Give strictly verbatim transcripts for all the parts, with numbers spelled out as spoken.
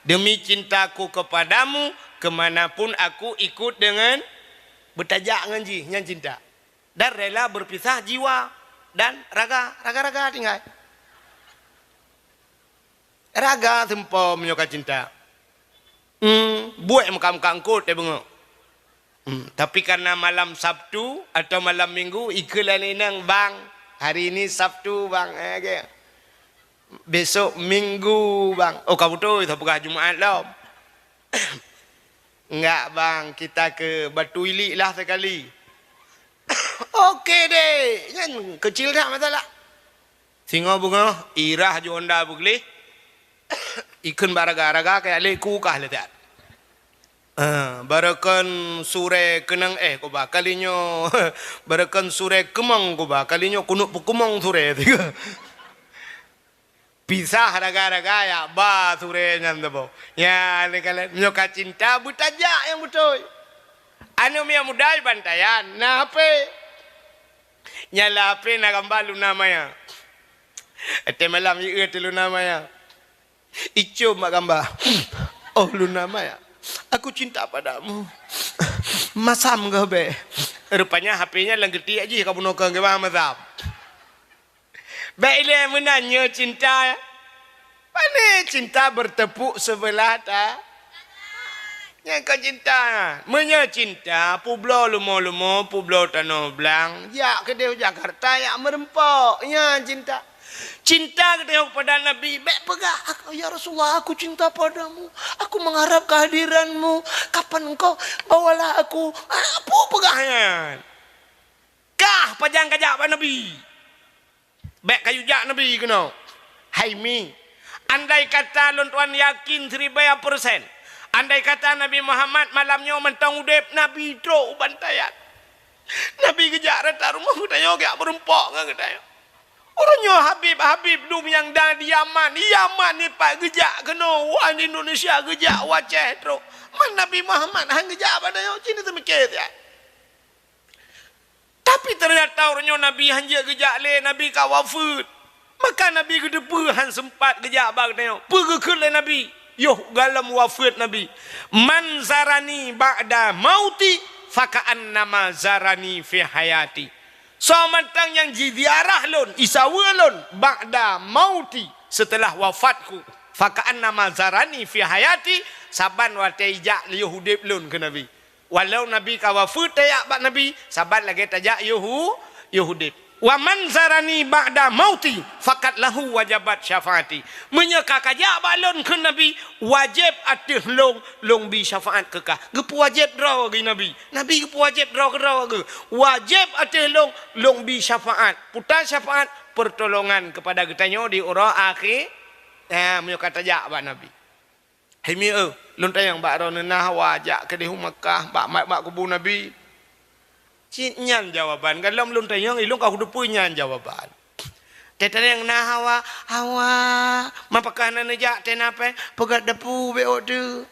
Demi cintaku kepadamu, ke mana pun aku ikut dengan, beutajak ngon jih, nyan cinta. Dan rela berpisah jiwa dan raga, raga-raga tinggai. Raga seumpom nyoe ka cinta. Hmm, buet meuka-meuka eungkôt teubeungöh. Hmm, tapi karena malam Sabtu atau malam Minggu, ikheun lé inong, "Bang, hari ini Sabtu, Bang." Eh, ge. "Besok Minggu, Bang." Oh, ka beutôi, teupeugah Jumaat lom. "Enggak, Bang, kita ke Batu Ilik lah sekali." "Oke deh, nyan kecil dah masalah." Singoh beungoh, irah ju honda beugleh, ikheun bak raga-raga kajak lé ku kah lé that. Ah, barokon surée keunong éh kuba, kali nyoe barokon surée keumong kuba, kali nyoe keuneuk peukeumong surée. Pisah raga-raga jak ba surée nyan saboh. Nyan lé kalon, meunyoe ka cinta beutajak nyang beutôi. Aneuk miet muda bantaian, na H P. Nyala H P na gamba Luna Maya. Watée malam jieu teuh Luna Maya. Icom bak gamba. "Oh Luna Maya, aku cinta padamu." Masam geuh bék. Rupanya H P nyan lam geutiek jih ka bunoe keu geuba masam. Bék ilée meunan nyoe cinta. Pane cinta bertepuk sebelah ta-, nyan kon cinta. Meunyoe cinta, peubloe lumo-lumo, peubloe tanoh blang, jak keudeh u Jakarta, jak meureumpok. Nyan cinta. Cinta geutanyoe kepada Nabi, bék peugah, "Ak-, ya Rasulullah, aku cinta padamu. Aku mengharap kehadiranmu. Kapan engkau bawalah aku." Ah, peue peugah nyan? Kah pajan kajak bak Nabi? Bék kayue jak Nabi keunoe. Hai mi, andai kata lôn tuan yakin siribée persen, andai kata Nabi Muhammad malam nyoe mantong udeb, Nabi trok u bantaian. Nabi geujak rata rumoh geutanyoe geujak meureumpok ngon geutanyoe. Uroe nyoe Habib-Habib dum nyang na di Yaman, Yaman nyoe pat geujak keunoe, wan Indonesia geujak u Aceh trok. Man Nabi Muhammad han geujak bak tanyoe, ci neuseumiké siat. Tapi teunyata uroe nyoe Nabi han jeuet geujak lé, Nabi ka wafeuet. Maka Nabi geuteupeue han seumpat geujak bak geutanyoe. Peue geukheun lé Nabi? Yoh goh lom wafeuet Nabi, "Man zarani ba'da mauti, faka'annama zarani fi hayati." Soe mantong nyang jiziarah lôn, isaweue lôn, ba'da mauti, seuteulah wafatku, faka'annama zarani fi hayati, saban watée ijak yoh udeb lôn, kheun Nabi. Walau Nabi ka wafeuet tajak bak Nabi, saban lagée tajak yoh u-, yoh udeb. "Wa man zarani ba'da mauti, faqad lahu wajabat syafaati." Meunyoe ka kajak bak lôn, kheun Nabi, wajéb ateueh lôn, lôn bi syafaat keu kah. Geupeuwajéb droe geuh Nabi. Nabi geupeuwajéb droe keudroe geuh. Wajéb ateueh lôn, lôn bi syafaat. Peue syafaat? Peurtolongan keupada geutanyoe di uroe akhé. Nah, meunyoe ka tajak bak Nabi. Hai mi eu, lôn tanyong bak droeneuh na hawa jak keudeh u Makkah, bak mat bak kubu Nabi. Cit nyan jawaban, goh lom lôn tanyong, ilôn ka kuteupeue nyan jawaban. Teuh tanyong na hawa, hawa, man pakon hana neujak teuh na péng, peugét dapu bék ôk teuh.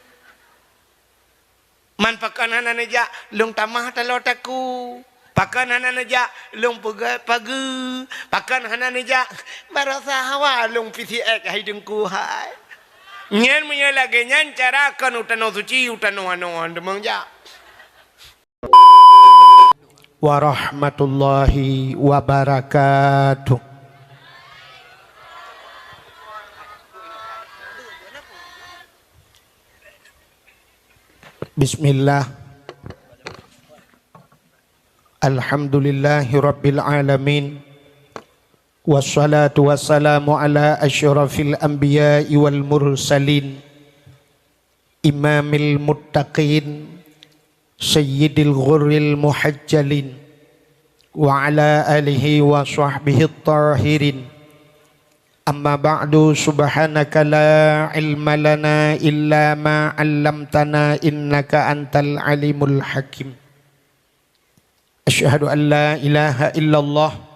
Man pakon hana neujak, lôn tamah taloe takue. Pakon hana neujak, lôn peugét pageue. Pakon hana neujak, baroesa hawa lôn P C X hai Teungku hai. Nyan meunyoe lagée nyan cara kon u tanoh suci, u tanoh anoe deungon jak. Warahmatullahi wabarakatuh. Bismillah. Alhamdulillahi rabbil alamin. Wassalatu wassalamu ala asyrafil anbiya'i wal mursalin, imamil muttaqin, sayyidil ghurril muhajjalin, wa ala alihi wa sahbihi tahirin. Amma ba'du, subhanaka la ilma lana illa ma 'allamtana innaka antal alimul hakim. Asyhadu an la ilaha illallah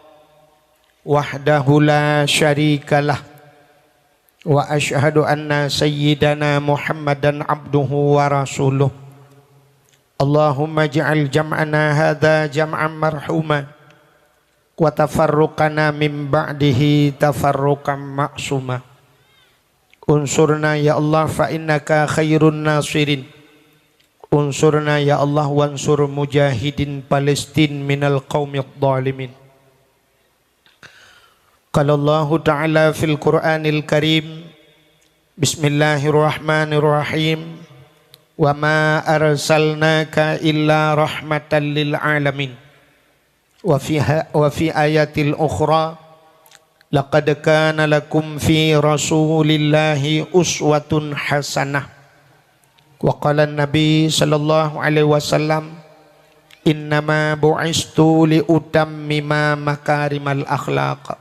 wahdahu la syarikalah, wa asyhadu anna sayyidana Muhammadan abduhu wa rasuluh. Allahumma ij'al jam'ana hadza jam'an marhuma, wa tafarruqana min ba'dihi tafarruqan ma'suma. Unsurna ya Allah fa innaka khairun nasirin. Unsurna ya Allah wansur mujahidin Palestin minal qaumidh dhalimin. Qala Allahu ta'ala fil Qur'anil Karim, Bismillahirrahmanirrahim. Wa ma arsalnaka illa rahmatan lil alamin. Wa fi ha-, wa fi ayatil ukhra, laqad kana lakum fi Rasulillahi uswatun hasanah. Wa qala Nabi sallallahu alaihi wasallam, "Innama bu'istu li utammima makarimal akhlaq."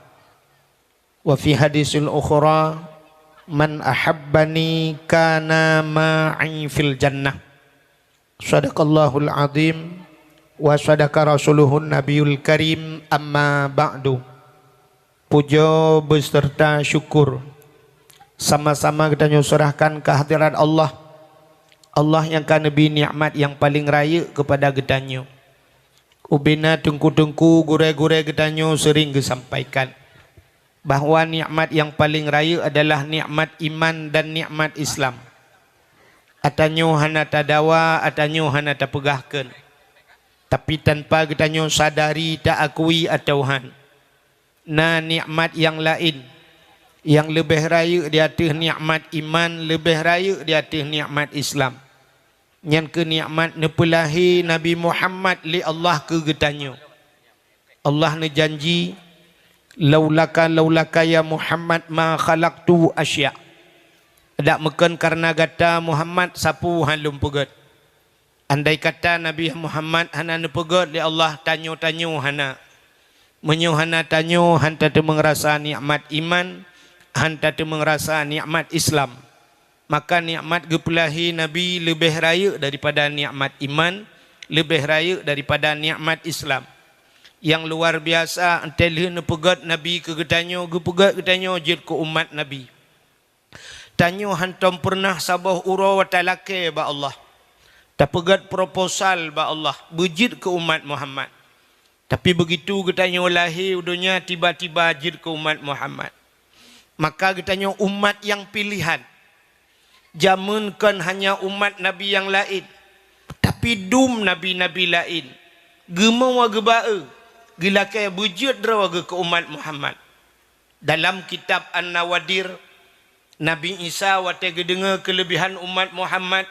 Wa fi hadisil ukhra, "Man ahabbani kana ma'i fil jannah." Sadaqallahul azim wa sadaqa rasuluhun nabiyul karim, amma ba'du. Puja beserta syukur sama-sama geutanyoe serahkan keu hadirat Allah. Allah nyang ka neubri nikmat nyang paleng rayeuk keupada geutanyoe. Ubena teungku-teungku, gurée-gurée geutanyoe sering geusampaikan bahwa nikmat nyang paleng rayeuk adalah nikmat iman dan nikmat Islam. Atanyoe hana tadawa, atanyoe hana tapeugah kheun. Tapi tanpa geutanyoe sadari, ta-akui atawa han, na nikmat nyang laén nyang leubeh rayeuk di ateueh nikmat iman, leubeh rayeuk di ateueh nikmat Islam. Nyan keuh nikmat neupeulahé Nabi Muhammad lé Allah keu geutanyoe. Allah neujanji, "Laulaka, laulaka ya Muhammad ma khalaqtu asya." Dak meukheun kareuna gata Muhammad sapeue han lôn peugét. Andai kata Nabi Muhammad hana neupeugét lé Allah, tanyoe-tanyoe hana. Meunyoe hana tanyoe, han tateumeung rasa nikmat iman, han tateumeung rasa nikmat Islam. Maka nikmat geupeulahé Nabi leubeh rayeuk daripada nikmat iman, leubeh rayeuk daripada nikmat Islam. Nyang luar biasa, 'oh lheueh neupeugét Nabi keu geutanyoe, geupeugét geutanyoe jeuet keu umat Nabi. Tanyoe hantom peureunah saboh uroe talakée bak Allah, tapeugét proposal bak Allah beujeuet keu umat Muhammad. Tapi beugitu geutanyoe lahé u donya, tiba-tiba jeuet keu umat Muhammad. Maka geutanyoe umat nyang piléhan. Jameun kon hanya umat nabi nyang laén, tapi dum nabi-nabi laén geumeuwoe geuba-e, geulakée beujeuet droe geuh keu umat Muhammad. Dalam kitab An-Nawadir, Nabi Isa watée geudeungoe keuleubihan umat Muhammad,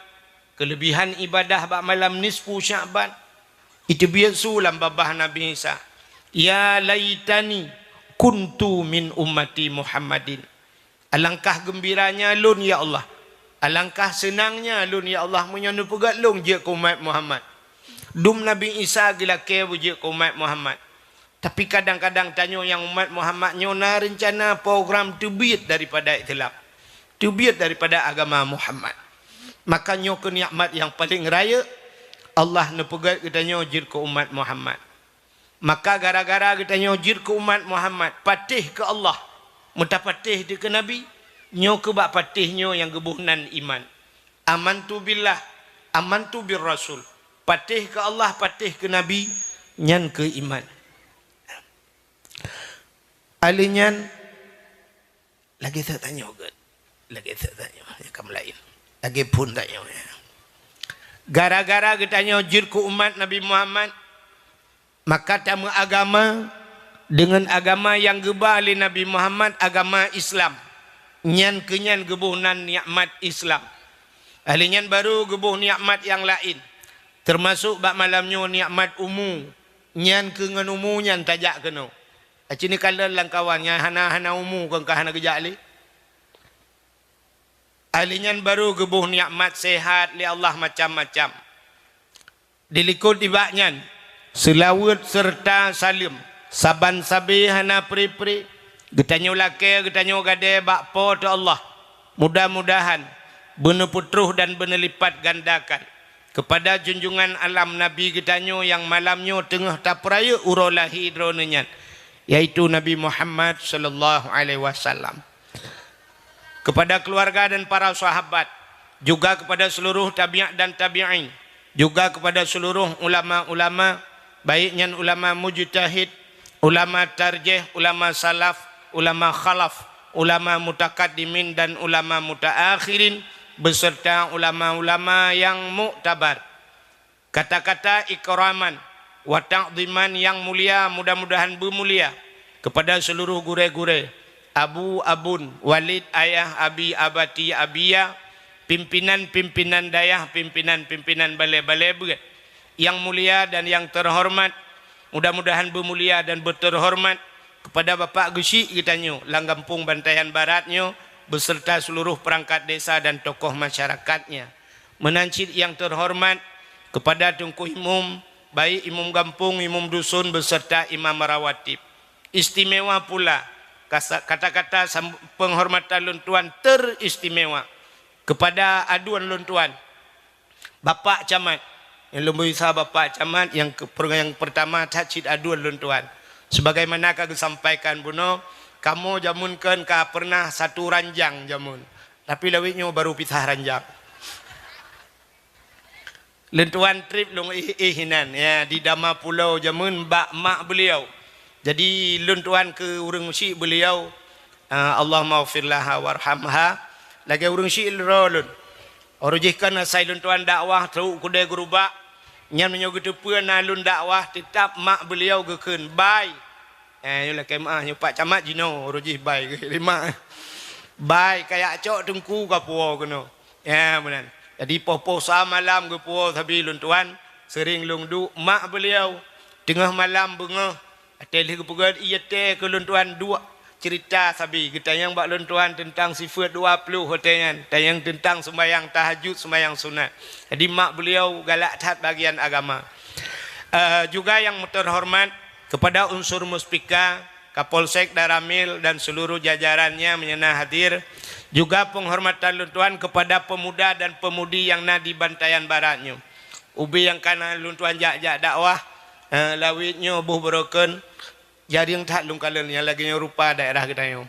keuleubihan ibadah bak malam nisfu Sya'ban, iteubiet su lam babah Nabi Isa, "Ya laitani kuntu min ummati Muhammadin." Alangkah geumbiranya lôn, ya Allah! Alangkah seunangnya lôn, ya Allah, meunyoe neupeugét lôn jeuet keu umat Muhammad! Dum Nabi Isa geulakée beujeuet keu umat Muhammad. Tapi kadang-kadang tanyoe nyang umat Muhammad nyoe na reuncana program teubiet daripada Islam, teubiet daripada agama Muhammad. Maka nyoe keuh nikmat nyang paleng rayeuk, Allah neupeugét geutanyoe jeuet keu umat Muhammad. Maka gara-gara geutanyoe jeuet keu umat Muhammad, patéh keu Allah, meutapatéh dikeue Nabi, nyoe keuh bak patéh nyoe nyang geuboh nan iman. Amantu billah, amantu bir rasul. Patéh keu Allah, patéh keu Nabi, nyan keuh iman. Alheuh nyan, lagée seutanyoe gét. Lagée seutanyoe, ya, kam laén. Lagée phon tanyoe, ya. Gara-gara geutanyoe jeuet keu umat Nabi Muhammad, maka tameuagama deungon agama nyang geuba lé Nabi Muhammad, agama Islam. Nyan keuh nyan geuboh nan nikmat Islam. Alheuh nyan barô geuboh nikmat nyang laén, teumasok bak malam nyoe nikmat umu. Nyan keuh ngon umu nyan tajak keunoe. Aci neukalon lam kawan nyang hana-hana umu kon ka hana geujak lé. Alheuh nyan barô geuboh nikmat sehat lé Allah macam-macam. Dilikot nibak nyan, seulaweuet seureuta saleuem saban sabe hana pre-pre geutanyoe lakée, geutanyoe gadée bak Po teu Allah. Mudah-mudahan beuneupeutroh dan beuneulipatgandakan keupada junjungan alam Nabi geutanyoe nyang malam nyoe teungoh tapeurayeuk uroe lahé droeneuh nyan, yaitu Nabi Muhammad sallallahu alaihi wasallam. Kepada keluarga dan para sahabat, juga kepada seluruh tabi'at dan tabi'in, juga kepada seluruh ulama-ulama, baik nyan ulama mujtahid, ulama tarjih, ulama salaf, ulama khalaf, ulama mutakaddimin dan ulama mutaakhirin, beserta ulama-ulama yang muktabar. Kata-kata ikraman wa ta'dhiman yang mulia, mudah-mudahan beumulia, kepada seluruh gurée-gurée, abu, abun, walid, ayah, abi, abati, abiya, pimpinan-pimpinan dayah, pimpinan-pimpinan balée-balée beuet, yang mulia dan yang terhormat, mudah-mudahan beumulia dan beterhormat, kepada Bapak Geuchik geutanyoe lam gampông Bantayan Barat nyoe, beserta seluruh perangkat desa dan tokoh masyarakatnya. Meunan cit yang terhormat kepada Teungku Imum, baik imum gampông, imum dusun beserta imam rawatib. Istimewa pula, kasa-, kata-kata sam-, penghormatan lôn tuan teristimewa kepada aduan lôn tuan, Bapak Camat. Nyang lôn bri sa Bapak Camat nyang ke-, per-, nyang pertama that cit aduan lôn tuan. Sebagaimana ka geusampaikan bunoe, kamoe jameun kon ka pernah satu ranjang jameun. Tapi lawét nyoe baru pisah ranjang. Lôn tuan treb lôn éh-éh inan, ya, di Dama Pulo jameun bak mak beliau. Jadi lôn tuan keu ureuëng syik beliau, ah, Allahummaghfirlaha warhamha, lagée ureuëng syik droe lôn. Uroe jih kan asai lôn tuan dakwah trok keudée geurubak, nyan meunyoe geuteupeue na lôn dakwah, teutab mak beliau geukheun, "Bai." Eh, nyoe lakée meuáh, nyoe Pak Camat jinoe, uroe jih bai lima. "Bai, kajak cok teungku kapuwoe keunoe." Ya, meunan. Jadi poh-poh sa malam geupuwoe sabe lôn tuan, sering lôn duek mak beliau. Teungoh malam beungoh, watée lheueh geupeugét ié tée keu lôn tuan duek cerita sabe, geutanyong bak lôn tuan teuntang sifeuet dua ploh watée nyan, tanyong teuntang sumbayang tahajud, sumbayang sunat. Jadi mak beliau galak that bagian agama. Eh, juga yang terhormat kepada unsur Muspika, Kapolsek Daramil dan seluruh jajarannya meunyoe na hadir, juga penghormatan lôn tuan kepada pemuda dan pemudi yang na di Bantayan Barat nyoe. Ubé nyang ka na lôn tuan jak-jak dakwah, eh, lawét nyoe boh broken, jareueng that lôn kalon nyang lagée nyoe rupa daerah geutanyoe.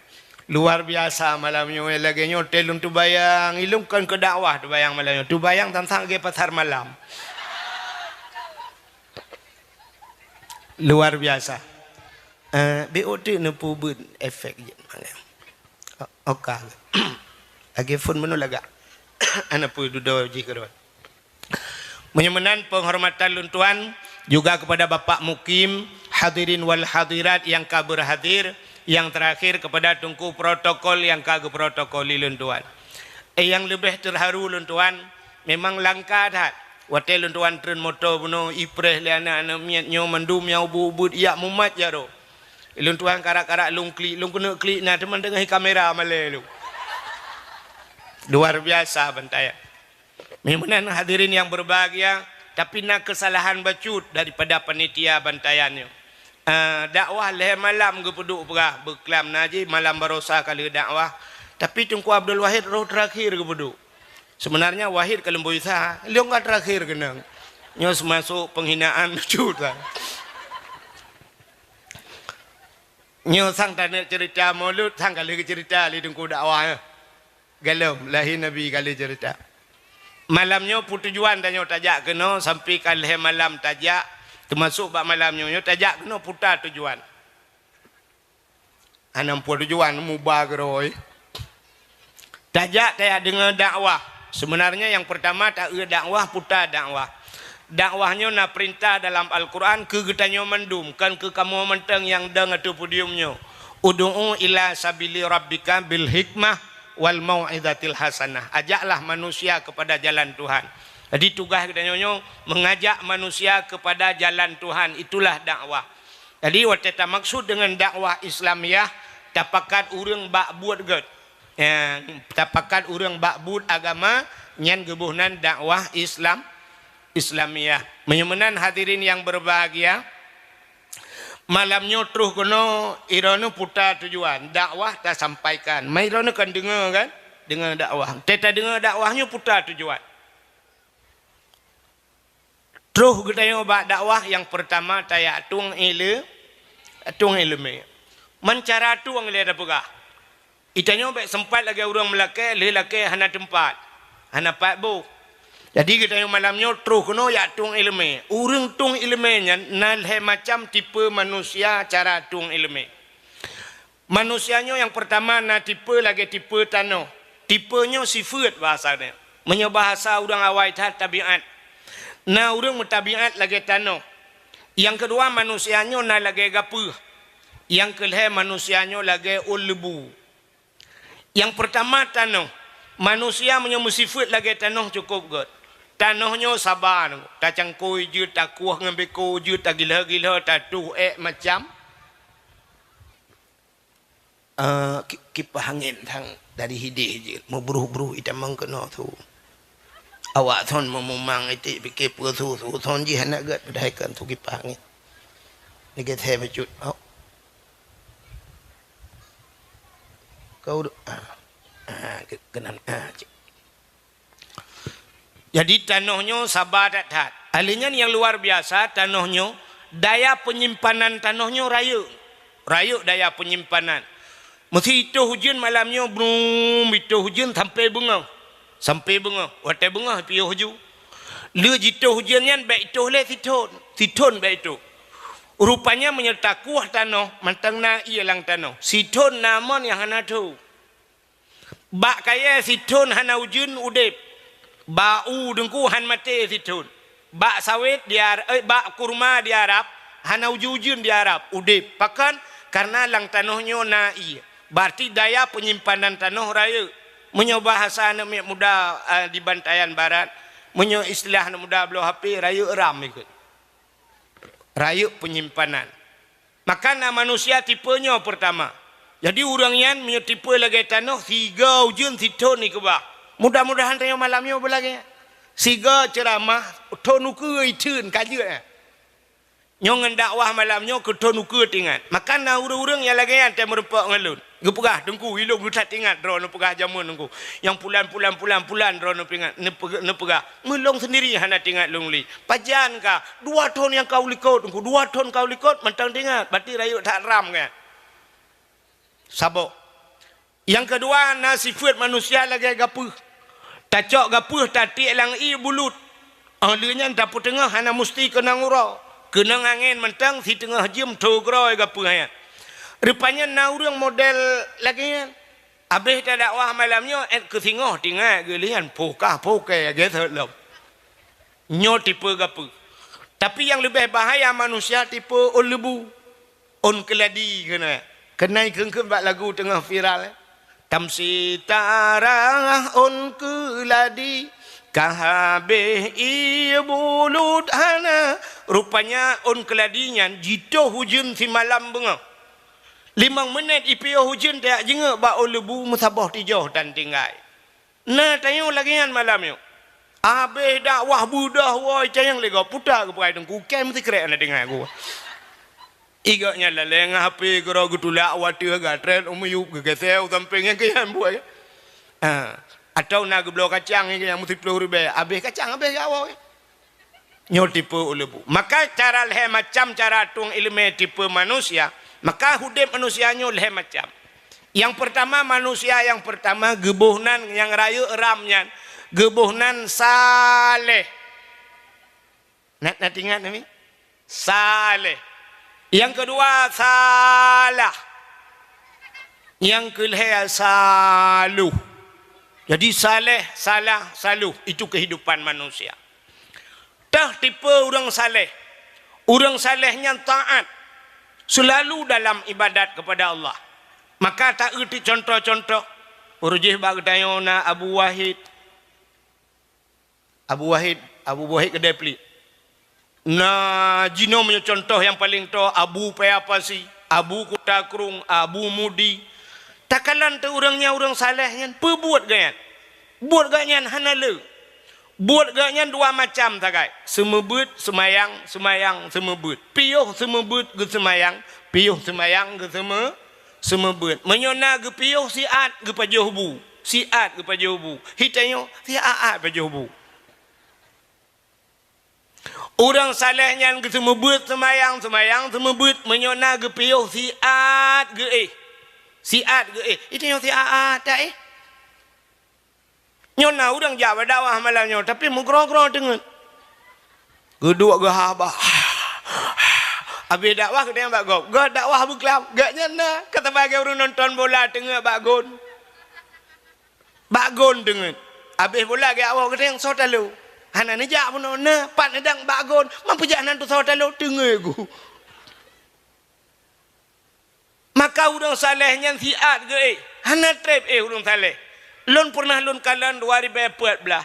Luar biasa malam nyoe lagée nyoe tée lôn teubayang, ilôn kon keu dakwah teubayang malam nyoe. Teubayang sang-sang lagée pasar malam. Luar biasa. Eh, B O T neupeubuet efek jeuet. O-, oka. Lagée phon meunoe lagak. Ana peue dudoe jih keudroe. Meunyoe meunan penghormatan lôn tuan juga kepada Bapak Mukim, hadirin wal hadirat yang ka berhadir, yang terakhir kepada Teungku protokol yang ka geuprotokoli lôn tuan. Eh, nyang leubeh terharu lôn tuan, memang langka that. Watée lôn tuan treun moto bunoe ipreh lé aneuk-aneuk miet nyoe mandum nyang ubit-ubit ijak mumat jaroe. Lôn tuan karak-karak lôn klik, lôn keuneuk klik na teuma teungoh kamera malée lôn. Luar biasa Bantayan. Meunan hadirin yang berbahagia, tapi na kesalahan bacut daripada panitia Bantayan nyoe. Ah, dakwah lhée malam geupeuduek peugah, beuklam na jih malam barosa ka lheueh dakwah. Tapi Teungku Abdul Wahid roh terakhir geupeuduek. Sebenarnya Wahid ka leumboi sa, lôn ka terakhir keunong. Nyoe seumasok penghinaan bacut lah. Nyoe sang taneuk cerita Maulud, sang ka lheueh geucerita lé Teungku dakwah nyoe. Galom, lahé Nabi ka lheueh cerita. Malam nyoe peue tujuan tanyoe tajak keunoe sampai ka lhée malam tajak, teumasok bak malam nyoe, nyoe tajak keunoe peue tujuan. Hana peue tujuan, muba keudroe. Tajak tajak deungoe dakwah. Sebenarnya yang pertama taeu dakwah, peue dakwah. Dakwah nyoe na peurintah dalam Al-Quran keu geutanyoe mandum, kon keu kamoe mantong nyang dong ateueh podium nyoe. "Ud'u ila sabili rabbika bil hikmah wal mau'izatil hasanah." Ajaklah manusia kepada jalan Tuhan. Jadi tugaih geutanyoe nyoe mengajak manusia kepada jalan Tuhan, itulah dakwah. Jadi watée tamaksud deungon dakwah Islamiah, tapakat ureuëng bak buet gét. Ya, tapakat ureuëng bak buet agama, nyan geuboh nan dakwah Islam, Islamiah. Meunyoe meunan hadirin yang berbahagia, malam nyoe troh keunoe, droeneuh peue tujuan, dakwah tasampaikan. Mai droeneuh kan deungoe kan? Deungoe dakwah. Teuta deungoe dakwah nyoe peue tujuan. Troh geutanyoe bak dakwah nyang peurtama tajak tueng ile-, tueng ileumé. Man cara tueng lé tapeugah. Geutanyoe bék seumpat lagée ureuëng meulakée, lheueh lakée hana teumpat, hana pat boh. Jadi geutanyoe malam nyoe troh keunoe jak tueng ileumé. Ureuëng tueng ileumé nyan na lhée macam tipe manusia cara tueng ileumé. Manusia nyoe nyang peurtama na tipe lagée tipe tanoh. Tipe nyoe sifeuet bahasa nyoe. Meunyoe bahasa ureuëng awai that tabiat. Na ureuëng meutabiat lagée tanoh. Nyang keudua manusia nyoe na lagée gapeuh. Nyang keulhée manusia nyoe lagée ôn leubu. Nyang peurtama tanoh. Manusia meunyoe meusifeuet lagée tanoh cukôp gét. Tanoh nyoe saba, tacangkôi jeuet, takueh ngon beko jeuet, tagilho-gilho, tatuh ék macam. Eh, ki-, kipah angén thang dari hideh jeuet, meubruh-bruh itamong keunoe su. Awak thon meumumang iték pike peue su, su thon jih hana gét padahai kan su kipah angén. Lagée thée bacut. Oh. Kau du-, ah, ah, ke-, keunan, ah, cik. Jadi tanoh nyoe saba that-that. Ahli nyan nyang luar biasa tanoh nyoe, daya peunyimpanan tanoh nyoe rayeuk. Rayeuk daya peunyimpanan. Meusi itoh ujeuen malam nyoe, brum, itoh ujeuen sampai beungoh. Sampai beungoh. Watée beungoh piôh ju. Le jitoh ujeuen nyan bék itoh lé sithon. Sithon bék itoh. Rupanya meunyoe takueh tanoh, mantong na ié lam tanoh. Sithon na mon nyang hana tho. Bak kayée sithon hana ujeuen udeb. Bak u deungku han maté sithon. Bak sawét di Ar-, eh, bak kurma di Arab hana ujeuen-ujeuen di Arab udeb. Pakon? Karena lam tanoh nyoe na ié. Berarti daya peunyimpanan tanoh rayeuk. Meunyoe bahasa aneuk miet muda, eh, di bantayan barat, meunyoe istilah aneuk muda bloe H P, rayeuk RAM ikot. Rayeuk peunyimpanan. Maka na manusia tipe nyoe peurtama. Jadi ureuëng nyan meunyoe tipe lagée tanoh, siga ujeuen sithon ikeubah. Mudah-mudahan tanyoe malam nyoe beulagée nyan. Siga ceuramah, thon ukeue itheun ka jeuet, eh. Nyoe ngon dakwah malam nyoe keu thon ukeue tingat. Maka na ureuëng-ureuëng nyang lagée nyan teumeureumpok ngon lôn. Geupeugah, "Teungku, ilôn geutat ingat droeneuh peugah jameun Teungku. Nyang pulan, pulan, pulan, pulan droeneuh peuingat, neupeugah, neupeugah. Meulôn seundiri hana teuingat lôn lé. Pajan ka, dua thon nyang ka u likot Teungku, dua thon ka u likot mantong teuingat, berarti rayeuk that RAM kan." Saboh. Nyang keudua na sifeuet manusia lagée gapeuh. Tacok gapeuh tatiek lam ié bulut. Óh lheueh nyan tapeuteungoh hana musti keunong uroe. Keunong angén mantong siteungoh jeuem tho groe gapeuh nyan. Rupanya na ureuëng model lagée nyan. Abéh tadakwah malam nyoe, ék keu singoh tingat geulian, pokah pokai geusot lom. Nyoe tipe gapeuh. Tapi nyang leubeh bahaya manusia tipe ôn leubu, ôn keuladi keunoe. Keunai kheun-kheun bak lagu teungoh viral, eh. Tamsi tarah ôn keuladi, ka habéh ié bulut hana. Rupanya ôn keuladi nyan jitoh ujeuen simalam beungoh. Limong meunet ipiôh ujeuen tajak jingeuk bak ôn leubu meusaboh tijoh tan tinggai. Na tanyoe lagée nyan malam nyoe. Abéh dakwah beudoh woe cayang lé gob puta geupeugah teungku kém sikrek na deungoe geuh. Igok nyan lalée ngon H P keudroe geutulak watée gatrét u miyueb geugeuseu sampéng nyang keuyan buet. Ha, atau na geubloe kacang nyang keuyan meusiploh ribée, abéh kacang abéh jak woe. Nyoe tipe ôn leubu. Maka cara lhée macam cara tueng iéleumé tipe manusia, maka udeb manusia nyoe lhée macam. Nyang peurtama, manusia nyang peurtama geuboh nan nyang rayeuk RAM nyan, geuboh nan saleh. Na, na teuingat nami? Saleh. Nyang keudua salah. Nyang keulhée saluh. Jadi saleh, salah, saluh, itu kehidupan manusia. Teuh tipe ureuëng saleh. Ureuëng saleh nyan taát, seulalu dalam ibadat kepada Allah. Maka taeuti contoh-contoh. Ureuëng jih bak geutanyoe na Abu Wahid. Abu Wahid, Abu Wahid keudée pliek. Na jinoe meunyoe contoh nyang paleng toe, Abu Paya Pasi, Abu Kuta Krueng, Abu Mudi. Takalon teuh ureuëng nyan ureuëng saleh nyan, peue buet gobnyan? Buet gobnyan hana le. Buet gobnyan dua macam sagai, seumeubeuet, seumayang, seumayang, seumeubeuet. Piôh seumeubeuet geuseumayang, piôh seumayang geuseumeu-, seumeubeuet. Meunyoe na geupiôh siat geupajoh bu, siat geupajoh bu. Hi tanyoe siat-at pajoh bu. Ureuëng saleh nyan geuseumeubeuet seumayang, seumayang seumeubeuet, meunyoe na geupiôh siat geuéh. Siat geuéh. Itu nyang siat-at taéh. Nyoe na ureuëng jak bak dakwah malam nyoe, tapi meugroe-groe teungeut. Geuduek geuhaba. Habéh dakwah geutanyong bak gob, "Gob, dakwah beuklam?" Gobnyan na, ka saban lagèe ureueng nonton bola teungeut bak gon. Bak gon teungeut. Habéh bola geuwoe geutanyong soe talo. Hana neujak bunoe, na pat neudong bak gon, man peujak nan tusoe talo teungeut gu. Maka ureueng saleh nyan siat geuéh, hana treb éh ureueng saleh. Lôn peureunah lôn kalon dua ribèe peuet blah.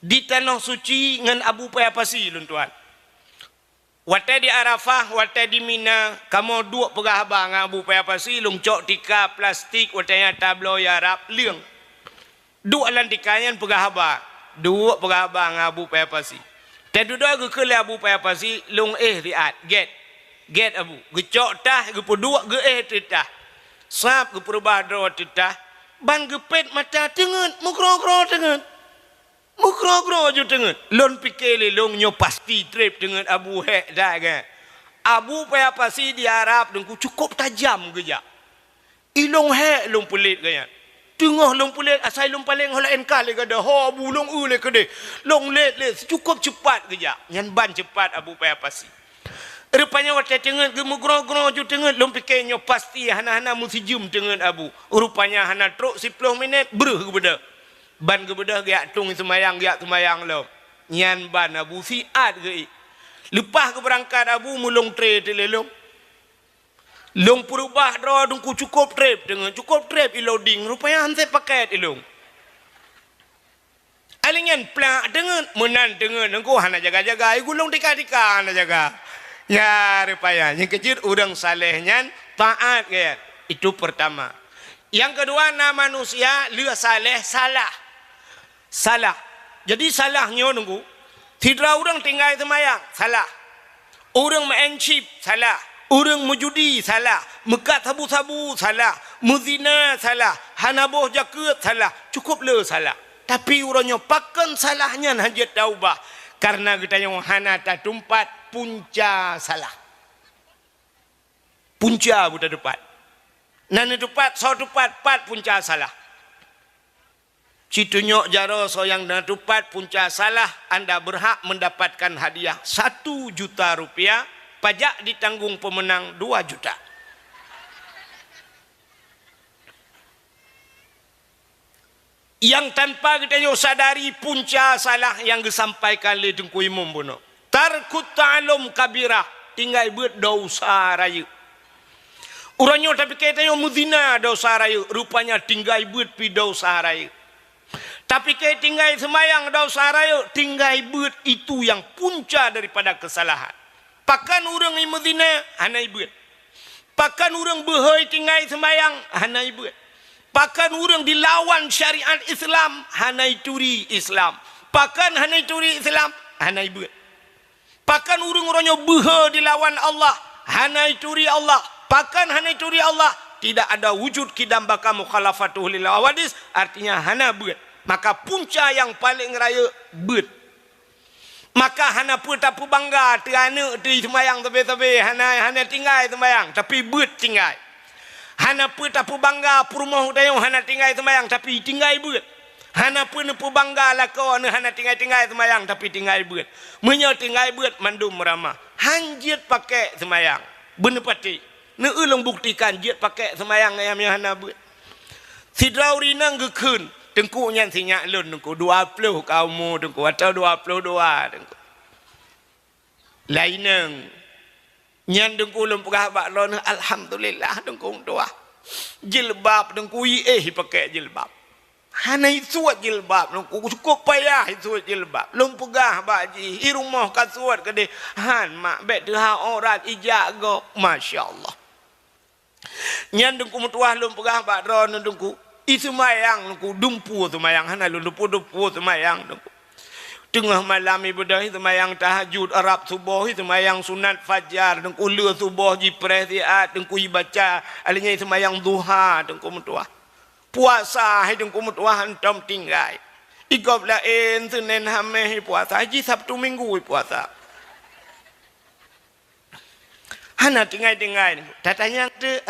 Di Tanoh Suci ngon Abu Paya Pasi lôn tuan. Watèe di Arafah, watèe di Mina, kamoe duek peugah haba ngon Abu Paya Pasi, lôn cok tika plastik watèe nyan tabloe Arab leung. Duek lam tika nyan peugah haba, duek peugah haba ngon Abu Paya Pasi. Teududoe geukheun lé Abu Paya Pasi, lôn éh siat, gèt. Gèt Abu, geucok tah, geupeuduek geuéh teuh tah. Sab geupeurubah droe teuh tah, ban geupèt mata teungeut, meugroe-groe teungeut. Meugroe-groe ju teungeut. Lôn pike lé lôn nyoe pasti treb teungeut Abu, hék that kan. Abu Paya Pasi di Arab teungku cukôp tajam geujak. Ilôn hék lôn peulét geuh nyan. Teungoh lôn peulét asai lôn paleng ho laén kah lé geuh, ho Abu lôn eu lé keudeh. Lôn lét lé cukôp ceupat geujak. Nyan ban ceupat Abu Paya Pasi. Rupanya watèe teungeut geumeugroe-groe ju teungeut, lôn pike nyoe pasti hana-hana meusijeuem teungeut Abu. Rupanya hana trok siploh minèt, breuh geubeudôh. Ban geubeudôh geujak tueng seumayang, geujak seumayang lom. Nyan ban Abu siat geuéh. Leupah geubeurangkat Abu meulôn tré teuh lé lôn. Lôn peurubah droe teungku cukôp treb teungeut, cukôp treb ilôn ding, rupanya han sép pakèt ilôn. Aléng nyan plak teungeut, meunan teungeut teungku hana jaga-jaga, i gulong tika-tika hana jaga. Ya, rupanya nyang keujeuet ureueng saleh nyan taat geuh. Itu pertama. Nyang keudua na manusia lheueh saleh salah. Salah. Jadi salah nyoe teungku, sidroe ureueng tinggai seumayang, salah. Ureueng meu'en chip, salah. Ureueng meujudi, salah. Meukat sabu-sabu, salah. Meuzina, salah. Hana boh jakeuet, salah. Cukôp le salah. Tapi uroe nyoe pakon salah nyan han jeuet taubah? Kareuna geutanyoe hana tatumpat punca salah. Punca beutateupat. Na neuteupat, soe teupat, pat punca salah. Situnyok jaroe soe nyang na teupat punca salah, anda berhak mendapatkan hadiah satu juta rupiah, pajak ditanggung pemenang dua juta. Nyang tanpa geutanyoe sadari punca salah nyang geusampaikan lé Teungku Imum bunoe. Tarkut ta'allum kabirah, tinggai beuet desya rayeuk. Uroe nyoe tapike tanyoe meuzina desya rayeuk, rupanya tinggai beuet pi desya rayeuk. Tapike tinggai seumayang desya rayeuk, tinggai beuet itu nyang punca daripada keusalahan. Pakon ureueng meuzina, hana ibeuet. Pakon ureueng beuhôi tinggai seumayang, hana ibeuet. Pakon ureueng dilawan syariat Islam, hana ituri Islam. Pakon hana ituri Islam, hana ibeuet. Pakon ureueng uroe nyoe beuhe dilawan Allah, hana ituri Allah. Pakon hana ituri Allah? Tidak ada wujud qidam baqa mukhalafatuhu lil hawadis, artinya hana beuet. Maka punca nyang paleng rayeuk beuet. Maka hana peue tapeubangga teuh aneuk teuh seumayang sabe-sabe, hana, hana tinggai seumayang, tapi beuet tinggai. Hana peue tapeubangga peurumoh geutanyoe hana tinggai seumayang, tapi tinggai beuet. Hana peue neupeubangga lakoe neuh hana tinggai-tinggai seumayang, tapi tinggai beuet. Meunyoe tinggai beuet, mandum meuramah. Han jeuet pakèk seumayang. Beuneupati. Neueu lôn buktikan jeuet pakèk seumayang nyang hana beuet. Sidroe ureueng inong geukheun, Teungku nyan sinyak lôn, Teungku, dua ploh ka umu Teungku, atau dua ploh dua Teungku. Lai inong. Nyan Teungku lôn peugah bak droeneuh, alhamdulillah Teungku meutuah. Jilbab Teungku iéh ipakèk jilbab. Hana isuet jilbab Teungku, cukôp payah isuet jilbab. Lôn peugah bak jih, i rumoh ka suet keudeh, han mak, bèk teuha aurat ijak gob. Masya Allah. Nyan Teungku meutuah lôn peugah bak droeneuh Teungku. I seumayang Teungku, dumpeue seumayang, hana lôn dumpeue-dumpeue seumayang Teungku. Teungoh malam ibadah, i seumayang tahajud, rab suboh, i seumayang sunat fajar Teungku, le suboh jipreh siat Teungku ibaca, akhé nyan i seumayang duha Teungku meutuah. Puasa hai Teungku meutuah hantom tinggai. I gob laén Seunén Hamèh i puasa, jih Sabtu Minggu i puasa. Hana tinggai-tinggai. Tatanyong teuk,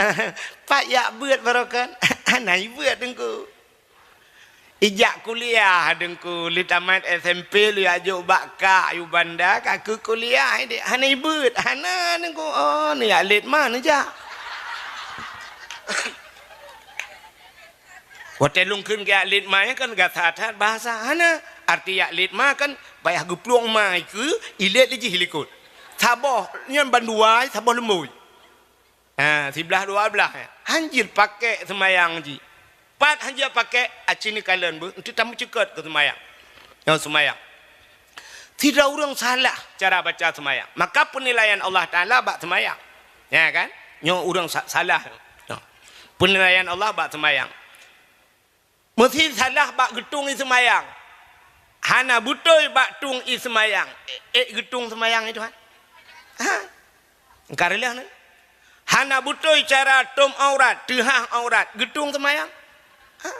pat jak beuet barokon? Hana ibeuet Teungku. Ijak kuliah Teungku, lheueh tamat S M P lheueh jak jok bak kak yue banda, ka keu kuliah idéh. Hana ibeuet, hana Teungku. Oh, neujak lét ma neujak. Watée lôn kheun jak lét ma nyan kan gata that bahasa. Hana, arti jak lét ma kan payah geuplueng ma ikeue, ilét lé jih likot. Saboh nyan bandua, saboh leumbôi. Ha, siblaih dua blaih, eh. Hanjeuet pakék seumayang jih. Pat hanjeuet pakék, aci neukalon beuh, eunteuk tameuceukat keu seumayang. Nyoe seumayang. Sidroe ureuëng salah cara baca seumayang, maka peunilaian Allah Taala bak seumayang. Ya kan? Nyoe ureuëng sa-, salah. Nyoe. Peunilaian Allah bak seumayang. Meusi salah bak geutueng ie seumayang. Hana beutôi bak tueng ie seumayang. Ék geutueng seumayang itu, ha? Ha? Engka reulah ni. Hana beutôi cara tom aurat, teuhah aurat, geutueng seumayang. Ha?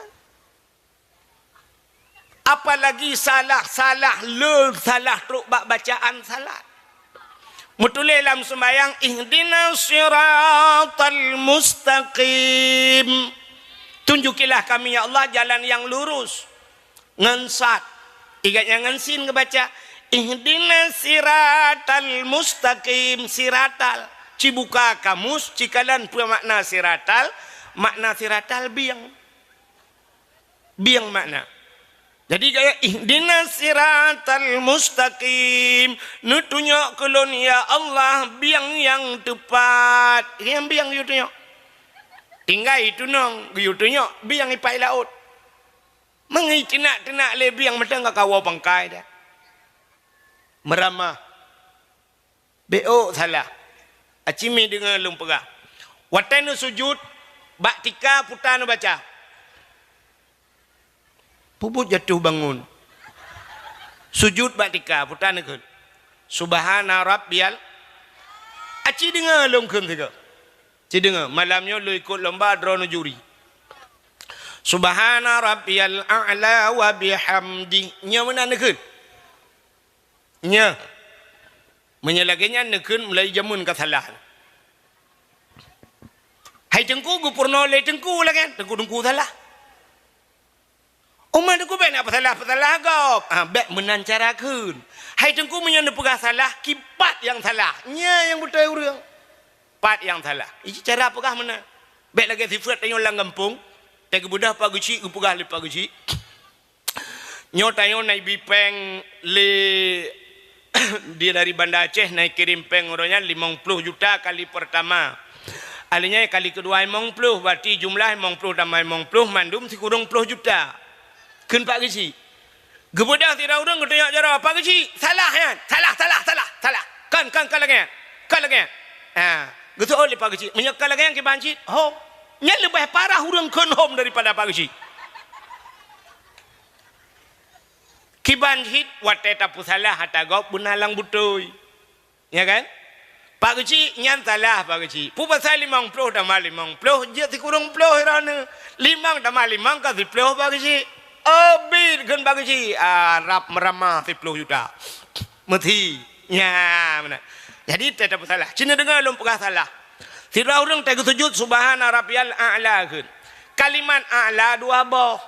Apalagi salah-salah le, salah trok bak bacaan salat. Meutuléh lam seumayang, "Ihdinas siratal mustaqim." Tunjukilah kami, ya Allah, jalan yang lurus. Ngon sad. Ingat nyang ngon sin geubaca, "Ihdinas siratal mustaqim." Siratal. Cibuka kamus, cikalon peue makna siratal. Makna siratal bieng. Bieng makna. Jadi gaya, "Ihdinas siratal mustaqim." Neutunyok keu lôn, ya Allah, bieng nyang teupat. Nyang bieng yue tunyok. Tinggai tunong, yue tunyok bieng ipai laôt. Mangai teunak-teunak lé bieng mantong ka kawoe pangkai dah. Meuramah. Bék ôk salah. Aci mi deungoe lôn peugah. Watée neusujut, bak tika puta neubaca. Peubuet jatuh bangun. Sujut bak tika, puta neukheun. Subhana rabbiyal. Aci deungoe lôn kheun sigoe. Ci deungoe, malam nyoe lôn ikot lomba droeneuh juri. Subhana rabbiyal a'la wa bihamdi. Nyoe meunan neukheun. Nyoe. Meunyoe lagée nyan neukheun mulai jameun ka salah. Hai Teungku, geupeurunoe lé Teungku lagée nyan, Teungku-teungku salah. Uma Teungku bék na peusalah-peusalah gob. Ah, bék meunan cara kheun. Hai Teungku, meunyoe neupeugah salah, kipat nyang salah. Nyoe nyang beutôi ureuëng. Pat nyang salah. Iji cara peugah meunan. Bék lagée sifeuet tanyoe lam gampông. Teugeubeudoh Pak Geuchik, geupeugah lé Pak Geuchik. Nyoe tanyoe na ibi péng lé dia dari Banda Aceh, na ikirém péng uroe nyan limong ploh juta kali peurtama. Alheuh nyan kali keudua limong ploh, berarti jumlah limong ploh tamah limong ploh, mandum sikureueng ploh juta. Kheun Pak Geuchik. Geubeudoh sidroe ureuëng geutunyok jaroe, "Pak Geuchik, salah nyan. Salah, salah, salah, salah. Kon, kon, kon lagée nyan. Kon lagée nyan." Ha, geuseuôt lé Pak Geuchik, "Meunyoe kon lagée nyan kiban cit, hom." Nyan leubeh parah ureuëng kheun hom daripada Pak Geuchik. Kiban cit watée tapeusalah ata gob beuna lam beutôi. Ya kan? Pak Geuchik, nyan salah Pak Geuchik. Peue pasai limong ploh tamah limong ploh, jeuet sikureueng ploh droeneuh. Limong tamah limong ka siploh Pak Geuchik. Oh, bit kheun Pak Geuchik. Ah, rab meuramah siploh juta. Meuthi. Nya, meunan. Jadi, teuh tapeusalah. Ci neudeungoe lôn peugah salah. Sidroe ureuëng teuh geusujut subhana rabbiyal a'la kheun. Kalimat a'la dua boh.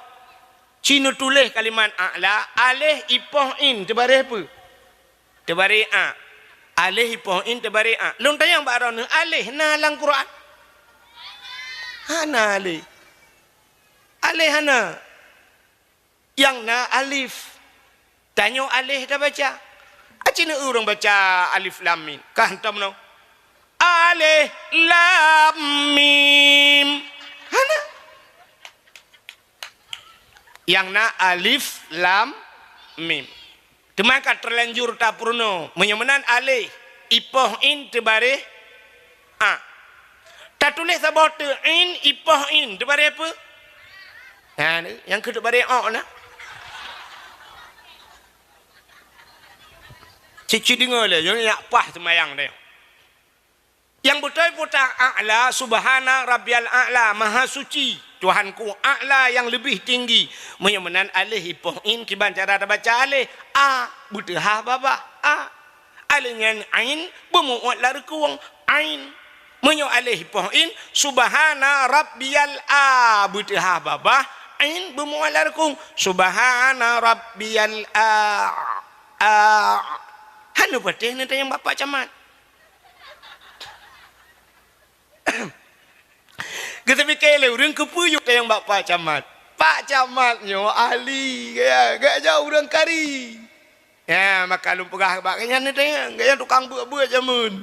Ci neutuléh kalimat a'la, aléh ipoh in teubareh peue? Teubareh a. Aléh ipoh in teubareh a. Lôn tanyong bak droeneuh, aléh na lam Quran? Hana aléh. Aléh hana. Nyang na alif. Tanyoe aléh tabaca. Aci na ureuëng baca alif lam mim. Ka hantom nyoe. Aléh lam mim. Hana. Nyang na alif lam mim. Teuma ka teulanjur tapeurunoe. Meunyoe meunan aléh, ipoh in teubareh a. Tatuléh saboh teuk in, ipoh in teubareh peue? Ha, nyang keu teubareh o na. Cit-cit deungoe lé, nyoe jak paih seumayang deh. Nyang beutôi peue ta A'la, Subhana Rabbiyal A'la, Maha Suci, Tuhanku A'la yang lebih tinggi. Meunyoe meunan aléh ipoh in kiban cara tabaca aléh, a, beuteuhah babah, a. Aléh nyan ain, beumu'oh lam reukong, ain. Meunyoe aléh ipoh in, Subhana Rabbiyal A, beuteuhah babah, Ain beumu'alah reukong. Subhana rabbiyal a-, a-. Hana patéh neutanyong bak Pak Camat. Geuteupiké lé ureuëng keupeue yue tanyong bak Pak Camat. Pak Camat nyoe ahli, ya, gak jauh ureuëng kari. Ya, maka lôn peugah bak gobnyan teuh, gobnyan tukang beuet-beuet jameun.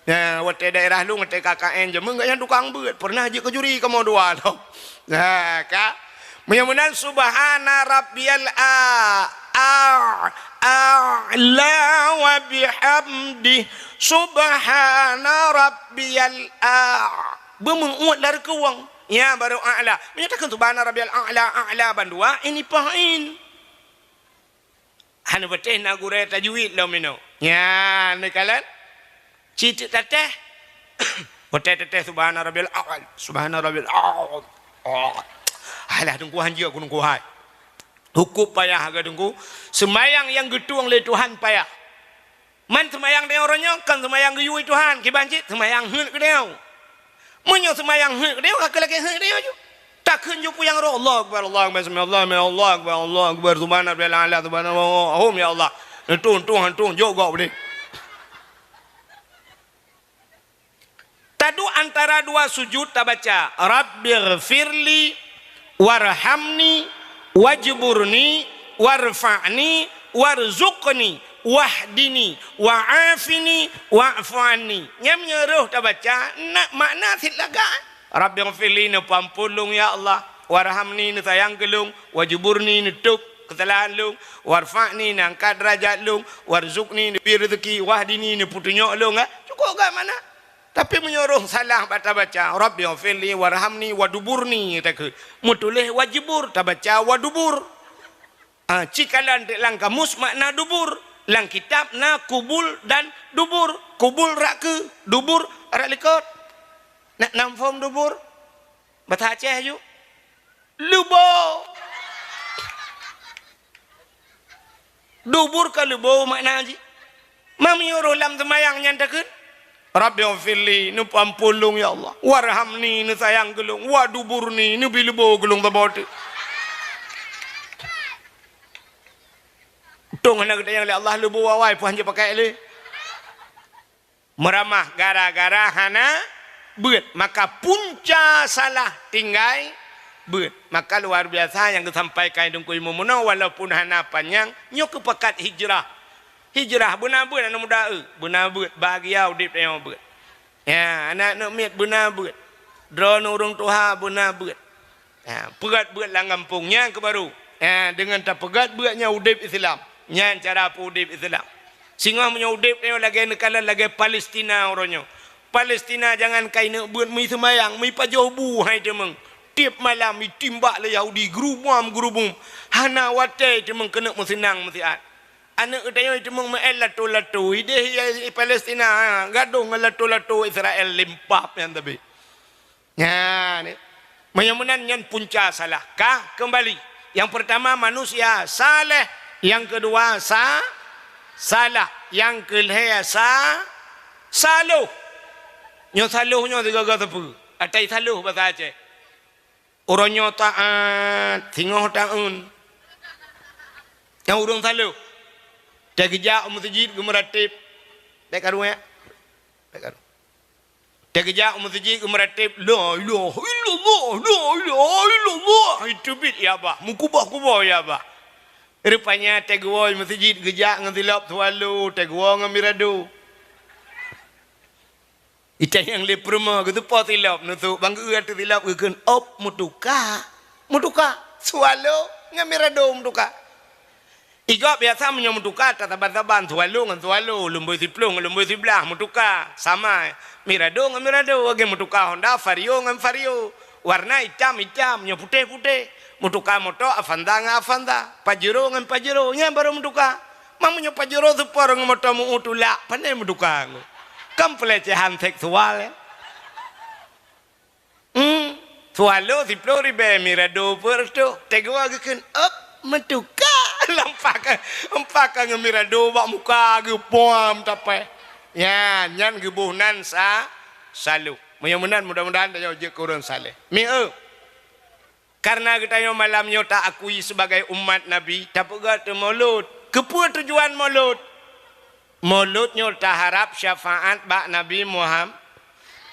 Ya, watée daerah lôn, watée K K N jameun, gobnyan tukang beuet. Pernah jeuet keu juri kamoe dua lom. Nah, ka. Meunyoe meunan, subhana rabbiyal a-, a-, a'la wa bihamdi. Subhana rabbiyal a-, beumeu'uet lam reukong. Ya, baru a'la. Meunyoe takheun subhana rabbiyal a'la, a'la bandua, ini pahin. Hana patéh na gurée tajwid lom inoe. Nyan neukalon. Cit tatéh. Watée tatéh subhana rabbil a'la, subhana rabbil a'la. Oh. Alah, Teungku, hanjeuet ku Teungku hai. Hukub payah agak Teungku. Seumayang nyang geutueng lé Tuhan payah. Man seumayang tanyoe uroe nyoe kon seumayang geuyue Tuhan, kiban cit seumayang heuet keu tanyoe. Meunyoe seumayang heuet keu tanyoe, ka keu lagée heuet keu tanyoe ju. Takheun ju peue nyang roh, Allahu Akbar, Allahu Akbar, sami Allahu liman hamidah, Allahu Akbar, Allahu Akbar, subhana rabbiyal a'la, subhanallah, ya Allah. Neutueng, tueng, tueng, jok gob deh. Taduek antara dua sujud tabaca, Rabbighfirli warhamni wajburni warfa'ni warzuqni wahdini wa'afini wa'fu anni. Nyan meunyoe roh tabaca, na makna cit lagak. Rabbighfirli, neupeuamphon lôn, ya Allah. Warhamni, neusayang keu lôn. Wajburni, neutôb keusalahan lôn. Warfa'ni, neuangkat deurajat lôn. Warzuqni, neubri reuzeuki. Wahdini, neupeutunyok lôn, eh. Cukôp gét makna. Tapi meunyoe roh salah bak tabaca, Rabbighfirli, warhamni, waduburni, takheun. Meutuléh wajbur, tabaca wadubur. Ah, cikalon teuk lam kamus makna dubur. Lam kitab na kubul dan dubur. Kubul rot keue, dubur rot likot. Nak nam phom dubur? Bahasa Aceh ju. Leubo. Dubur ka leubo makna jih. Ma meunyoe roh lam seumayang nyan takheun, "Rabbighfirli," neupeuamphon lôn ya Allah, "warhamni," neusayang keu lôn, "waduburni," neubi leubo keu lôn saboh teuk. Untông hana geutanyong lé Allah leubo awai, peue han jipakai lé. Meuramah gara-gara hana beuet, maka punca salah tinggai beuet. Maka luar biasa nyang geusampaikan Teungku Imum meunoe, walaupun hana panyang, nyoe keuh pakat hijrah. Hijrah beuna beuet aneuk muda, eu, beuna beuet, bahagia udeb tanyoe beuet. Ya, aneuk-aneuk miet beuna beuet. Droeneuh ureuëng tuha beuna beuet. Ha, peugét beuet lam gampông nyan keuh baru. Ha, deungon tapeugét beuet nyan udeb Islam. Nyan cara peuudeb Islam. Singoh meunyoe udeb nyoe lagée neukalon lagée Palestina uroe nyoe. Palestina jangankan ineuk beuet, meuseumayang, meupajoh bu hai teumeung. Tieb malam itimbak lé Yahudi, geurubom-geurubom. Hana watée teumeung keuneuk meuseunang meusiat. Aneuk geutanyoe teumeung meu'en lato-lato. Ideh i Palestina, ha, gadôh ngon lato-lato Israel limpah nyan tapi. Nyan, meunyoe meunan nyan punca salah. Ka keumbali. Nyang peurtama manusia saleh, nyang keudua sa-, salah, nyang keulhée sa-, saloh. Nyoe saloh nyoe sigoe-goe sapeue? Atai saloh basa Aceh. Uroe nyoe taát, singoh taeun. Nyang ureuëng saloh. Teugeujak u meuseujid geumeurateb. Bék karu ya. Bék karu. Teugeujak u meuseujid geumeurateb, "La ilaha illallah, la ilaha illallah." Itu bit ya bah, meukuboh-kuboh ya bah. Rupanya teuguwoe meuseujid geujak ngon silop swallow, teuguwoe ngon mirado. Itanyong lé peurumoh geutupo silop, neusok bang geu ateueh silop geukheun, "Op, meutuka." Meutuka. Swallow ngon mirado meutuka. Igob biasa meunyoe meutuka, tasaban-saban, swallow ngon swallow, lumboi siploh ngon lumboi siblaih, meutuka, sama, mirado ngon mirado, lagée meutuka Honda, Vario ngon Vario, warna itam-itam, nyoe putéh-putéh, meutuka moto Avanza ngon Avanza, Pajero ngon Pajero, nyan baru meutuka. Ma meunyoe Pajero seupor ngon moto meu-eu tulak, pane meutuka ngö. Kan pelecehan seksual, ya. Hmm, swallow siploh ribée, mirado peuet reutôh. Teuguwoe geukheun, "Op, meutuka." Lampak ka, lampak ka ngon mirado bak muka geupoam tapée. Nyan, nyan geuboh nan sa-, saloh. Meunyoe meunan, mudah-mudahan tanyoe jeuet keu ureuëng saleh. Mieu. Karena geutanyoe malam nyoe ta akui sebagai umat Nabi, tapeugét teu Maulud. Keupeue tujuan Maulud? Maulud nyoe taharab syafaat bak Nabi Muhammad.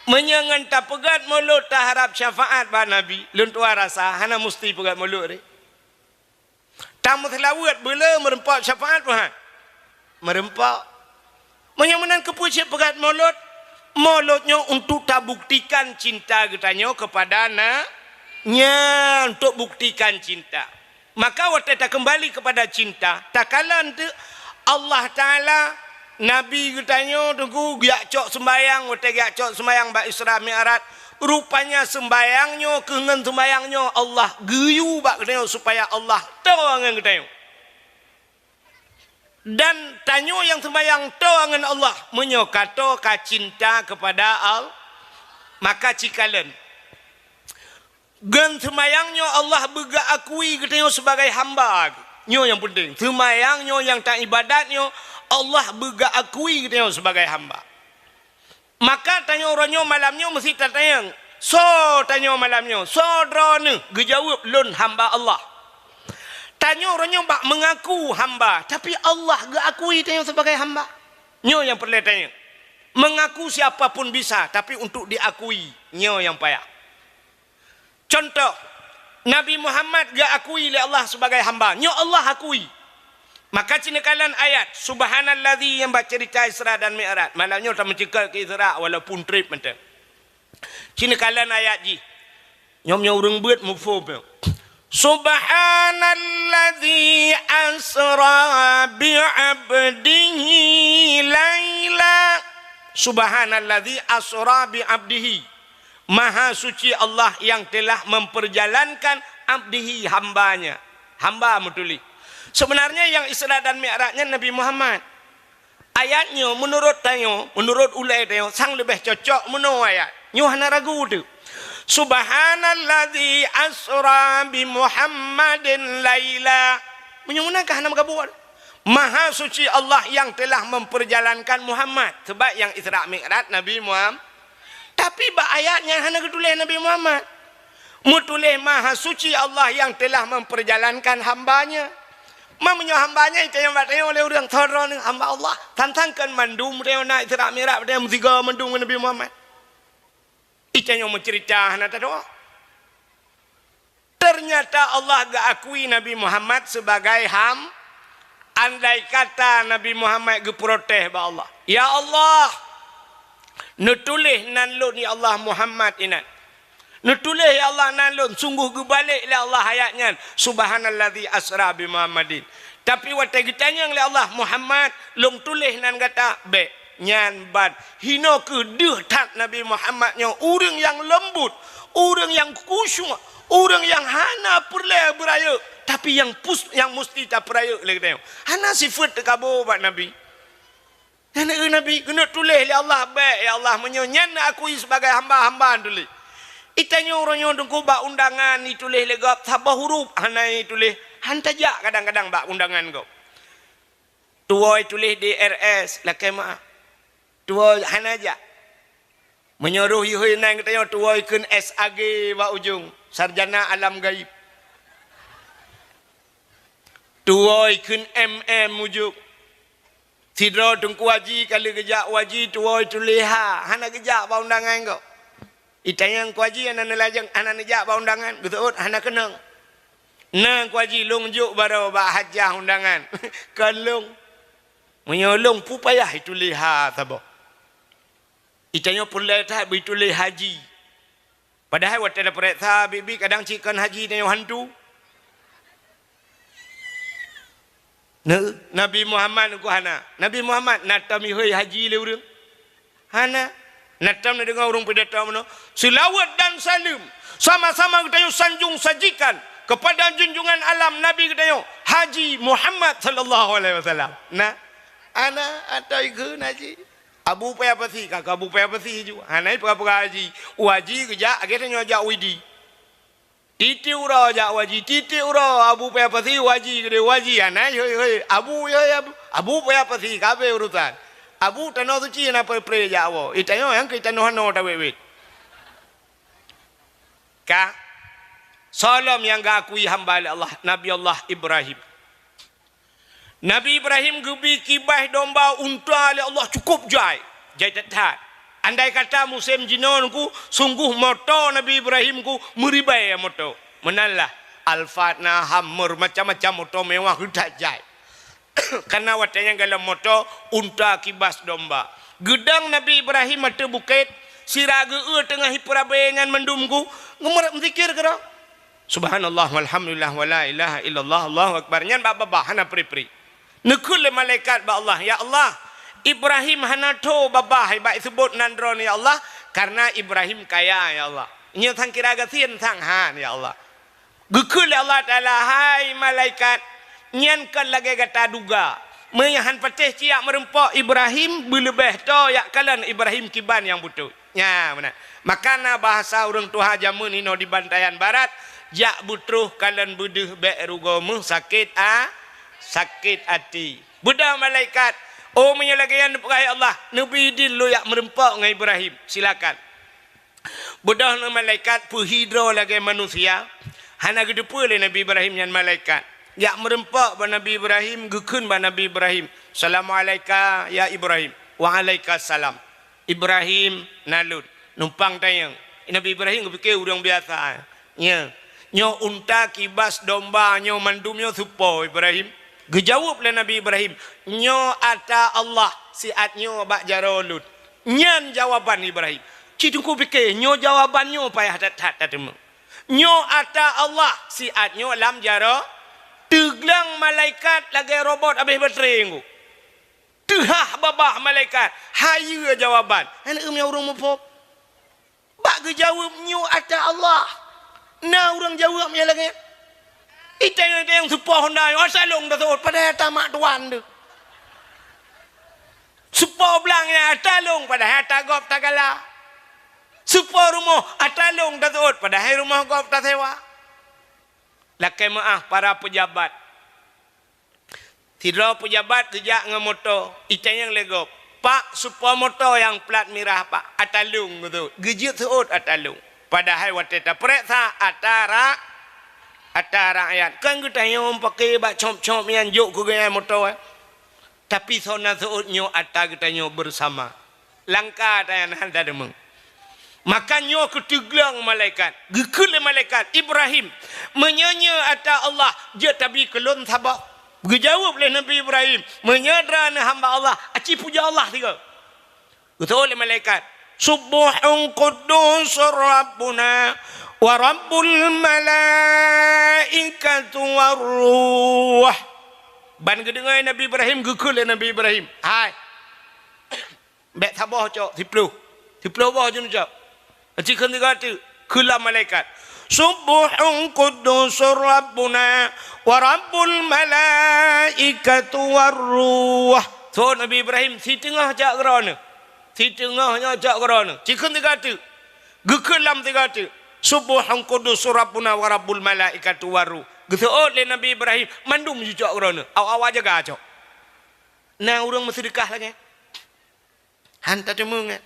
Meunyoe ngon tapeugét Maulud taharab syafaat bak Nabi, lôn tuan rasa hana musti peugét Maulud deh. Tameuseulaweuet beu le meureumpok syafaat Tuhan. Meureumpok. Meunyoe meunan keupeue cit peugét Maulud? Maulud nyoe untuk tabuktikan cinta geutanyoe keupada na-, nyan, untuk buktikan cinta. Maka watée takeumbali keupada cinta, takalon teuk Allah Taala Nabi geutanyoe teungku geujak cok seumbayang, watée geujak cok seumbayang bak Isra Mi'raj, rupanya seumbayang nyoe keu ngon seumbayang nyoe Allah geuyue bak geutanyoe supaya Allah toe ngon geutanyoe. Dan tanyoe nyang seumbayang toe ngon Allah, meunyoe ka toe ka cinta keupada Allah, maka cikalon. Ngon seumayang nyoe Allah beugeukui geutanyoe sibagai hamba. Nyoe nyang peunteng. Seumayang nyoe nyang taibadat nyoe Allah beugeukui geutanyoe sibagai hamba. Maka tanyoe uroe nyoe malam nyoe meusti tatanyong, soe tanyoe malam nyoe? Soe droeneuh? Geujaweueb, lôn hamba Allah. Tanyoe uroe nyoe bak meungaku hamba, tapi Allah geuakui tanyoe sibagai hamba. Nyoe nyang peureulée tanyoe. Meungaku siapa pun bisa, tapi untuk diakui, nyoe nyang payah. Contoh, Nabi Muhammad geuakui lé Allah sibagai hamba. Nyoe Allah akui. Maka ci neukalon ayat, Subhanalladzi nyang bak ceurita Isra dan Mi'raj. Malam nyoe tameuceukeut keu Isra walaupun treb mantong. Ci neukalon ayat jih. Nyoe meunyoe ureuëng beuet muphom nyoe. Subhanalladzi asra bi 'abdihi laila. Subhanalladzi asra bi 'abdihi. Maha suci Allah yang telah memperjalankan abdihi, hambanya. Hamba meutuléh. Sebenarnya yang Isra dan Mi'raj nyan Nabi Muhammad. Ayat nyoe meunurot tanyoe, meunurot ulée tanyoe, sang leubeh cocok meunoe ayat. Nyoe hana ragu teuh. Subhanalladzi asra bi Muhammadin laila. Meunyoe meunan ka hana meugabuet. Maha suci Allah yang telah memperjalankan Muhammad. Sebab yang Isra Mi'raj Nabi Muhammad. Tapi bak ayat nyan hana geutuléh Nabi Muhammad. Meutuléh Maha Suci Allah yang telah memperjalankan hamba-Nya. Ma meunyoe hamba-Nya, itanyong bak tanyoe lé ureuëng, soe droeneuh hamba Allah. Sang-sang kon mandum tanyoe na Isra Mi'raj, tanyoe meusigoe mandum ngon Nabi Muhammad. Itanyong meuceurita hana tadoa. Ternyata Allah geuakui Nabi Muhammad sebagai ham-, andai kata Nabi Muhammad geuprotes bak Allah, "Ya Allah, neutuléh nan lôn, ya Allah, Muhammad inan. Neutuléh, ya Allah, nan lôn." Sungguh geubalek lé Allah ayat nyan, "Subhanalladzi asra bi Muhammadin." Tapi watée geutanyong lé Allah, "Muhammad, lôn tuléh nan gata?" Bék. Nyan ban. Hinoe kheueh deuh that Nabi Muhammad nyoe, ureuëng nyang leumbut, ureuëng nyang khusyuk, ureuëng nyang hana peureulée beurayeuk, tapi nyang pus-, nyang musti tapeurayeuk lé geutanyoe. Hana sifeuet teukabô bak Nabi. Nyan keuh Nabi keuneuk tuléh lé Allah, bék, ya Allah, meunyoe nyan akui sibagai hamba, hamba tuléh. Itanyoe uroe nyoe teungku bak undangan ituléh lé gob saboh huruf hana ituléh, han tajak kadang-kadang bak undangan gob. Tuwoe tuléh D R S, lakée meu'ah. Tuwoe hana jak. Meunyoe roh ihôi nan geutanyoe tuwoe kheun S A G bak ujong, sarjana alam gaib. Tuwoe kheun M M ujong. Sidroe Teungku Haji ka lheueh geujak u haji tuwoe tuléh ha, hana geujak bak undangan gob. Itanyong Teungku Haji hana neulajeng, hana neujak bak undangan, geuseuôt hana keunong. Na Teungku Haji lôn jok baroe bak hajah undangan. Kon lôn. Meunyoe lôn peue payah ituléh ha saboh. Itanyoe peureulée that beuituléh haji. Padahai watée tapeuriksa biet-biet kadang cit kon haji tanyoe hantu. Nah, Nabi Muhammad nyoe hana. Nabi Muhammad na tom ihôi haji lé ureuëng? Hana. Na tom neudeungoe ureuëng pidato meunoe, "Seulaweuet dan saleuem sama-sama geutanyoe sanjong sajikan keupada junjungan alam Nabi geutanyoe, Haji Muhammad sallallahu alaihi wasallam." Na, hana, atau ikheun haji. Abu Paya Pasi, ka keu Abu Paya Pasi ju. Hana peugah-peugah haji. U haji geujak, lagée tanyoe jak u Idi. Tieb-tieb uroe jak u haji, tieb-tieb uroe Abu Paya Pasi u haji, keudeh u haji, hana, hoi, hoi, Abu, hoi, Abu, Abu Paya Pasi, ka habéh urosan. Abu Tanoh Suci na pre-pre jak woe. Itanyoe nyang keu tanoh hano tawét-wét. Ka. Soe lom nyang geuakui hamba lé Allah? Nabi Allah Ibrahim. Nabi Ibrahim geubi kibas domba unta lé Allah cukôp jai, jai that-that. Andai kata musém jinoe Teungku, sunggoh moto Nabi Ibrahim Teungku meuribèe moto. Meunan lah, Alphard na, Hummer, macam-macam moto mewah that jai. Kareuna watèe nyan golom moto unta kibas domba. Geudong Nabi Ibrahim ateueh bukét, sira geu-eu teungoh ipeurabèe nyan mandum Teungku, geumeurat meuzikir keudroe. Subhanallah walhamdulillah wala ilaha illallah Allahu akbar. Nyan bak babah hana pri-pri. Neukheun lé malaikat bak Allah, "Ya Allah, Ibrahim hana tho babah bak iseubot nan droeneuh ya Allah, kareuna Ibrahim kaya ya Allah. Nyoe sang kira gasien sang han ya Allah." Geukheun lé Allah Taala, "Hai malaikat, nyan kon lagèe gata duga. Meunyo han patéh cit jak meurumpok Ibrahim, beuleubèh tho jak kalon Ibrahim kiban nyang beutôi." Nyan meunan. Maka na bahasa ureueng tuha jameun inoe di Bantayan Barat, "Jak beutroh kalon beudeuh bèk rugoe meuh sakét a-, sakét até." Beudôh malaikat, "Oh, meunyoe lagèe nyan neupeugah ya Allah, neubi idin lôn jak meurumpok ngon Ibrahim, silakan." Beudôh na malaikat peuhi droe lagèe manusia, hana geuteupeue lé Nabi Ibrahim nyan malaikat. Jak meurumpok bak Nabi Ibrahim, geukheun bak Nabi Ibrahim, "Assalamualaika ya Ibrahim." "Waalaikumsalam." "Ibrahim, na lôn." Numpang tanyong. Nabi Ibrahim geupike ureueng biasa. Nyoe, nyoe unta kibas domba nyoe mandum nyoe soe po Ibrahim? Geujaweueb lé Nabi Ibrahim, "Nyoe ata Allah siat nyoe bak jaroe lôn." Nyan jawaban Ibrahim. Cit Teungku pike, nyoe jawaban nyoe payah that-that tateumé. Nyoe ata Allah siat nyoe lam jaroe, teugleng malaikat lagèe robot abéh baterai Teungku. Teuhah babah malaikat, hayeue jawaban. Hana ureueng muphom. Bak geujaweueb nyoe ata Allah. Na ureueng jaweueb nyang lagèe nyan? Itanyong-tanyong soe po honda nyoe, ata lôn taseuôt, padahai ata mak tuan teuh. Soe po blang nyan, ata lôn, padahai ata gob tagala. Soe po rumoh, ata lôn taseuôt, padahai rumoh gob tasewa. Lakèe meu'ah para peujabat. Sidroe peujabat geujak ngon moto, itanyong lé gob, "Pak, soe po moto nyang plat mirah, Pak?" "Ata lôn," geuseuôt. Geujeuet seuôt ata lôn. Padahai watèe tapareksa, ata ra-, ata rakyat. Kon geutanyoe pake bak cop-cop nyan jok keu geuhnyan moto, eh. Tapi soe na seuôt nyoe ata geutanyoe beusama. Langka tanyan hana deungoe. Maka nyoe keu teugleng malaikat. Geukheun lé malaikat, "Ibrahim, meunyoe nyoe ata Allah, jeuet tabi keu lôn saboh." Geujaweueb lé Nabi Ibrahim, "Meunyoe droeneuh hamba Allah, aci pujoe Allah sigoe." Geuseuôt lé malaikat, "Subbuhun quddusur Rabbuna wa Rabbul malaikatu war ruh." Ban geudeungoe Nabi Ibrahim, geukheun lé Nabi Ibrahim, "Hai, bèk saboh cok, siploh. Siploh boh jeuet neucok." Aci kheun sigoe teuk, kheun lom malaikat, "Subbuhun quddusur Rabbuna wa Rabbul malaikatu war ruh." Seuôt Nabi Ibrahim, "Siteungoh cok keu droeneuh. Siteungoh nyoe cok keu droeneuh." Aci kheun sigoe teuk, geukheun lom sigoe teuk, "Subbuhun quddusur Rabbuna wa Rabbul malaikatu war ruh." Geuseuôt lé Nabi Ibrahim, "Mandum jicok keu droeneuh. Awak-awak jaga cok." Na ureueng meuseudeukah lagèe nyan? Han tateumé nyan.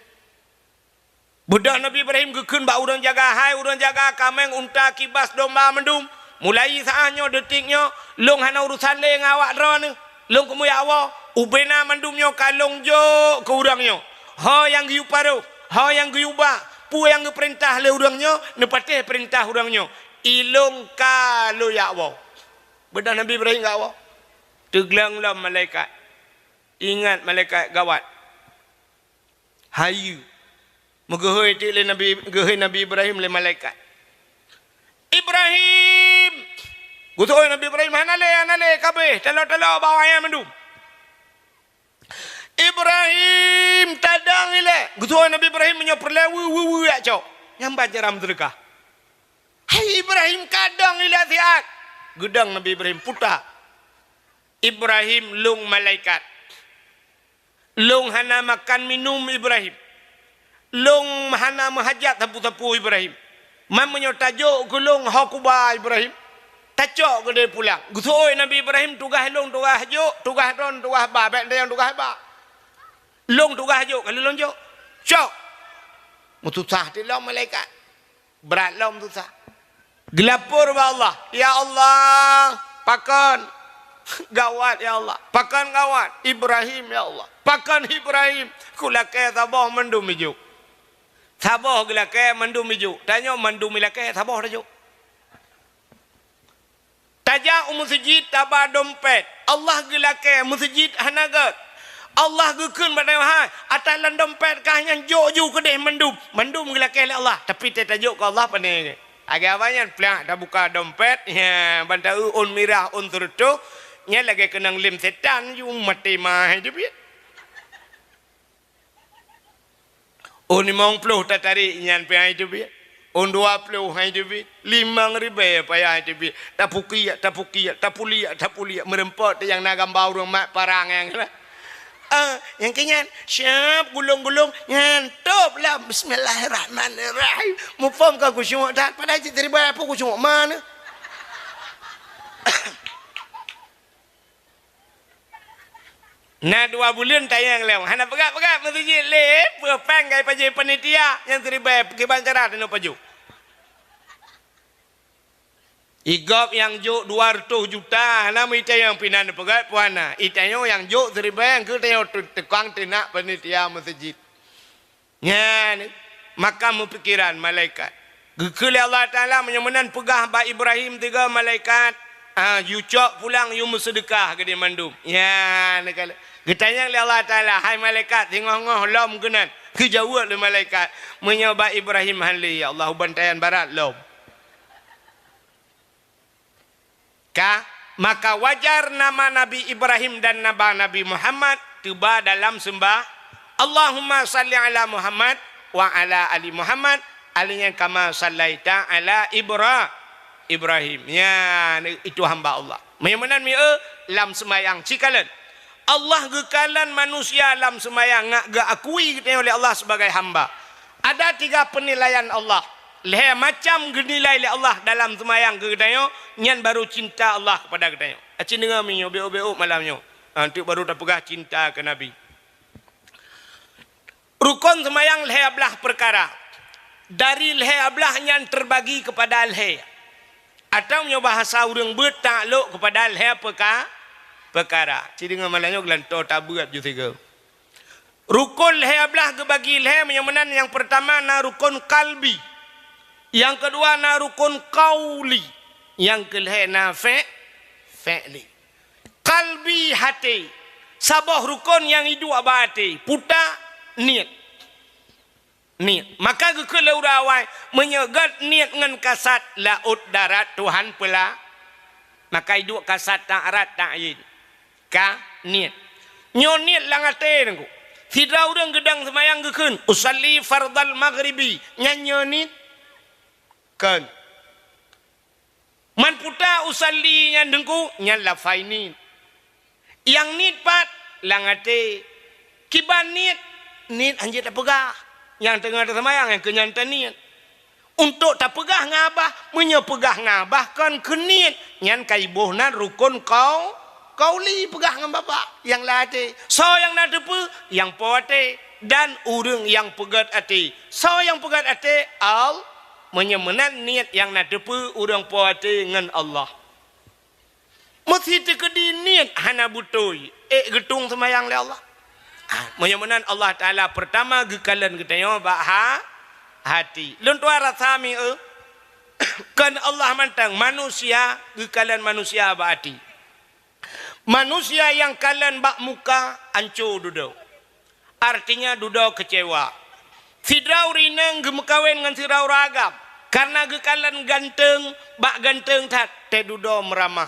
Beudôh Nabi Ibrahim geukheun bak ureueng jaga, "Hai ureueng jaga kaméng, unta, kibas, domba mandum, mulai saát nyoe, deutik nyoe, lôn hana urosan lé ngon awak droeneuh. Lôn keumeung jak woe, ubena mandum nyoe ka lôn jok keu ureueng nyoe. Ho nyang geuyue paroh, ho nyang geuyue ba, peue nyang geupeurintah lé ureueng nyoe, neupatéh peurintah ureueng nyoe. Ilôn ka lôn jak woe." Beudôh Nabi Ibrahim jak woe, teugleng lom malaikat. Ingat malaikat gawat. Hayeue. Meugeuhôi teuk lé Nabi, geuhôi Nabi Ibrahim lé malaikat. "Ibrahim!" Geuseuôt Nabi Ibrahim, "Hana lé, hana lé, ka abéh, taloe-taloe bak awak nyan mandum." "Ibrahim, tadong ilèe!" Geuseuôt Nabi Ibrahim, "Meunyoe peureulèe, weu, weu, weu, jak cok." Nyan ban cara meuseudeukah. "Hai Ibrahim, ka dong ilèe siat!" Geudong Nabi Ibrahim, puta. "Ibrahim, lôn malaikat. Lôn hana makan minum, Ibrahim. Lôn hana meuhajat sapeue-sapeue, Ibrahim. Man meunyoe tajok keu lôn ho kuba, Ibrahim, tacok keudéh pulang." Geuseuôt Nabi Ibrahim, "Tugaih lôn tugaih jok, tugaih droeneuh tugaih ba, bèk neutanyong tugaih ba. Lôn tugaih jok, ka lheueh lôn jok." Cok. Meususah teuk lom malaikat. Brat lom susah. Geulapor bak Allah, "Ya Allah, pakon gawat, ya Allah, pakon gawat Ibrahim, ya Allah, pakon Ibrahim, kulakée saboh mandum ijok." Saboh geulakée mandum ijok. Tanyoe mandum ilakée saboh tajok. Tajak u meuseujid taba dompet. Allah geulakée meuseujid hana gét. Allah geukheun bak tanyoe, "Hai, ata lam dompet kah nyan jok ju keudeh mandum." Mandum geulakée lé Allah, tapi teuh tajok keu Allah pane. Lagée awai nyan plak tabuka dompet, ya, ban taeu ôn mirah ôn seureutôh, nyan lagée keunong lem setan ju maté ma hai teubiet. Ôn limong ploh tatarék nyan pih hai teubiet. Ôn dua ploh hai teubiet. Limong ribée payah hai teubiet. Tapukiak, tapukiak, tapuliak, tapuliak. Meureumpok teuh nyang na gamba ureuëng mat parang nyang keunan. Ah, nyang keu nyan, siap gulong-gulong, nyan top lah. Bismillahirrahmanirrahim. Muphom ka khusyuk that, padahai cit siribée pun khusyuk mana. Na dua buleuen tayang lom, hana peugah-peugah meuseujid lé, peue péng kai pajoh panitia nyang siribée kiban cara teunoe pajoh. Igop nyang jok dua reutôh juta, hana meuitayang pinan peugah peue hana. Itayang nyang jok siribée, engkeu tayang tu-, tukang teunak panitia meuseujid. Nyan, maka meupikiran malaikat. Geukheun lé Allah Taala, meunyoe meunan peugah bak Ibrahim tiga malaikat, ah, "Yu cok pulang, yu meuseudeukah keudeh mandum." Nyan, geutanyong lé Allah Taala, "Hai malaikat, singoh-ngoh lom keunan?" Geujaweueb lé malaikat, "Meunyoe bak Ibrahim hán lé, ya Allah, u bantayan barat lom." Ka, maka wajar nama Nabi Ibrahim dan nama Nabi Muhammad teuba dalam seumbah, "Allahumma salli ala Muhammad wa ala ali Muhammad, alaihi kama sallaita ala Ibra-, Ibrahim." Ya, itu hamba Allah. Meunyoe meunan mieu lam seumayang cikalon. Allah geukalon manusia lam seumayang ngat geuakui geutanyoe lé Allah sebagai hamba. Ada tiga penilaian Allah. Lhée macam geunilai lé Allah dalam seumayang keu geutanyoe, nyan baru cinta Allah kepada geutanyoe. Aci deungoe meunyoe, bék-bék malam nyoe. Ha, teuk baru tapeugah cinta keu Nabi. Rukon seumayang lhée blaih peukara. Dari lhée blaih nyan teubagi keupada lhée. Atawa meunyoe bahasa ureuëng beuet taklok keupada lhée peuka-, peukara. Ci deungoe malam nyoe geulantoe tabeuet ju sigoe. Rukon lhée blaih geubagi lhée, meunyoe meunan nyang peurtama na rukon kalbi, nyang keudua na rukon kauli, nyang keulhée na fe-, fe'li. Kalbi, haté, saboh rukon nyang iduek bak até, puta, niet. Niet. Maka geukheun lé ureuëng awai, meunyoe gét niet ngon kasat, laôt darat Tuhan peula, maka iduek kasat, taat, ta'yin. Ka niet. Nyoe niet lam até teungku. Sidroe ureuëng geudong seumayang geukheun, "Usalli fardal maghribi." Nyan nyoe niet? Kon. Man puta usalli nyan teungku, nyan lafai niet. Nyang niet pat lam até. Kiban niet, niet hanjeuet tapeugah. Nyang teungoh taseumayang nyang keu nyan taniet. Untuk tapeugah ngon babah, meunyoe peugah ngon babah kon keu niet, nyan ka iboh nan rukon kau-, kauli, peugah ngon babah nyang lam até. Soe nyang na teupeue? Nyang po até. Dan ureuëng nyang peugét até. Soe nyang peugét até? Al-, meunyoe meunan niet nyang na teupeue ureuëng po até ngon Allah. Meusi teukeudi niet hana beutôi, ék geutueng seumayang lé Allah. Ah, meunyoe meunan Allah Taala peurtama geukalon geutanyoe bak ha-, hati. Lôn tuan rasa mieu, kon Allah mantong, manusia geukalon manusia bak hati. Manusia nyang kalon bak muka anco dudoe. Artinya dudoe keucewa. Sidroe ureuëng inong geumeukawen ngon sidroe ureuëng agam, kareuna geukalon ganteng, bak ganteng that, teududoe meuramah,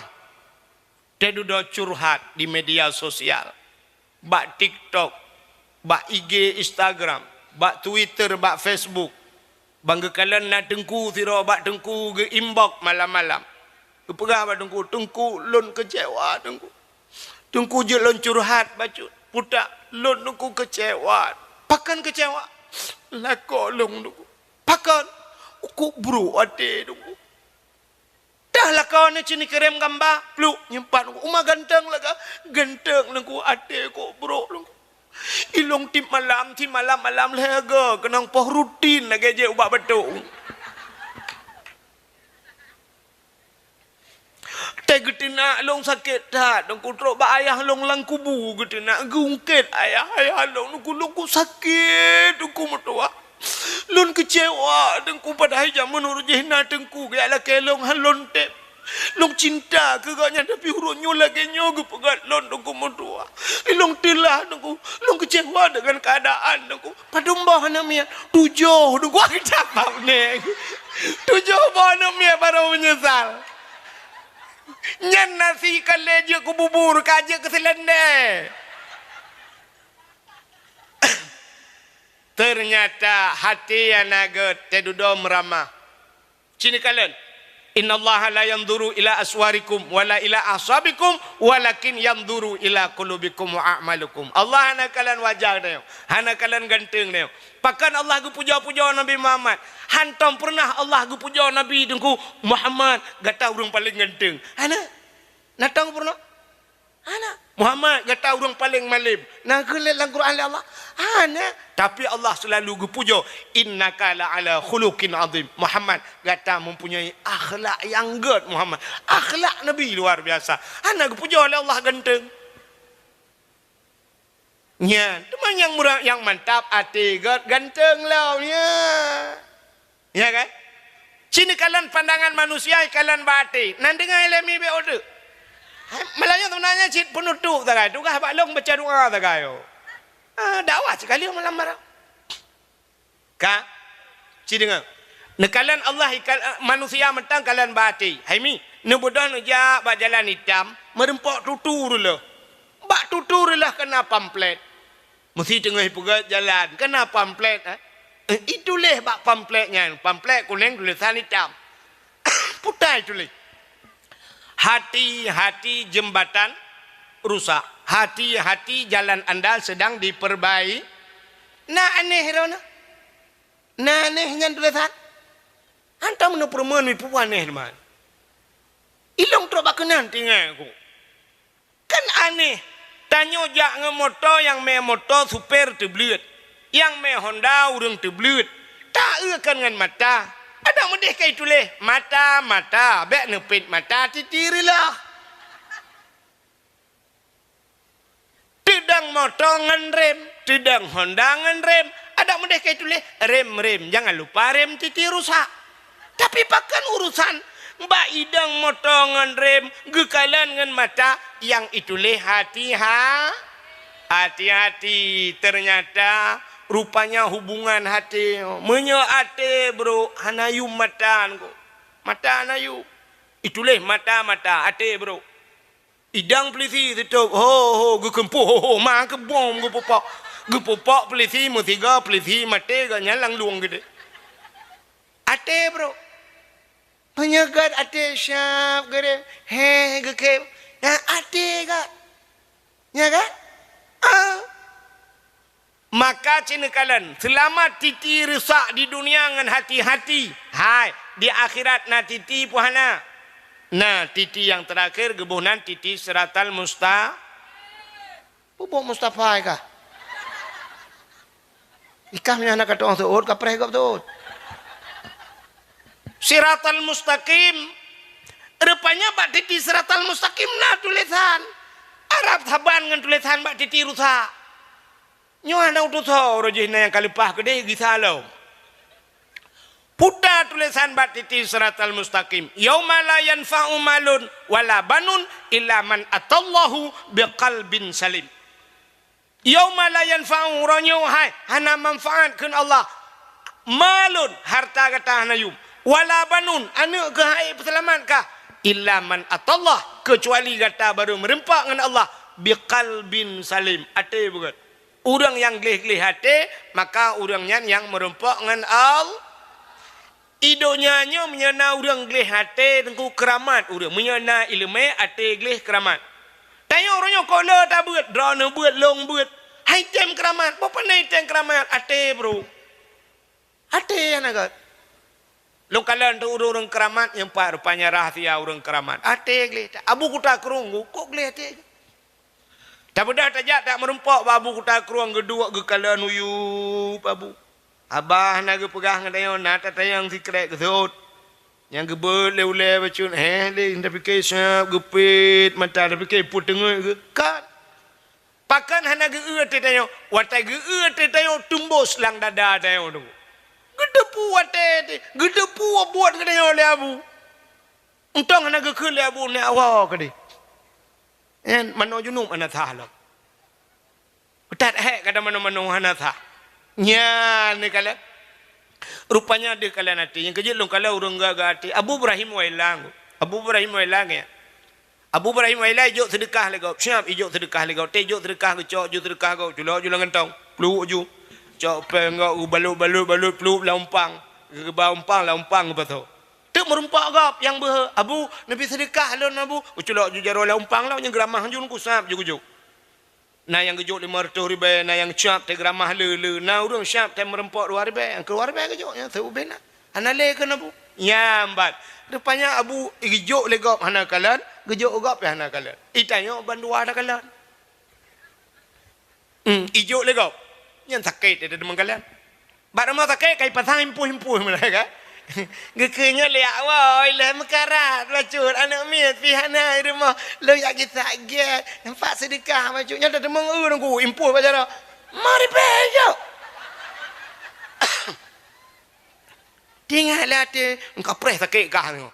teududoe curhat di media sosial, bak TikTok, bak I G, Instagram, bak Twitter, bak Facebook. Ban geukalon na teungku sidroe bak teungku geu-inbox malam-malam. Geupeugah bak teungku, "Teungku, lôn keucewa, teungku. Teungku, jeuet lôn curhat bacut. Putak, lôn teungku keucewa." "Pakon keucewa?" "Lakoe lôn, teungku." "Pakon?" "Ukuk brok até, teungku." "Dah lakoe nyoe ci neukirém gamba, pluk, nyimpan teungku. Uma ganteng lagée, ganteng teungku, até kok brok teungku. Ilong tiep malam, tiep malam-malam lhée goe, keunong poh rutin lagée jeuet ubak batok." Teugeuteunak lôn sakét that, Teungku, trok bak ayah lôn lam kubu geuteunak, geuungkét ayah, ayah lôn, Teungku, lôn kok sakét, Teungku meutuah. Lôn keucewa, Teungku, padahai jameun uroe jih na Teungku geujak lakée lôn, han lôn tém. Lôn cinta keu gobnyan, tapi uroe nyoe lagée nyoe geupeugah lôn, Teungku meutuah. Lôn teulah, Teungku. Lôn keucewa deungon keuadaan, Teungku. Padum boh aneuk miet? Tujoh, Teungku. Wah, geucabab neng. Tujoh boh aneuk miet baru meunyeusal. Nyan nasi ka lheueh jeuet keu bubur, ka jeuet keu seulendé. Teunyata hati nyang na gét, teududoe meuramah. Ci neukalon, "Innallaha la yanzuru ila aswarikum wala ila ahsabikum, walakin yanzuru ila qulubikum wa a'malikum." Allah hana kalon wajah tanyoe, hana kalon ganteng tanyoe. Pakon Allah geupujoe-pujoe Nabi Muhammad? Hantom peureunah Allah geupujoe Nabi Teungku, "Muhammad, gata ureuëng paleng ganteng." Hana. Na tom peureunah? Hana. "Muhammad, gata ureuëng paleng malem." Na geulét lam Quran lé Allah? Hana. Tapi Allah seulalu geupujoe, "Innaka la ala khuluqin azim." "Muhammad, gata mempunyai akhlak nyang gét, Muhammad." Akhlak Nabi luar biasa. Hana geupujoe lé Allah ganteng. Nyan, teuma nyang murah, nyang mantap até gét, ganteng lom, ya. Ya kan? Ci neukalon pandangan manusia, ikalon bak até. Nan deungon ilée mi bék udeuek. Hai, malam nyoe seubeunanya cit peunutup sagai. Tugaih bak lôn baca doa sagai, oh. Ah, dakwah sikali malam barang. Ka? Ci deungoe. Neukalon Allah ikal-, manusia mantong kalon bak até. Hai mi, neubeudôh neujak bak jalan itam, meureumpok tutu reuloh. Bak tutu reuloh keuna pamflet. Meusi teungoh ipeugét jalan, keuna pamflet, eh? Eh, ituléh bak pamflet nyan, pamflet kunéng tulésan itam. Putai tuléh. "Hati-hati jembatan rusak. Hati-hati jalan anda sedang diperbai-." Na aneh droeneuh. Na aneh nyan tulésan. Hantom neupeureumeun mipeue aneh teuma. Ilôn trok bak keunan tinggai ku. Kan aneh, tanyoe jak ngon moto nyang mé moto supée teubleuet, nyang mé Honda ureuëng teubleuet, taeu kan ngon mata. Adak meudeh ka ituléh, "Mata, mata, bék neupét mata titi reuloh." Teudong moto ngon rem, teudong Honda ngon rem, adak meudeh ka ituléh, "Rem, rem, jangan lupa rem titi rusak." Tapi pakon urusan bak idong moto ngon rem geukalon ngon mata nyang ituléh hati-ha-, hati-hati. Teunyata rupanya hubungan até. Meunyoe até brok hana yum mata ngon. Mata hana yum. Ituléh mata, mata, até brok. Idong peulisi sitôb, ho, ho, geukeumpôh, ho, ho, ma keubom geupupok. Geupupok peulisi meusigoe, peulisi maté, gobnyan lam lueng geude. Até brok. Meunyoe gét até siab geurem, héh, geukém. Nah, até gét. Nya kan? Ah. Maka ci neukalon, seulamat titi rusak di dunia ngon hati-hati. Hai, di akhirat na titi peue hana? Na titi nyang teurakhir geuboh nan titi siratal musta-, bubuk Mustafa kah? Ikah meunyoe hana ka tuong seuôt, ka preh gob seuôt. Siratal mustaqim. Rupanya bak titi siratal mustaqim na tulésan. Arab saban ngon tulésan bak titi rusak. Nyoe hana utusoe uroe jih na nyang ka leupah keudeh gisa lom. Puta tulésan bak titi siratal mustaqim. "Yauma la yanfa'u malun wala banun illa man atallahu biqalbin salim." "Yauma la yanfa'u," uroe nyoe hai, hana manfaat kheun Allah. "Malun," harta gata hana yum. "Wala banun," aneuëk keuh hai peuseulamat kah. "Illa man atallah," keucuali gata barô meureumpok ngon Allah. "Biqalbin salim," até beugét. Ureuëng nyang gleh-gleh até, maka ureuëng nyan nyang meureumpok ngon Al-, i donya nyoe meunyoe na ureuëng gleh até, teungku, keuramat ureuëng. Meunyoe na iéleumé até gleh, keuramat. Tanyoe uroe nyoe kok le tabeuet, droeneuh beuet, lôn beuet. Hai tem keuramat, boh pane tem keuramat, até brok. Até hana gét. Lôn kalon teu ureuëng-ureuëng keuramat, nyang pat rupanya rahsia ureuëng keuramat. Até gleh that. Abu Kuta Krueng, kok gleh até. Tabeudôh tajak tameureumpok bak Abu Kuta Krueng, geuduek geukalon uyueb Abu. Abah na geupeugah ngon tanyoe, na tatanyong sikrek geuseuôt. Nyang geubeuet lé ulèe bacut, heh, lé tapike siab, geupit mata, tapike peue teungeut geuh. Kan? Pakon hana geu-eu até tanyoe? Watèe geu-eu até tanyoe, tumbôh lam dada tanyoe tu. Geuteupeue até, geuteupeue buet geutanyoe lé Abu. Untông hana geukheun lé Abu nyan awai keudéh. Nyan manoe junub hana sah lom. That hék gata manoe-manoe hana sah. Nyan neukalon. Rupanya deuh kalon até. Nyang keujeuet lôn kalon ureueng gagah até. Abu Ibrahim Wailang. Abu Ibrahim Wailang nyan. Abu Ibrahim Wailang ijok seudeukah lé gob. Siap ijok seudeukah lé gob. Teuh ijok seudeukah geucok ju seudeukah gob. Culok ju lam gantong. Pluek ju. Cok péng gob, balot-balot, balot pluek lam umpang. Geuba umpang, lam umpang geupasoe. Teuk meurumpok gob nyang beuhe, "Abu, neubi seudeukah lôn, Abu." Uculok ju jaroe lam umpang lom, nyang geuramah ju, neugusab ju geujok. Na nyang geujok limong reutôh ribèe, na nyang siap teuh geuramah le-le, na ureueng siap teuh meurumpok dua ribèe, nyang keu dua ribèe geujok, nyang seuubé na. Hana lé keu Abu. Nyan ban. Rupanya Abu geujok lé gob hana kalon, geujok gob pih hana kalon. Itanyoe bandua takalon. Hmm, ijok lé gob. Nyan sakét, dia deungon kalon. Bak rumoh sakét, ka ipasang impôh-impôh mulai kan. Geukheun nyoe lé awai, lé meukarat, bacut, aneuk miet, pih hana di rumoh. Lôn jak gisa gét, nampak seudeukah, bacut. Nyoe dah teumong eu nunggu, impôh bak jaroe. Mari pih jok. Tinggai lé até, engka preh sakét kah nyoe.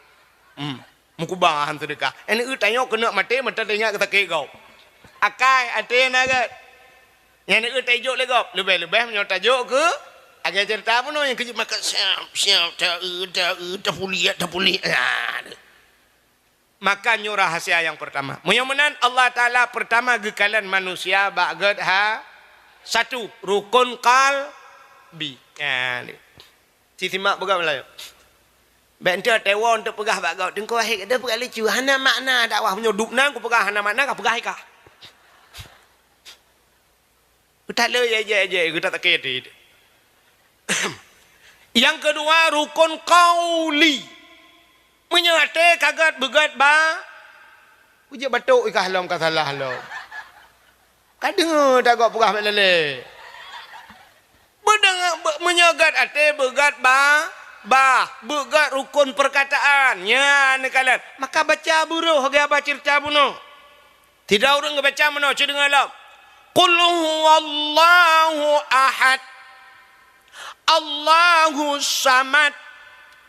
Hmm. Meukuba han seudeukah. Nyan eu tanyoe keuneuk maté, meuteun teuingat keu sakét gob. Akai até na gét. Nyan eu tajok lé gob. Leubeh-leubeh meunyoe tajok keu, lagèe ceurita bunoe nyang keujeuet maka siap, siap, ta-eu, ta-eu, tapuliek, tapuliek. Ah, deuh. Maka nyoe rahasia nyang peurtama. Meunyoe meunan Allah Taala peurtama geukalon manusia bak gét ha satu, rukun qalbi. Ah, deuh. Sisimak peugah Meulayu. Bèk enteuk teuwoe enteuk peugah bak gob, "Teungku Wahid, gata peugah lucu, hana makna dakwah." Meunyoe dubna kupeugah hana makna, kapeugah i kah. Geutaleueng jai-jai-jai, geutat sakét até. Nyang keudua, rukun qauli. Meunyoe até ka gét, beugét ba, Kujak batok i kah lom ka salah lom. Ka deungoe dak gob peugah bak lé-lé. Beudeungoe, beu-, meunyoe gét até beugét ba, bah, beugét rukon peurkataan. Nyan neukalon. Maka baca beuroh lagèe haba ceurita bunoe. Sidroe ureueng geubaca meunoe, ci deungoe lom. Qul huwallahu ahad. Allahus samad,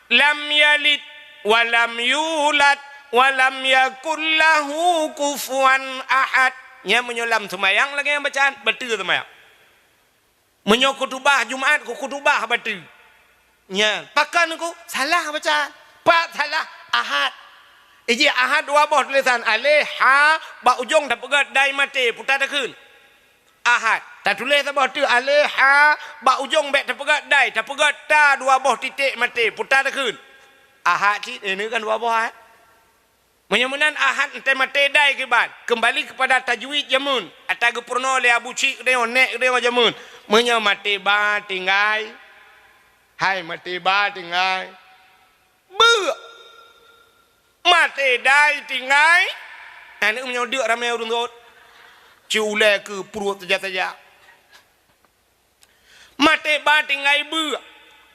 lam yalid wa lam yulad wa lam yakul lahu kufuwan ahad. Nyan meunyoe lam seumayang lagèe nyang bacaan, bateue seumayang. Meunyoe khutubah Jumat, khutubah bateue. Nyan, pakon ku salah bacaan. Pat salah, ahad. Iji ahad dua boh tulésan, aleh, ha, bak ujong tapeugét dai maté, puta takheun. Ahad. Tatuléh saboh teuk aleh, ha, bak ujong bèk tapeugét dai, tapeugét ta dua boh titék maté, puta takheun. Ahad cit, eh, nyoe kan dua boh ahad. Meunyoe meunan ahad enteuk maté dai kiban, keumbali keupada tajwid jameun, ata geupeurunoe lé Abu Cik geutanyoe, nèk geutanyoe jameun. Meunyoe maté ba tinggai, hai maté ba tinggai. Beuk. Maté dai tinggai. Aneuk meunyoe deuk ramé ureueng rot. Ci ulèe keu pruet saja-saja. Maté ba tinggai beuk.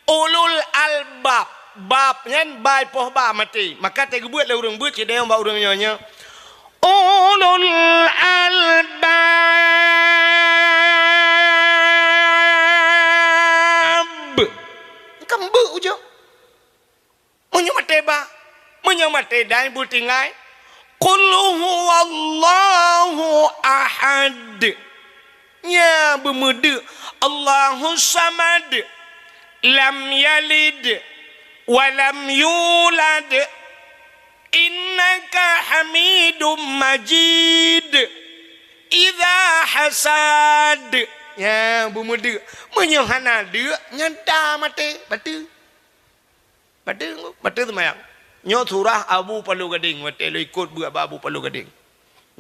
Ulul albab. Bab nyan bai poh ba maté. Maka teugeubeuet lé ureueng beuet ci dayong bak ureueng nyoe nyoe. Ulul albab. Kan beuk ujong. Meunyoe maté ba, meunyoe maté dai beutinggai, qul huwallahu ahad. Nya beumeudeuk, Allahus samad, lam yalid wa lam yulad. Innaka Hamidum Majid. Idza hasad. Nya beumeudeuk. Meunyoe hana deuk, nyan ta maté, bateue. Bateue, bateue seumayang. Nyoe surah Abu Palu Gadeng, watèe lôn ikot beuet bak Abu Palu Gadeng.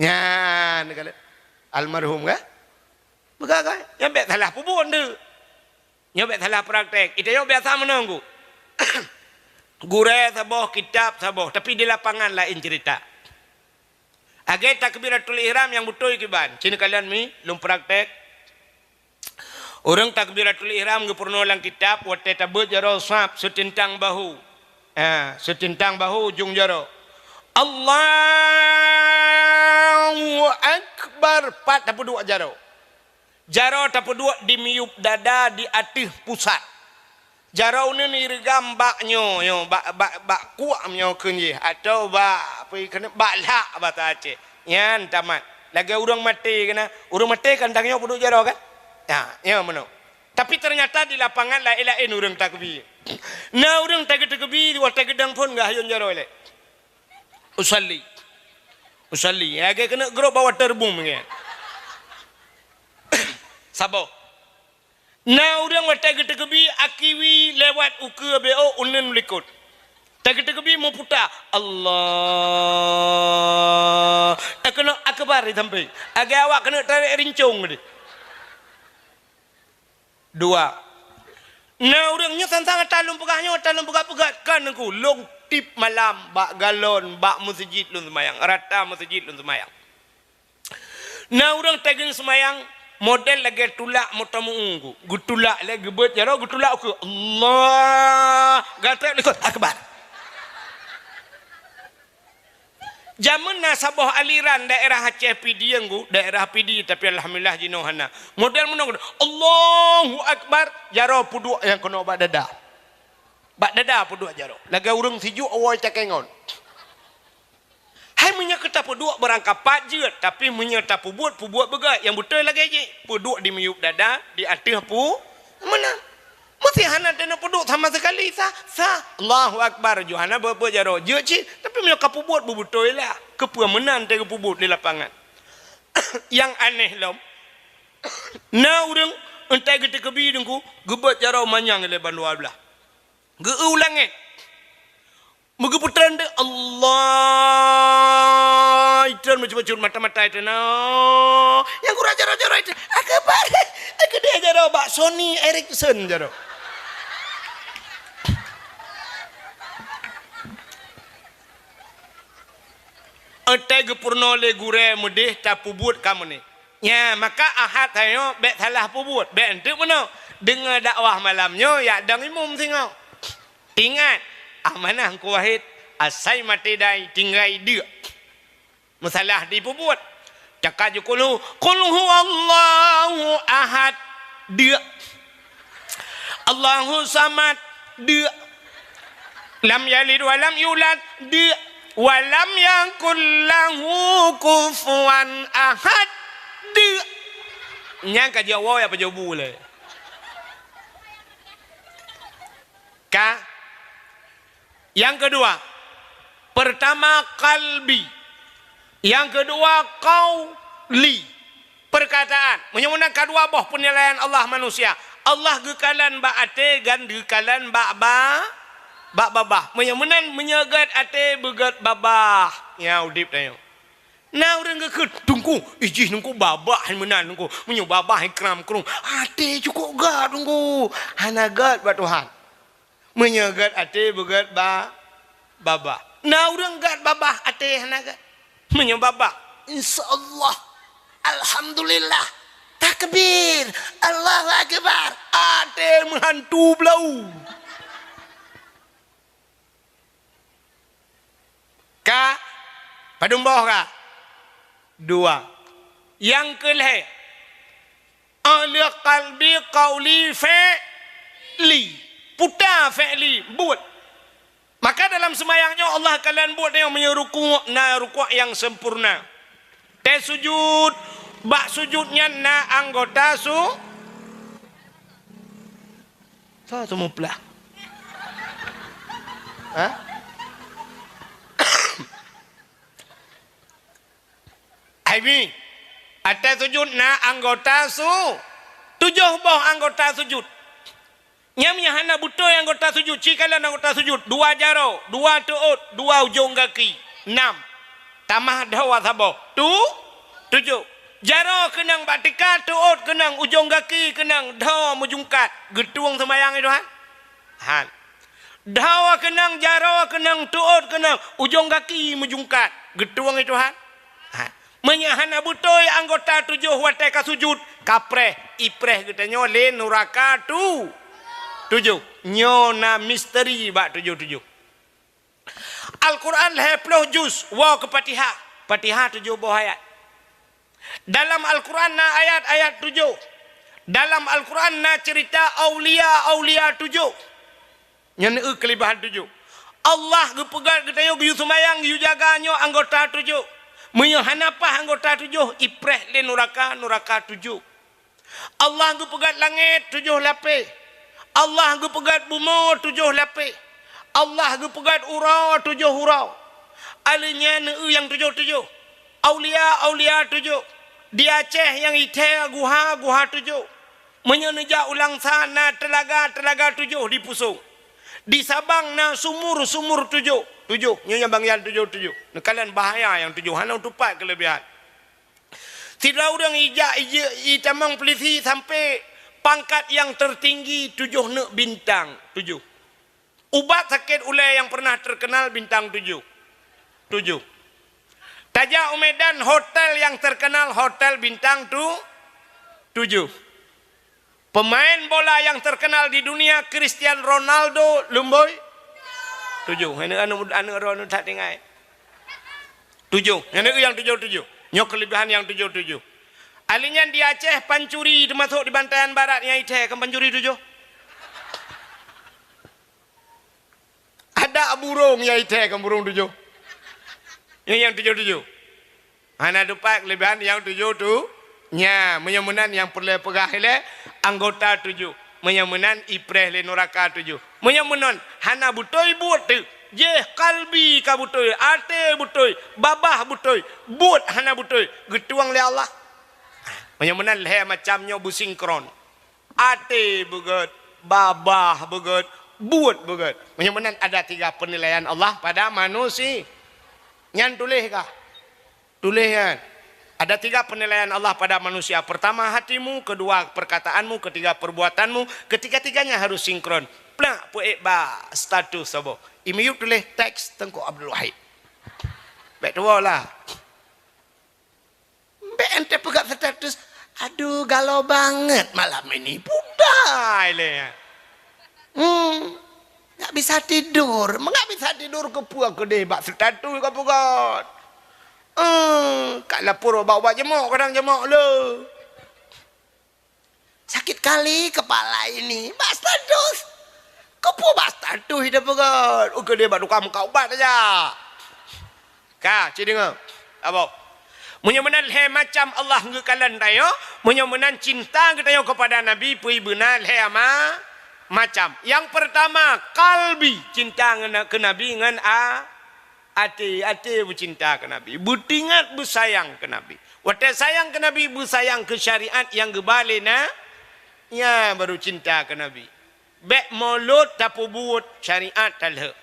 Nyan, kata almarhum kan? Peugah kan? Nyan bèk salah peubuet tu. Nyoe bèk salah praktek. Ita nyoe biasa meunan ku. Gurèe saboh, kitab saboh, tapi di lapangan laén cerita. Lagèe takbiratul ihram nyang beutôi kiban. Ci neukalon mi, lôn praktek. Ureueng takbiratul ihram geupeurunoe lam kitab, watèe tabeuet jaroe saf seuteuntang bahu. Ha, seutintang bahu ujong jaroe. Allahu Akbar, pat tapeuduek jaroe. Jaroe tapeuduek di miyueb dada di ateueh pusat. Jaroe uneuen ireugam bak nyoe, nyoe, bak, bak, bak kuak nyoe kheun jih, atawa bak, apa keuneuk, bak lhak basa Aceh. Nyan tamat. Lagèe ureueng maté keunan. Ureueng maté kan tanyoe peuduek jaroe kan? Ha, nyoe meunoe. Tapi ternyata di lapangan laén-laén ureueng takeubi. Na ureueng takeubi, watèe geudong phôn geuhayôn jaroe lé. Usalli. Usalli. Lagèe keuneuk grob bak waterboom nyan. Saboh. Na ureueng watèe geutakeubi akiwi lewat ukeue B O uneuen likot. Takeubi meuputa, Allah. Eh, keuneuk akbar di sampéng. Lagèe awak keuneuk tarek rincong tadi. Dua. Na ureueng nyoe sang-sang ata lôn peugah nyoe, ata lôn peugah-peugah kan Teungku, lôn tiep malam bak galon, bak meuseujid lôn seumayang, rata meuseujid lôn seumayang. Na ureueng teungoh seumayang model lagèe tulak moto meu-ueng, geutulak lé geubeuet jaroe, geutulak ukeue, Allah, gatrek likot, akbar. Jameun na saboh aliran daerah Aceh Pidie, Teungku, daerah Pidie, tapi alhamdulillah jinoe hana. Model meunoe, Allahu Akbar, jaroe peuduek nyang keunoe bak dada. Bak dada peuduek jaroe. Lagèe ureueng sijuek awai cakée ngon. Hai meunyoe keu tapeuduek beurangkapat jeuet, tapi meunyoe tapeubuet, peubuet beugèt nyang beutôi lagèe jih. Peuduek di miyueb dada, di ateueh pu-, meunan. Meusé hana teuneuk peuduek sama sekali, sah, sah. Allahu Akbar, ju hana beuet-beuet jaroe. Jeuet cit, tapi meunyoe ka peubuet beubeutôi lah. Keupeue meunan teuh geupeubuet di lapangan. Nyang aneh lom, na ureueng entai geutakeubi Teungku, geubeuet jaroe manyang lé bandua blaih. Geu-eu u langét. Meugeupeutrön deuk, Allah, itreun meucut-meucut mata-mata itreun. Nyang gura jaroe-jaroe itreun. Akbar. Keudeh jaroe bak Sony Ericsson jaroe. Entai geupeurunoe lé gurée meudeh tapeubuet ka meunan. Nya, maka Ahad tanyoe bèk salah peubuet, bèk enteuk meunoe. Deungoe dakwah malam nyoe, yak dong imum singoh. Ingat, amanah Teungku Wahid, asai maté dai tinggai deuk. Meusalah dipeubuet. Caka ju kulhu, "Qul huwallahu ahad," deuk. "Allahu samad," deuk. "Lam yalid wa lam yulad," deuk. "Wa lam yakul lahu kufuwan ahad," deuk. Nyan ka jeuet woe apa jeuet bu lé. Ka. Nyang keudua, pertama qalbi. Nyang keudua qauli. Perkataan. Meunyoe meunan ka dua boh peunilaian Allah manusia. Allah geukalon bak até dan geukalon bak ba-, bak babah. Meunyoe meunan, meunyoe gèt até beugèt babah. Nya udép tanyoe. Na ureueng geukheun, "Teungku, ijih Teungku babah meunan Teungku. Meunyoe babah ikram krueng, até cukôp gèt Teungku. Hana gèt bak Tuhan." Meunyoe gèt até beugèt ba-, babah. Na ureueng gèt babah até hana gèt. Meunyoe babah, insya Allah, alhamdulillah, takbir, Allahu akbar, até meuhantu blau. Ka? Padum boh ka? Dua. Nyang keu lhèe, ahli qalbi qauli fi'li. Puta fi'li, buet. Maka dalam seumayang nyoe Allah kalon buet nyoe meunyoe rukuk, na rukuk nyang sempurna. Teuh sujud, bak sujud nyan na anggota su-, Sa seumuplah. Ha? Hai mi, ateueh sujud na anggota su-, tujoh boh anggota sujud. Nyan meunyo hana beutôi anggota sujud, ci kalon anggota sujud, dua jaroe, dua teuôt, dua ujong gaki, nam. Tamah dhoe saboh. Tu-, tujoh. Jaroe keunong bak tika, teuôt keunong, ujong gaki keunong, dhoe meujungkat. Geutueng seumayang i Tuhan? Han. Dhoe keunong, jaroe keunong, teuôt keunong, ujong gaki meujungkat. Geutueng i Tuhan? Han. Meunyo hana beutôi anggota tujoh watèe ka sujud, kapreh, ipreh geutanyoe lé nuraka tu-, tujoh. Nyoe na misteri bak tujoh-tujoh. Al-Quran lhèe ploh juz, woe keu Fatihah. Fatihah tujoh boh ayat. Dalam Al-Quran na ayat-ayat tujoh. Dalam Al-Quran na ceurita aulia-aulia tujoh. Nyan eu keulebihan tujoh. Allah geupeugah geutanyoe geuyue seumayang, geuyue jaga nyoe anggota tujoh. Meunyoe hana paih anggota tujoh, ipreh lé nuraka, nuraka tujoh. Allah geupeugah langét tujoh lapéh. Allah geupeugah bumoe tujoh lapéh. Allah geupeugah uroe tujoh uroe. Alheuh nyan eu nyang tujoh-tujoh. Aulia-aulia tujoh. Di Aceh nyang ithèe guha-guha tujoh. Meunyoe neujak u Langsa na teulaga-teulaga tujoh di Pusong. Di Sabang na sumur-sumur tujoh. Tujoh, nyoe nyang bangian tujoh-tujoh. Neukalon bahaya nyang tujoh, hana teupat keulebihan. Sidroe ureueng ijak ije-, itamong peulisi sampoe pangkat nyang teutinggi tujoh neuk bintang, tujoh. Ubat sakét ulèe nyang pernah terkenal bintang tujoh. Tujoh. Tajak u Medan hotel nyang terkenal hotel bintang tu-, tujoh. Pemain bola nyang terkenal di dunia Cristiano Ronaldo lumboi tujoh. Aneuk, aneuk, aneuk droeneuh that tinggai. Tujoh. Nyan nyang tujoh-tujoh. Nyoe keulebihan nyang tujoh-tujoh. Alheuh nyan di Aceh pancuri teumasok di Bantayan Barat nyang ithèe kan pancuri tujoh. Ada burung nyang ithèe kan burung tujoh. Nyoe nyang tujoh-tujoh. Hana teupat keulebihan nyang tujoh tu. Nya, meunyoe meunan nyang peureulèe peugah ilèe anggota tujoh. Meunyoe meunan ipreh lé nuraka tujoh. Meunyoe meunan hana beutôi buet teuk. Jéh kalbi ka beutôi, até beutôi, babah beutôi, buet hana beutôi, geutueng lé Allah. Meunyoe meunan lhèe macam nyoe beusinkron. Até beugèt, babah beugèt, buet beugèt. Meunyoe meunan ada tiga penilaian Allah pada manusia. Nyan tuléh kah? Tuléh nyan. Ada tiga penilaian Allah pada manusia. Pertama hatimu, kedua perkataanmu, ketiga perbuatanmu, ketiga-tiganya harus sinkron. Plak peuék bak status saboh. I miyueb tuléh teks Teungku Abdul Wahid. Bèk tuwoe lah. Bèk enteuk peugah status, "Aduh, galau banget malam ini." Pudai lé. Hmm. Nggak bisa tidur. Nggak bisa tidur keupeue keudeh bak status ka peugah. Hmm. Ka lapor bak ubat jemok, kadang jemok le. Sakit kali kepala ini. Bak status. Keupeue bak status ida peugah? Ukeue dia bak tukang muka ubat saja. Ka, ci deungoe. Abah. Meunyoe meunan lhèe macam Allah geukalon tanyoe, meunyoe meunan cinta geutanyoe kepada Nabi peue beuna lhèe ma-, macam. Yang pertama, kalbi, cinta ngon, keu Nabi ngon a-, Até, até beucinta keu Nabi, beutingat beusayang keu Nabi. Watèe sayang keu Nabi, beusayang keu syariat nyang geuba lé na-, nyan baru cinta keu Nabi. Bèk mulod tapeubuet, syariat talheueh.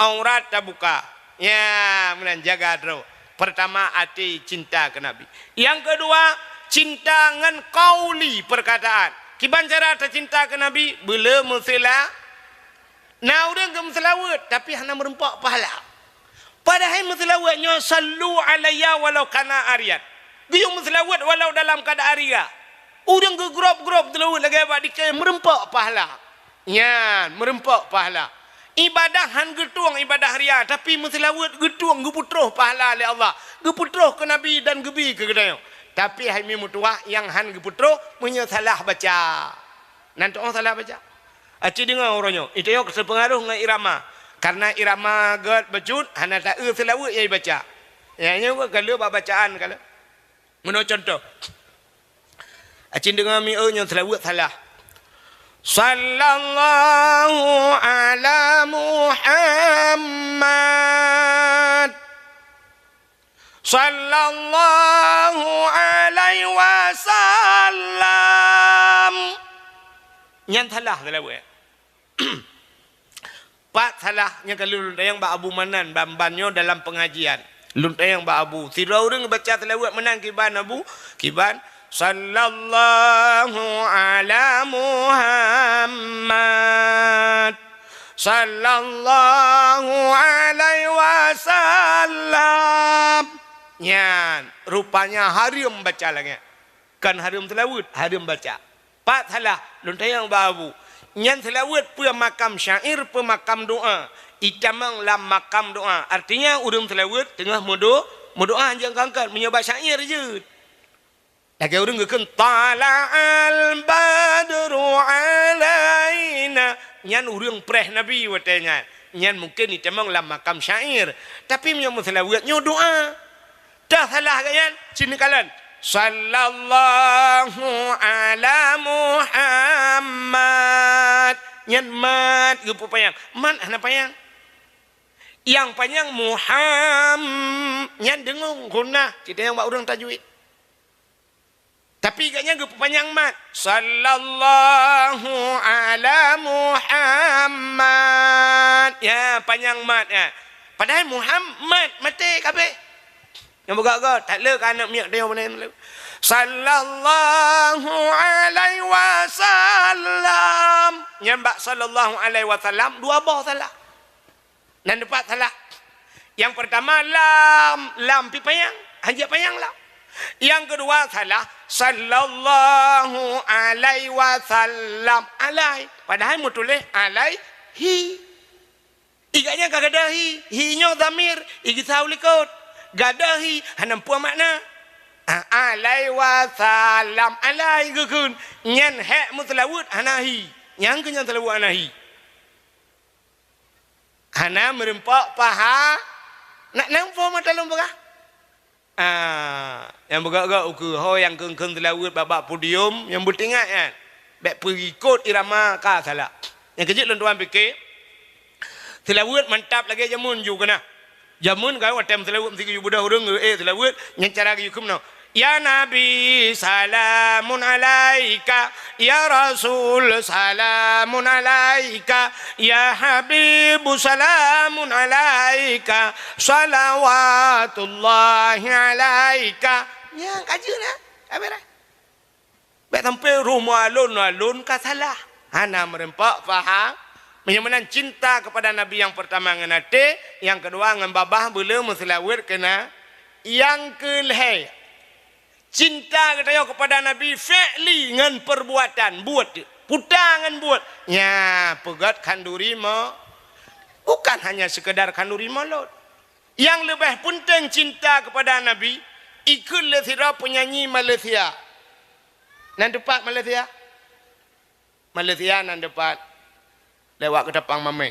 Aurat tabuka. Nyan meunan jaga droe. Pertama até cinta keu Nabi. Nyang keudua, cinta ngon qauli, perkataan. Kiban cara tacinta keu Nabi, beuleu meuseula-, Na ureueng geumeuseulaweuet, tapi hana meurumpok pahala. Padahai meuseulaweuet nyoe, "Sallu alayya walau kana ariyan." Geuyue meuseulaweuet walau dalam keuadaan ria. Ureueng geugrôp-grôp seulaweuet lagèe bak dikèe meurumpok pahala. Nyan, meurumpok pahala. Ibadah han geutueng ibadah ria, tapi meuseulaweuet geutueng geupeutroh pahala lé Allah. Geupeutroh keu Nabi dan geubi keu geutanyoe. Tapi hai mi meutuwah nyang han geupeutroh meunyoe salah baca. Nan tu'oh salah baca. Aci deungoe uroe nyoe, itayok teupeungaruh ngon irama. Karena irama gèt bacut, hana taeu seulaweuet nyang ibaca. Nyang nyoe ka lheueh bak bacaan ka lheueh. Meunoe contoh. Aci deungoe mieu nyoe seulaweuet salah. Sallallahu ala Muhammad. Sallallahu alaihi wasallam. Nyan salah seulaweuet. Pat salah nyang ka lôn tanyong bak Abu Manan ban-ban nyoe dalam pengajian. Lôn tanyong bak Abu, sidroe ureueng baca seulaweuet meunan kiban Abu, kiban, "Sallallahu ala Muhammad." Sallallahu alaihi wasallam. Nyan, rupanya hareuem baca lagèe nyan. Kon hareuem seulaweuet, hareuem baca. Pat salah, lôn tanyong bak Abu. Nyan seulaweuet peue makam syair, peue makam doa. Itamong lam makam doa. Artinya, ureuëng seulaweuet teungoh meudo-, meudoa, hanjeuet kangkat. Meunyoe bak syair jeuet. Lagée ureuëng geukheun, "Tala'al badru alaina." Nyan ureuëng preh Nabi watée nyan. Nyan mungken itamong lam makam syair. Tapi meunyoe meuseulaweuet nyoe doa. Tah salah geuh nyan, cit neukalon, "Sallallahu ala Muhammad." Nyan mat geupeupanyang. Mat hana panyang. Nyang panyang Muham-, nyan deungon gunnah. Cit nyang bak ureuëng tajwid. Tapi gobnyan geupeupanyang mat, "Sallallahu ala Muhammad." Ya, panyang mat, ya. Padahai Muhammad maté kabeh. Nyang beugöt-göt, that le ka aneuk miet tanyoe meunan. "Sallallahu alaihi wasallam." Nyan bak "sallallahu alaihi wasallam" dua boh salah. Nan dipat salah. Nyang peurtama lam, lam pih panyang, hanjeuet panyang lam. Nyang keudua salah, "Sallallahu alaihi wasallam." Alai, padahai meutuléh alaihi. Iga nyan ka gadôh hi, hi nyoe dhamir, igisa u likot. Gadôh hi, hana peue makna. A-, alaihi wasallam, alai geukheun. Nyan hék meuseulaweuet hana hi. Nyang keu nyan seulaweuet hana hi. Hana meureumpok paha, nak nampo mata lôn peugah. Ah, nyang beugöt-göt ukeue ho nyang kheun-kheun seulaweuet bak-bak podium, nyang beutingat nyan. Bék peurikot irama ka salah. Nyang keujeuet lôn tuan pike, seulaweuet mantap lagée jameun ju keunah. Jameun ka watée meuseulaweuet meusigeue ju beudôh ureuëng, eh, seulaweuet, nyan cara geuyue kheun meunoe. Ya Nabi, salamun alaika. Ya Rasul, salamun alaika. Ya Habibu, salamun alaika. Salawatullahi alaika. Nyang ka jeuet dah. Habis dah. Bék sampai roh meualon-alon ka salah. Hana meureumpok paham. Meunyoe meunan cinta kepada Nabi nyang peurtama ngon até, nyang keudua ngon babah beuleu meuseulaweuet keu na-, nyang keu lhée. Cinta geutanyoe keupada Nabi fi'li ngon peurbuatan, buet, puta ngon buet. Nya, peugét khanduri mo-, bukan hanya sekedar khanduri mulod. Nyang leubeh peunteng cinta keupada Nabi, ikheun lé sidroe peunyanyi Malaysia. Nan teupat Malaysia? Malaysia nan teupat lewat Keutapang Mamé.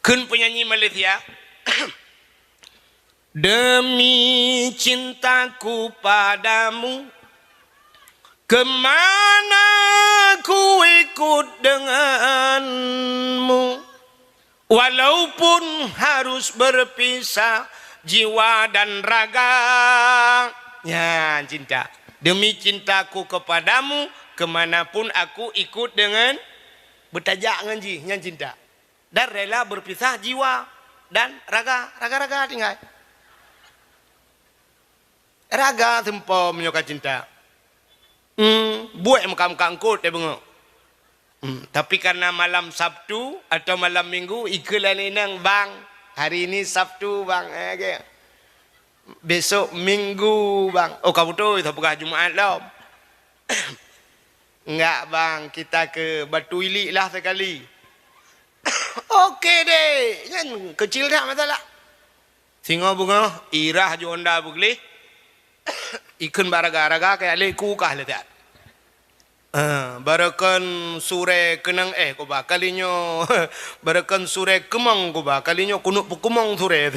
Kheun peunyanyi Malaysia, "Demi cintaku padamu, kemana ku ikut denganmu." Walaupun harus berpisah jiwa dan raga. Nyan cinta. Demi cintaku kepadamu, kemanapun aku ikut dengan, beutajak ngon jih, nyan cinta. Dan rela berpisah jiwa dan raga, raga-raga tinggai. Raga seumpom nyoe ka cinta. Hmm, buet meuka-meuka eungkôt teuh beungoh. Hmm, tapi karena malam Sabtu atau malam Minggu, ikheun lé inong, "Bang, hari ini Sabtu, Bang." Eh, ge. "Besok Minggu, Bang." Oh, ka beutôi, teupeugah Jumaat lom. "Enggak, Bang, kita ke Batu Ilik lah sekali." Oke deh, nyan kecil dah masalah. Singoh beungoh, irah ju honda beugleh, ikheun bak raga-raga keu lé ku kah leutat. Ah, barokon surée keunong éh kuba kali nyoe. Barokon surée keumong kuba kali nyoe, keuneuk peukeumong surée.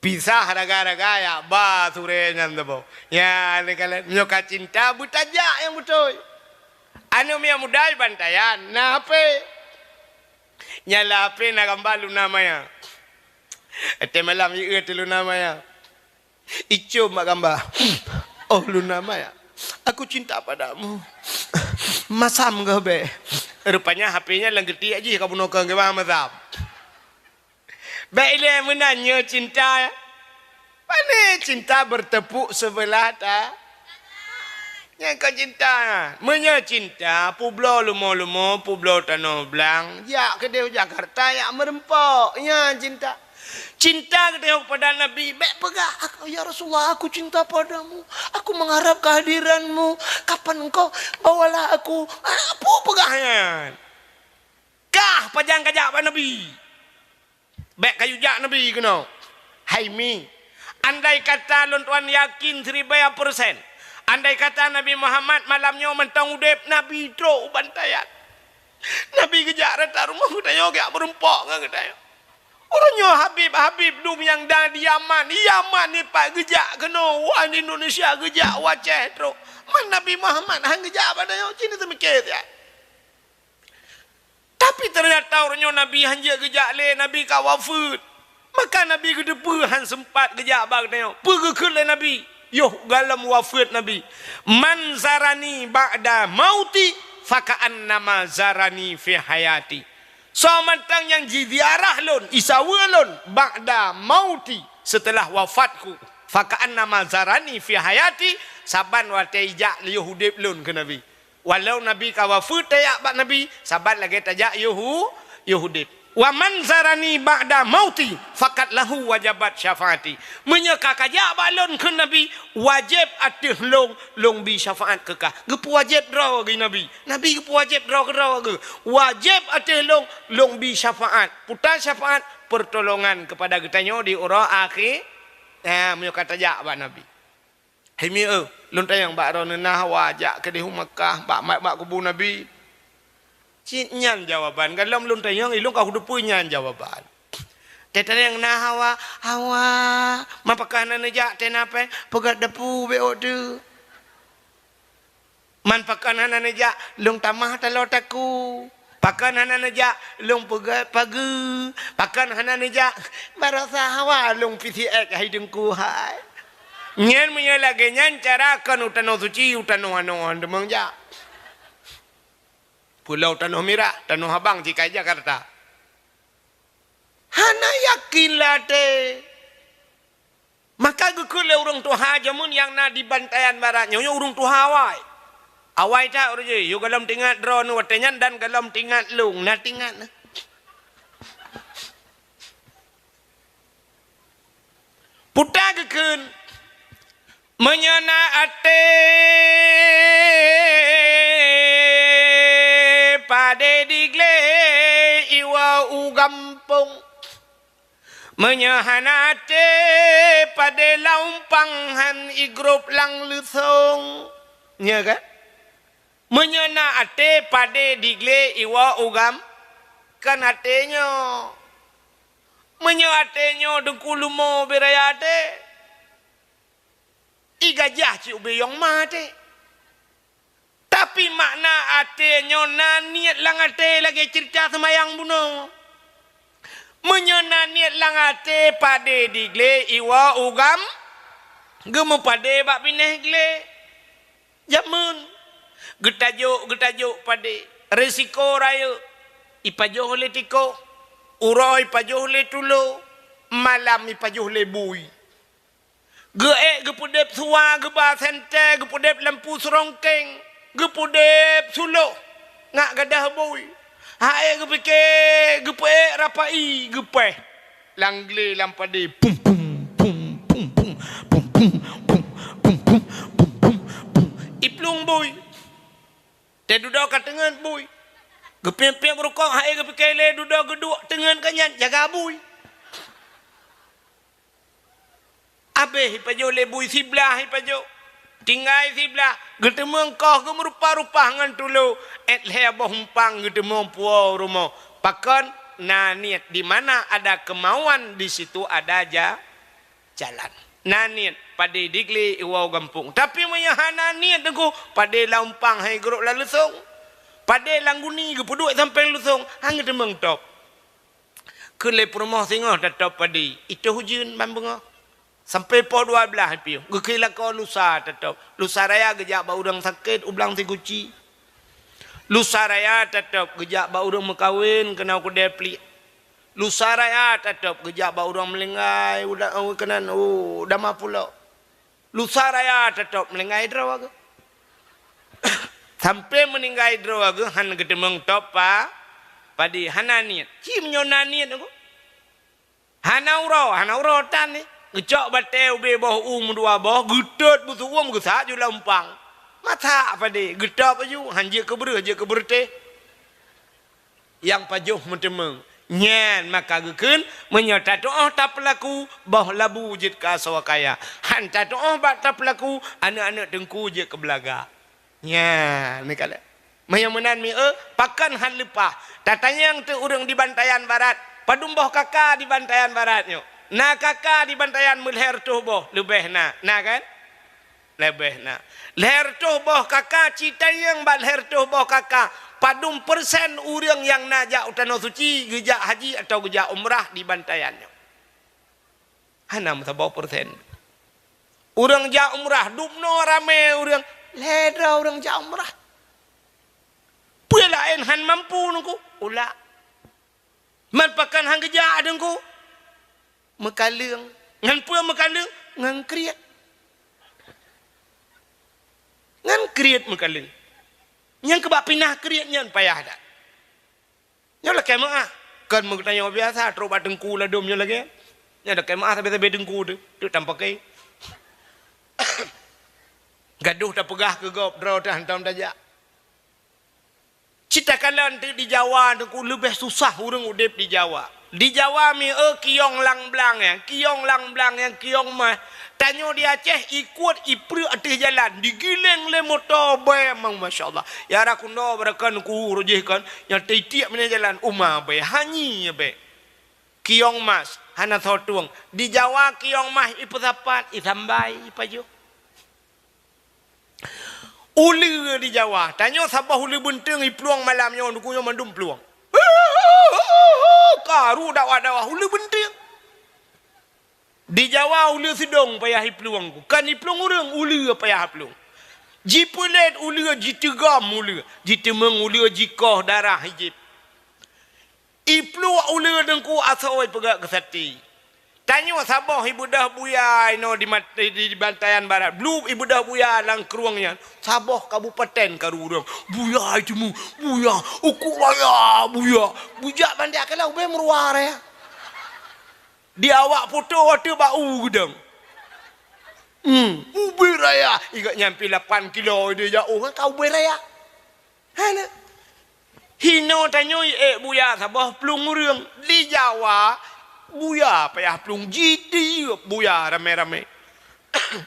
Pisah raga-raga yak ba surée nyan teuboh. Ya, ni kalon, meunyoe ka cinta, beutajak nyang beutôi. Aneuk miet muda bantaian, na H P. Nyang lam H P na gamba Luna Maya. Watée malam jieu teuh Luna Maya. Icom bak gamba. "Oh Luna Maya, aku cinta padamu." Masam goh bék. Rupanya H P nyan lam geutiek jih ka bunoe keu geuba masam. Bék ilée meunan nyoe cinta. Pane cinta bertepuk sebelah ta-, nyan kon cinta. Meunyoe cinta, peubloe lumo-lumo, peubloe tanoh blang, jak keudeh u Jakarta, jak meureumpok. Nyan cinta. Cinta geutanyoe kepada Nabi, bèk peugah, "Aku, ya Rasulullah, aku cinta padamu. Aku mengharap kehadiranmu. Kapan engkau bawalah aku?" Ah, peue peugah nyan? Kah pajan kajak bak Nabi? Bèk kayue jak Nabi keunoe. Hai mi, andai kata lôn tuan yakin siribèe persen, andai kata Nabi Muhammad malam nyoe mantong udép, Nabi trok u bantaian. Nabi geujak rata rumoh geutanyoe, geujak meurumpok ngon geutanyoe. Uroe nyoe Habib-Habib dum nyang na di Yaman, Yaman nyoe pat geujak keunoe, wan Indonesia geujak, u Aceh trok. Man Nabi Muhammad han geujak bak tanyoe, ci neuteumiké siat. Tapi teunyata uroe nyoe Nabi han jeuet geujak lé, Nabi ka wafeuet. Maka Nabi geuteupeue han seumpat geujak bak geutanyoe. Peue geukheun lé Nabi? Yoh gohlom wafeuet Nabi, "Man zarani ba'da mauti, faka'annama zarani fi hayati." Soe mantong nyang jiziarah lôn, isaweue lôn, ba'da mauti, seuteulah wafatku, faka'annama zarani fi hayati, saban watèe ijak yoh udép lôn, kheun Nabi. Walau Nabi ka wafeuet, tajak bak Nabi, saban lagèe tajak yoh u-, yoh udép. "Wa man zarani ba'da mauti, faqad lahu wajabat syafaati." Meunyoe ka kajak bak lôn, kheun Nabi, wajéb ateueh lôn, lôn bi syafaat keu kah. Geupeuwajéb droe geuh Nabi. Nabi geupeuwajéb droe keudroe geuh. Wajéb ateueh lôn, lôn bi syafaat. Peue syafaat? Peurtolongan keupada geutanyoe di uroe akhé. Ha, meunyoe ka tajak bak Nabi. Hai mi, eh, lôn tanyong bak droeneuh, na hawa jak keudéh u Makkah, bak, bak, bak kubu Nabi? Cit nyan jawaban. Gohlom lôn tanyong, ilôn ka kuteupeue nyan jawaban. Teuh tanyong na hawa, hawa. Man pakon hana neujak, teuh na pèng, peugöt dapu bèk ôk teuh. Man pakon hana neujak, lôn tamah taloe takue. Pakon hana neujak, lôn peugöt pageue. Pakon hana neujak, baroesa hawa lôn pih si ék hai Teungku hai. Nyan meunyoe lagèe nyan cara kon u tanoh suci, u tanoh anoe han teumeung jak. Pulo Tanoh Mirah, Tanoh Abang, sikai Jakarta. Hana yakin lé até. Maka geukheun lé ureueng tuha jameun nyang na di Bantayan Barat nyoe, nyoe ureueng tuha awai. Awai that ureueng jih, yôh gohlom teuingat droeneuh watèe nyan dan gohlom teuingat lôn, na teuingat na. Peue geukheun, meunyoe na até padé di glé iwoe u gampông. Meunyoe hana até padé lam umpang han igrôp lam leusông. Nyo kan? Meunyoe na até padé di glé iwoe u gam-, kan até nyoe. Meunyoe até nyoe Teungku Lumo beu raya até, i gajah cit ubé yong ma até. Tapi makna até nyoe na niet lam até lagèe ceurita seumayang bunoe. Meunyoe na niet lam até padé di glé iwoe u gam-, geumeupadé bak binéh glé. Jameun geutajok, geutajok padé, risiko rayeuk, ipajoh lé tikoh, uroe ipajoh lé tulo, malam ipajoh lé bui. Geuék geupeudép suwa, geuba sentée, geupeudép lampu seurongkeng, geupeudép suloh ngat gadah bui. Hai geupike, geupeuék rapai, geupéh lam glé lam padé. Pum, pum, pum, pum, pum, pum, pum, pum, pum, pum, pum, pum. Iplueng bui. Teududoe ka teungeut bui. Geupiep-piep rukok, hai geupike lé dudoe geuduek teungeut ka nyan jaga bui. Abéh ipajoh lé bui siblah ipajoh. Tinggai siblah, geuteumeung koh geumeurupa-rupa ngon tulo, ék lhée boh umpang geuteumeung puwoe rumoh. Pakon? Na niet, di mana ada kemauan, di situ ada ja-, jalan. Na niet, padé di glé iwoe u gampông. Tapi meunyoe hana niet Teungku, padé lam umpang han igrôp lam leusông. Padé lam guni geupeuduek sampéng leusông, han geuteumeung top. Kheun lé peurumoh singoh tatop padé, itôh ujeuen ban beungoh. Sampoe poh dua blaih piôh, geukheun lakoe lusa tatop. Lusa raya geujak bak ureueng sakét u Blang Siguci. Lusa raya tatop geujak bak ureueng meukawen keunoe Keudè Pliek. Lusa raya tatop geujak bak ureueng meuninggai u da-, u keunan, u Dama Pulo. Lusa raya tatop meuninggai droe geuh. Sampoe meuninggai droe geuh han geuteumeung top pa-, padé, hana niet. Ci meunyoe na niet geuh. Hana uroe, hana uroe tan ni. Geucok batée ubé boh u meudua boh, geutot beusuwöm geusak ju lam umpang. Masak padé, geutôb aju, han jeuet keu breuh, jeuet keu beureutéh. Nyang pajoh meuteumeung. Nyan maka geukheun, meunyoe tatu'oh tapeulaku, boh labu jeuet keu asoe kaya. Han tatu'oh bak tapeulaku, aneuëk-aneuëk teungku jeuet keu beulaga. Nyan, ni kalon. Meunyoe meunan mieu, pakon han leupah. Tatanyong teuk ureuëng di Bantayan Barat, padum boh kaka di Bantayan Barat nyoe? Na kaka di Bantayan meulhèe reutôh boh, leubeh na. Na kan? Leubeh na. Lhèe reutôh boh kaka, ci tanyong bak lhèe reutôh boh kaka, padum persen ureuëng nyang na jak u Tanoh Suci, geujak haji atawa geujak umrah di Bantayan nyoe? Hana meusaboh persen. Ureuëng jak umrah, dubnoe ramé ureuëng, lhèe droe ureuëng jak umrah. Peue laén han mampu nungku? Ulak. Man pakon han geujak teungku? Meukaleueng. Ngon peue meukaleueng? Ngon kriet. Ngon kriet meukaleueng. Nyang keubah pinah kriet nyan payah that. Nyoe lakée meuáh. Kon meugeutanyoe biasa, trok bak teungku ladôm nyoe lagée. Nyoe lakée meuáh sabe-sabe teungku teuh, teuk tampakée. Gadoh tapeugah keu gob, droe teuh hantom tajak. Cit takalon teuk di Jawa teungku leubeh susah ureuëng udeb di Jawa. Di Jawa mieu kiong lang blang nyan, kiong lang blang nyan, kiong mah. Tanyoe di Aceh ikot ipreuk ateueh jalan, digiléng lé moto bée mang, masya Allah. Ya rakundo barakan ku rojih kan, nyang titiek meunan jalan uma bée, hanyi bée. Kiong mas, hana soe tueng. Di Jawa kiong mas ipeusapat, isambai, ipajoh. Uleue di Jawa, tanyoe saboh uleue beunteueng iplueng malam nyoe, nuku nyoe mandum plueng. Karu dakwah-dakwah uleue beunteueng. Di Jawa uleue seudong payah iplueng, kon iplueng ureuëng, uleue payah iplueng. Jipeulét uleue, jiteugom uleue, jiteumeung uleue, jikoh darah ijép. Ipluek uleue teungku asoe ipeugét keu saté. Tanyoe saboh ibeudôh buya inoe di mat-, di, di Bantayan Barat. Blueb ibeudôh buya lam krueng nyan. Saboh kabupaten karu ureuëng. Buya iteumeu, buya, uku raya, buya. Bujak bandia kala ubé meuruwa raya. Di awak poto watée bak u geudong. Hmm, ubé raya. Igat nyampe lapan kilo ide jauh kan ka ubé raya. Hana. Hinoe tanyoe ék buya saboh plueng ureuëng. Di Jawa, buya payah plueng jitiep buya ramé-ramé.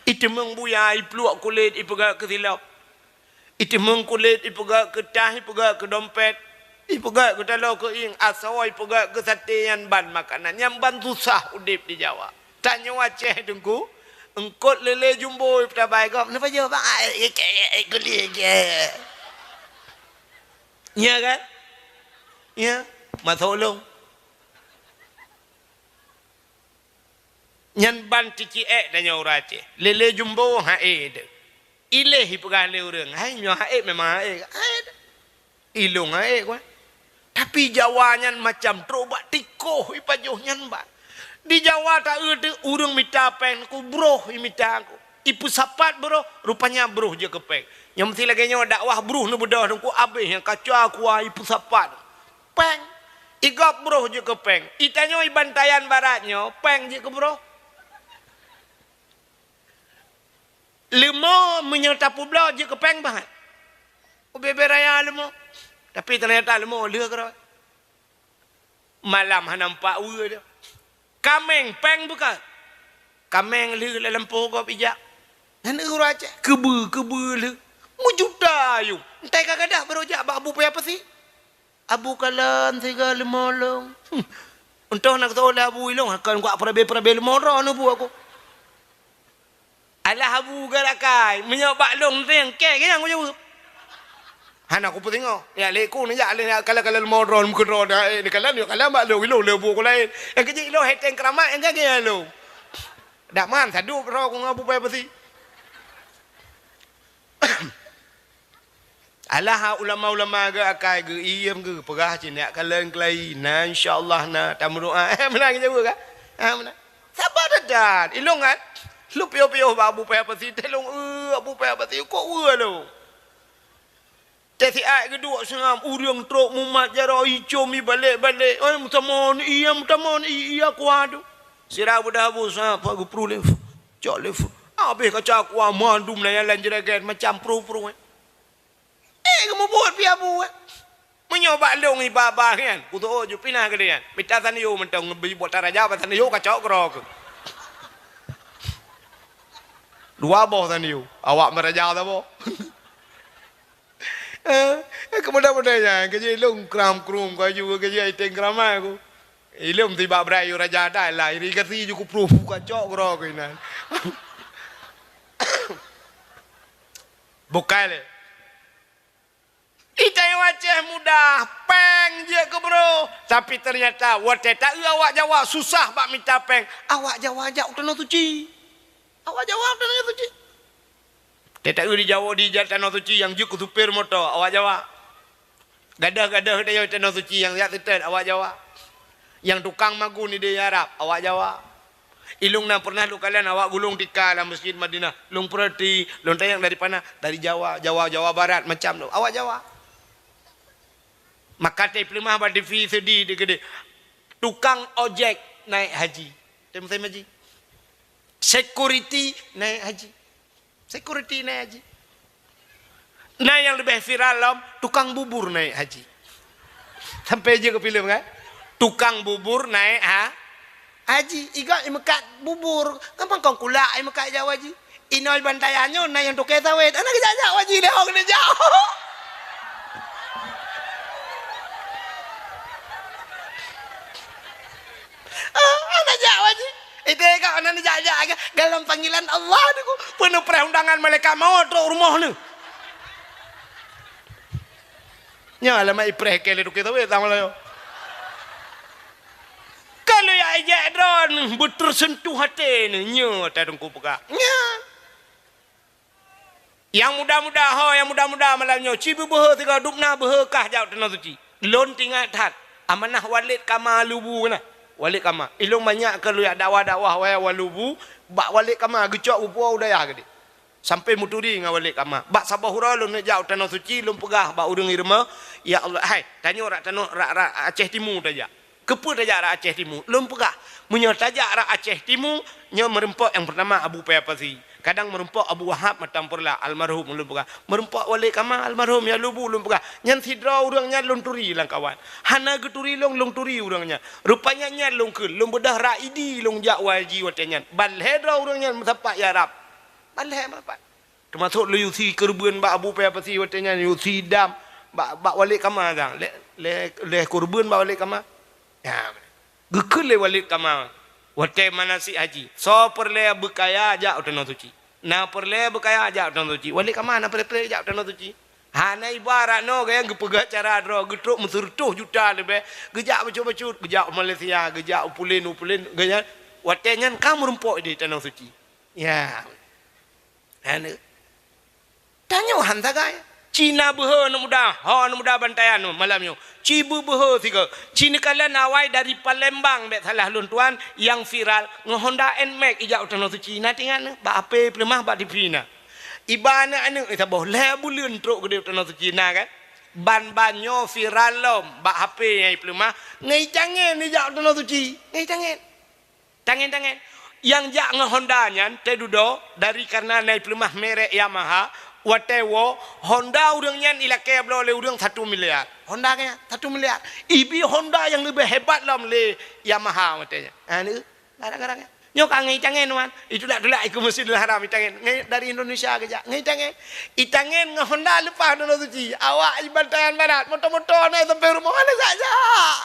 Iteumeung buya ipluek kulét ipeugét keu silop. Iteumeung kulét ipeugét keu tah, ipeugét keu dompet, ipeugét keu taloe keu ieng, asoe ipeugét keu saté nyan ban makanan, nyan ban susah udeb di Jawa. Tanyoe Aceh teungku, eungkot lélé jumbo ipeutabah gob, neupajoh bang, ai, ai, ai, ai, guli, ai. Nya kan? Nya, masa ulông. Nyan ban ticiek tanyoe ureuëng Aceh. Lélé jumbo haé deuh. Iléh ipeugah lé ureuëng, hai nyoe haé memang haé. Haé deuh. Ilông haé kuah. Tapi Jawa nyan macam trok bak tikoh ipajoh nyan ban. Di Jawa taeu teuh ureuëng mita péng ku broh imita ku. Ipeusapat broh, rupanya broh jeuet keu péng. Nyang meusti lagée nyoe dakwah broh neubeudôh teungku abéh nyang kaca kuah ipeusapat. Péng. Igab broh jeuet keu péng. Itanyoe i Bantayan Barat nyoe péng jeuet keu broh. Leumo meunyoe tapeubloe jeuet keu péng bahat. Ubé-bé raya leumo. Tapi teunyata leumo lheueh keudroe. Malam hana nampak weue dia. Kaméng péng beuka. Kaméng lheueh lam lampôh gob ijak. Nyan ureuëng Aceh keubeue-keubeue lheueh. Meujuta ayong. Entai ka gadah barô jak bak Abu Paya Pasi. Abu kalon siga leumo lông. Hmm. Untông na geutôh lé Abu ilông, akan kuak peurabé-peurabé leumo droe neubuet aku. Alah Abu galakai, meunyoe bak lông teueng kée, kée nyang kujaweueb. Hana kupeusingoh. Ya lé ku neujak lé kalon-kalon leumo droe meukeudroe dah, eh, neukalon, neukalon bak lông ilông lé Abu ku laén. Nyang keujeuet ilông heteng keuramat nyang gagée lông. Dak man sadup droe ku ngon Abu Paya Pasi. Alah ulama-ulama geu akai geu iem geu peugah cit nak kalon keulayi na insyaallah na tameudoa. Eh meunan geujaweueb kan? Ha meunan. Sabar that-that. Ilông kan? Lôn piôh-piôh bak Abu Paya Pasi, teuh lông eu Abu Paya Pasi kok weue lông. Teusiat geuduek seungab, ureuëng trok mumat jaroe, icom ibalek-balek. Eh, meutamong, iya meutamong, iya kuat tu. Sira beudah bu seungab, geupru lé, cok lé. Habéh kaca kuah mandum na nyang lam jraget macam pruh-pruh, eh. Eh, geumubuet pih abu, eh. Meunyoe bak lông iba-ba nyan, kutoh ju pinah keudeh nyan. Mita sanyo mantong beubuet taraja bak sanyo kacok keudroe keuh. Dua boh sanyo, awak meuraja saboh. Eh, keumudian-mudian nyan, keujih lông kram-krum, kaju keujih iteng kramai ku. Ilông tibak brai yu raja dai lah, irigasi ju kupruh kacok keudroe keuh inan. Bukai lé. Itayong Aceh muda, péng jeuet keu bro. Tapi ternyata watée taeu awak Jawa susah bak mita péng, awak Jawa jak u Tanoh Suci. Awak Jawa u Tanoh Suci. Watée taeu di Jawa di jak Tanoh Suci nyang jeuet keu supir moto, awak Jawa. Gadôh-gadôh di Tanoh Suci nyang jak seutôt, awak Jawa. Nyang tukang magun di Arab, awak Jawa. Ilông na pernah lôn kalon awak gulong tika lam Masjid Madinah. Lôn peurati, lôn tanyong dari pana? Dari Jawa, Jawa, Jawa Barat, macam tu. Awak Jawa. Maka teupeuleumoh bak T V seudi di keudeh. Tukang ojek naik haji. Tem-tem haji. Security naik haji. Security naik haji. Na nyang leubeh viral lom, tukang bubur naik haji. Sampai jeuet keu filem kan? Tukang bubur naik ha-, haji. Igat imeukat bubur. Gampang kon kulak imeukat jak u haji. Inoi bantayan nyoe na nyang toke sawét. Hana geujak-jak u haji lé, hong neujak. Ah, hana jak u haji. Ite ka hana neujak-jak lagée dalam panggilan Allah niku. Peue neupreh undangan malaikat maut trok rumoh neuh. Nyoe alamat ipreh keu lé toke sawét sama layo. Kalau ya ijak droe beuteursentuh até neuh, nyoe ta Teungku peugah. Nyoe. Nyang muda-muda ho, nyang muda-muda malam nyoe, ci beubeuhe sigoe dubna beuhe kah jak u Tanoh Suci. Lôn teuingat that, amanah Walid Kama Lubu na. Walid Kama. Ilông banyak keu lôn jak dakwah-dakwah waya Walubu, bak Walid Kama geucok bupo u dayah geude. Sampai meuturi ngon Walid Kama. Bak saboh uroe lôn neuk jak u Tanoh Suci, lôn peugah bak ureuëng i rumoh, "Ya Allah, hai, tanyoe rak tanoh rak, rak Aceh Timu tajak." Keupeue tajak rak Aceh Timu? Lôn peugah, meunyoe tajak rak Aceh Timu, nyoe meurumpok nyang peurtama Abu Paya Pasi, kadang meurumpok Abu Wahab Matampurla almarhum lôn peugah, meurumpok Walid Kama almarhum ya Lubu lôn peugah. Nyan sidroe ureuëng nyan lôn turi lam kawan. Hana geuturi lôn, lôn turi ureuëng nyan. Rupanya nyan lôn kheun, lôn beudôh rak Idi lôn jak u haji watée nyan. Ban lhée droe ureuëng nyan meusapat ya Rab. Ban lhée meusapat. Teumasok lôn yusi keureubeuen bak Abu Paya Pasi watée nyan, yusi dam bak, bak Walid Kama dang. Lé, lé, lé keureubeuen bak Walid Kama. Ya. Geukheun lé Walid Kama watée manasik haji, "Soe peureulée beukaya jak u Tanoh Suci. Na peureulée beukaya jak u Tanoh Suci." Walid Kama na peureulée-peureulée jak u Tanoh Suci. Hana ibarat noe gaya geupeugah cara droe, geutrok meuseureutoh juta leubeh, geujak bacut-bacut, geujak u Malaysia, geujak u pulen, u pulen, gaya watée nyan ka meurumpok di Tanoh Suci. Ya. Hana. Tanyoe han sagai. Ci na beuhe aneuk muda, ho aneuk muda bantayan nyoe malam nyoe. Ci beubeuhe sigoe. Ci neukalon awai dari Palembang, bék salah lôn tuan, nyang viral ngon Honda Nmax ijak u Tanoh Suci. Na teuingat neuh? Bak H P peuleumah bak T V na. Iba aneuk-aneuk saboh lhée buleuen trok keudeh u Tanoh Suci na kan? Ban-ban nyoe viral lom bak H P nyang ipeuleumah. Ngon itangen ijak u Tanoh Suci. Ngon itangen. Tangen-tangen. Nyang jak ngon Honda nyan teududoe dari kareuna na ipeuleumah merek Yamaha, watée woe Honda ureuëng nyan ilakée bloe lé ureuëng satu miliar. Honda nyan satu miliar. Ibi Honda nyang leubeh hebat lom lé Yamaha watée nyan. Ha, ni, gara-gara nyan. Nyoe ka ngon itangen, wan. Itulak-tulak ikeue Masjidil Haram itangen. Ngon, dari Indonesia geujak. Ngon itangen. Itangen ngon Honda leupah Tanoh Suci. Awak iban tangan barat. Moto-moto na sampai rumoh. Hana jak-jak.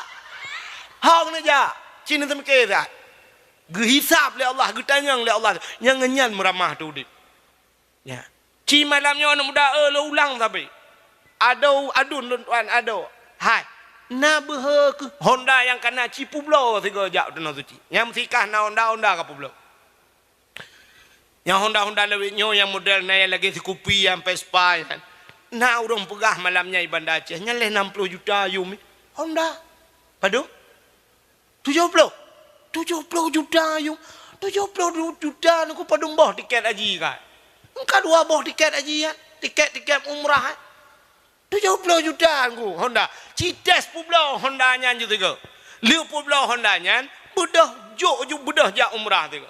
Hong neujak. Ci neuseumiké that. Geuhisab lé Allah, geutanyong lé Allah, nyang ngon nyan meuramah teu udeb. Ya. Ci malam nyoe aneuk muda, eh, lôn ulang sabe. Adoe, adun lôn tuan, adoe. Hai. Na beuhe keuh Honda nyang kana ci peubloe sigoe jak u Tanoh Suci. Nyang meusikah na Honda, Honda ka peubloe. Nyang Honda-Honda lawét nyoe nyang model na nyang lagée sikupi nyang Vespa nyan. Na ureuëng peugah malam nyan i Banda Aceh, nyan lhée nam ploh juta yum. Honda. Padum? Tujoh ploh. Tujoh ploh juta yum. Tujoh ploh juta nyoe padum boh tiket haji kan? Engka dua boh tiket haji kan? Tiket-tiket umrah kan? Tujoh ploh juta Teungku Honda. Ci tes peubloe Honda nyan ju sigoe. Lheueh peubloe Honda nyan, beudôh jok ju beudôh jak umrah sigoe.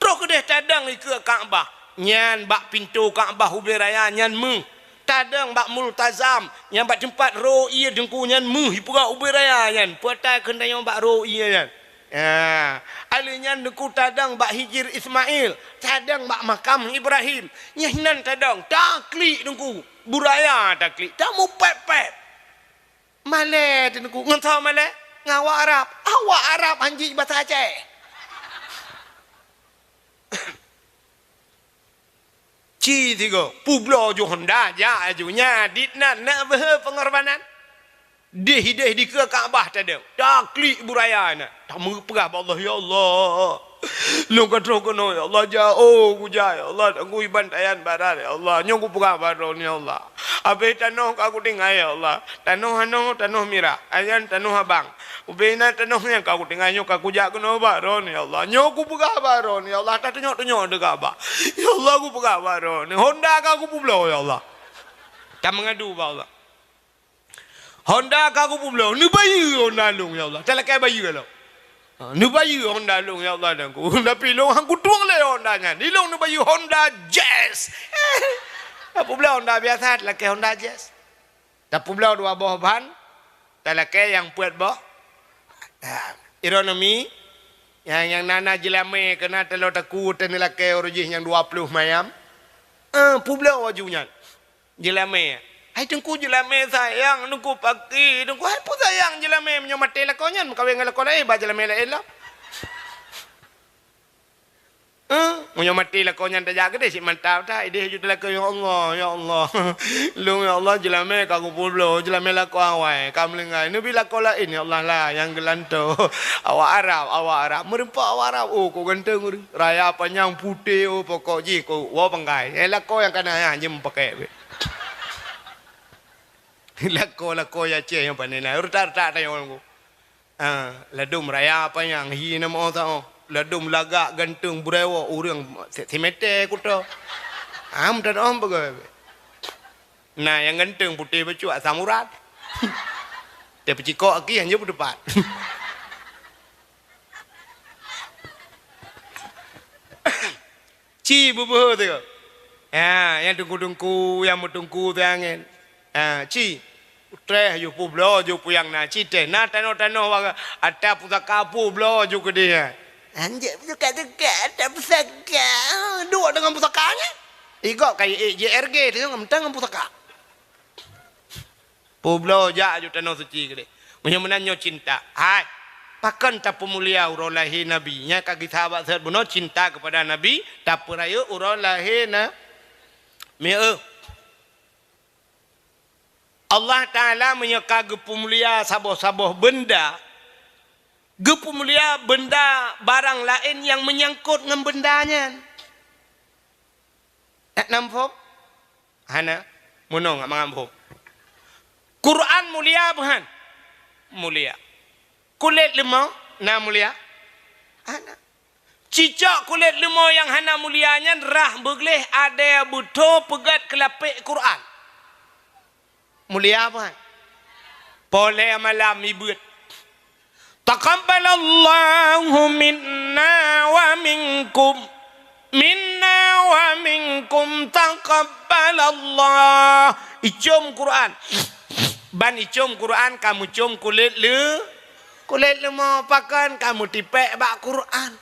Troh keudeh tadong ikeue Ka'bah. Nyan bak pintoe Ka'bah ubé raya nyan méuh. Tadong bak Multazam, nyan bak teumpat ro ié Teungku nyan méuh ipeugah ubé raya nyan. Peue ata keuneuk tanyoe bak ro ié nyan. Ha, alheuh nyan Teungku tadong bak Hijir Ismail, tadong bak makam Ibrahim. Nyan hinan tadong, taklik Teungku. Buraya taklik, tamupet-pet. Malée Teungku, ngon soe malée? Ngon awak Arab. Awak Arab hanjeuet basa Aceh. Ci sigoe, peubloe ju Honda, jak aju. Nyan, dit nan, nak beuhe peungorbanan. Deh-deh dikeue Ka'bah tadong. Taklik buraya na. Tameupeugah bak Allah, "Ya Allah, lôn ka troh keunoe, ya Allah, jak, oh, kujak, ya Allah, Teungku Iban Tayan Barat, ya Allah. Nyoe kupeugah bak droeneuh, ya Allah. Abéh tanoh ka kutinggai, ya Allah. Tanoh anoe, tanoh mirah. Ayan tanoh abang. Ubé na tanoh nyang ka kutinggai nyoe ka kujak keunoe bak droeneuh, ya Allah. Nyoe kupeugah bak droeneuh, ya Allah. Tatunyok-tunyok teuka bak. Ya Allah, kupeugah bak droeneuh. Honda ka kupeubloe, ya Allah." Tameungadu bak Allah. Honda ka kupeubloe, neubayeue Honda lôn, ya Allah. Talakée bayeue lom. Ha, neubayeue Honda lôn, ya Allah, dan ku. Tapi lôn han kutueng lé Honda nyan. Ilôn neubayeue Honda Jazz. Tapeubloe Honda biasa, talakée Honda Jazz. Tapeubloe dua boh ban, talakée nyang peuet boh. Ha, ironomi, nyang, nyang na-na jeulamé keunan taloe takue teuneulakée uroe jih nyang dua ploh mayam. Eh, peubloe aju nyan. Jeulamé. Hai Teungku, jeulamé sayang, Teungku paki, Teungku hai peue sayang jeulamé, meunyoe maté lakoe nyan meukawen ngon lakoe laén, ba jeulamé laén lom. Eh, meunyoe maté lakoe nyan tajak keudeh cit mantap that, ideh ju teulakée, "Ya Allah, ya Allah. Lôn ya Allah jeulamé ka kupeubloe, jeulamé lakoe awai, ka meulinggai. Neubi lakoe laén ya Allah lah nyang geulantoe." Awak Arab, awak Arab, meurumpok awak Arab, oh, kok ganteng ureuëng. Raya panyang putéh, oh, pokok jih kok woe panggai. Eh, lakoe nyang kana nyan jeuem pakèk beh. Lakoe-lakoe Aceh nyang pane na, retak-retak tanyoe ngon. Ah, ladôm raya panyang hi na meu saoh. Ladôm lagak ganteng beureuwoe ureuëng si-, simeté kuto. Am tan om peugah. Na nyang ganteng putéh bacut asam urat. Teuh peucikok aki hana peuteupat. Ci beubeuhe teuh. Ha, nyang teungku-teungku, nyang meuteungku teuh angén. Ha, ci. Treh ju peubloe ju peue nyang na, ci teh. Na tanoh-tanoh wa-, ata pusaka peubloe ju keudeh. Anjek pusaka-pusaka, ata pusaka. Duek deungon pusaka nyan. Igop ka ék J R G teuh ngon pusaka. Peubloe jak aju tanoh suci keudeh. Meunyoe meunan nyoe cinta. Hai, pakon tapeumulia uroe lahé Nabi? Nyan ka geusahabat seuhat bunoe cinta keupada Nabi, tapeurayeuk uroe lahé na-, mieu. Allah Taala meunyoe ka geupeumulia saboh-saboh beunda, geupeumulia beunda barang laén nyang meunyangkot ngon beunda nyan. Nak na muphom? Hana. Meunong mangat muphom. Quran mulia peu han? Mulia. Kulét leumo na mulia? Hana. Cicok kulét leumo nyang hana mulia nyan rhah beugleh adèe beutho peugét keulapék Quran. Mulia peu han? Poh lhèe malam ibeuet. Taqabbalallahu minna wa minkum. Minna wa minkum taqabbalallah. Icom Quran. Ban icom Quran ka meucom kulét leu-, kulét leumo, pakon ka meutipék bak Quran.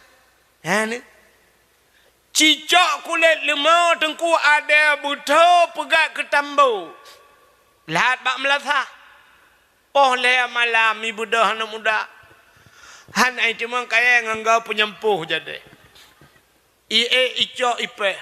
Ha ni. Cicok kulét leumo teungku adèe beutho peugét keu tambo. Lhat bak meulasah. Poh lhèe malam ibeudôh aneuk muda. Han ai timang kayèe ngon gau peunyampôh jadèe. Ié icok ipèh.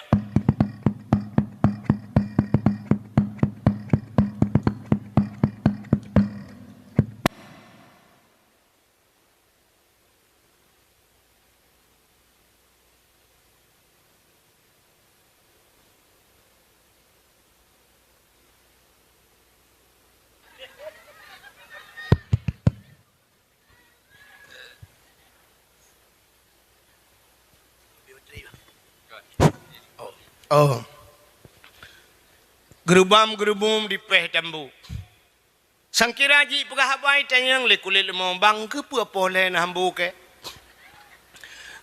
Oh. Geurubam-geurubum di péh tambu. Sangkira jipeugah haba itanyong lé kulét leumô, "Bang, keupeue poh lhée na hambo kée?"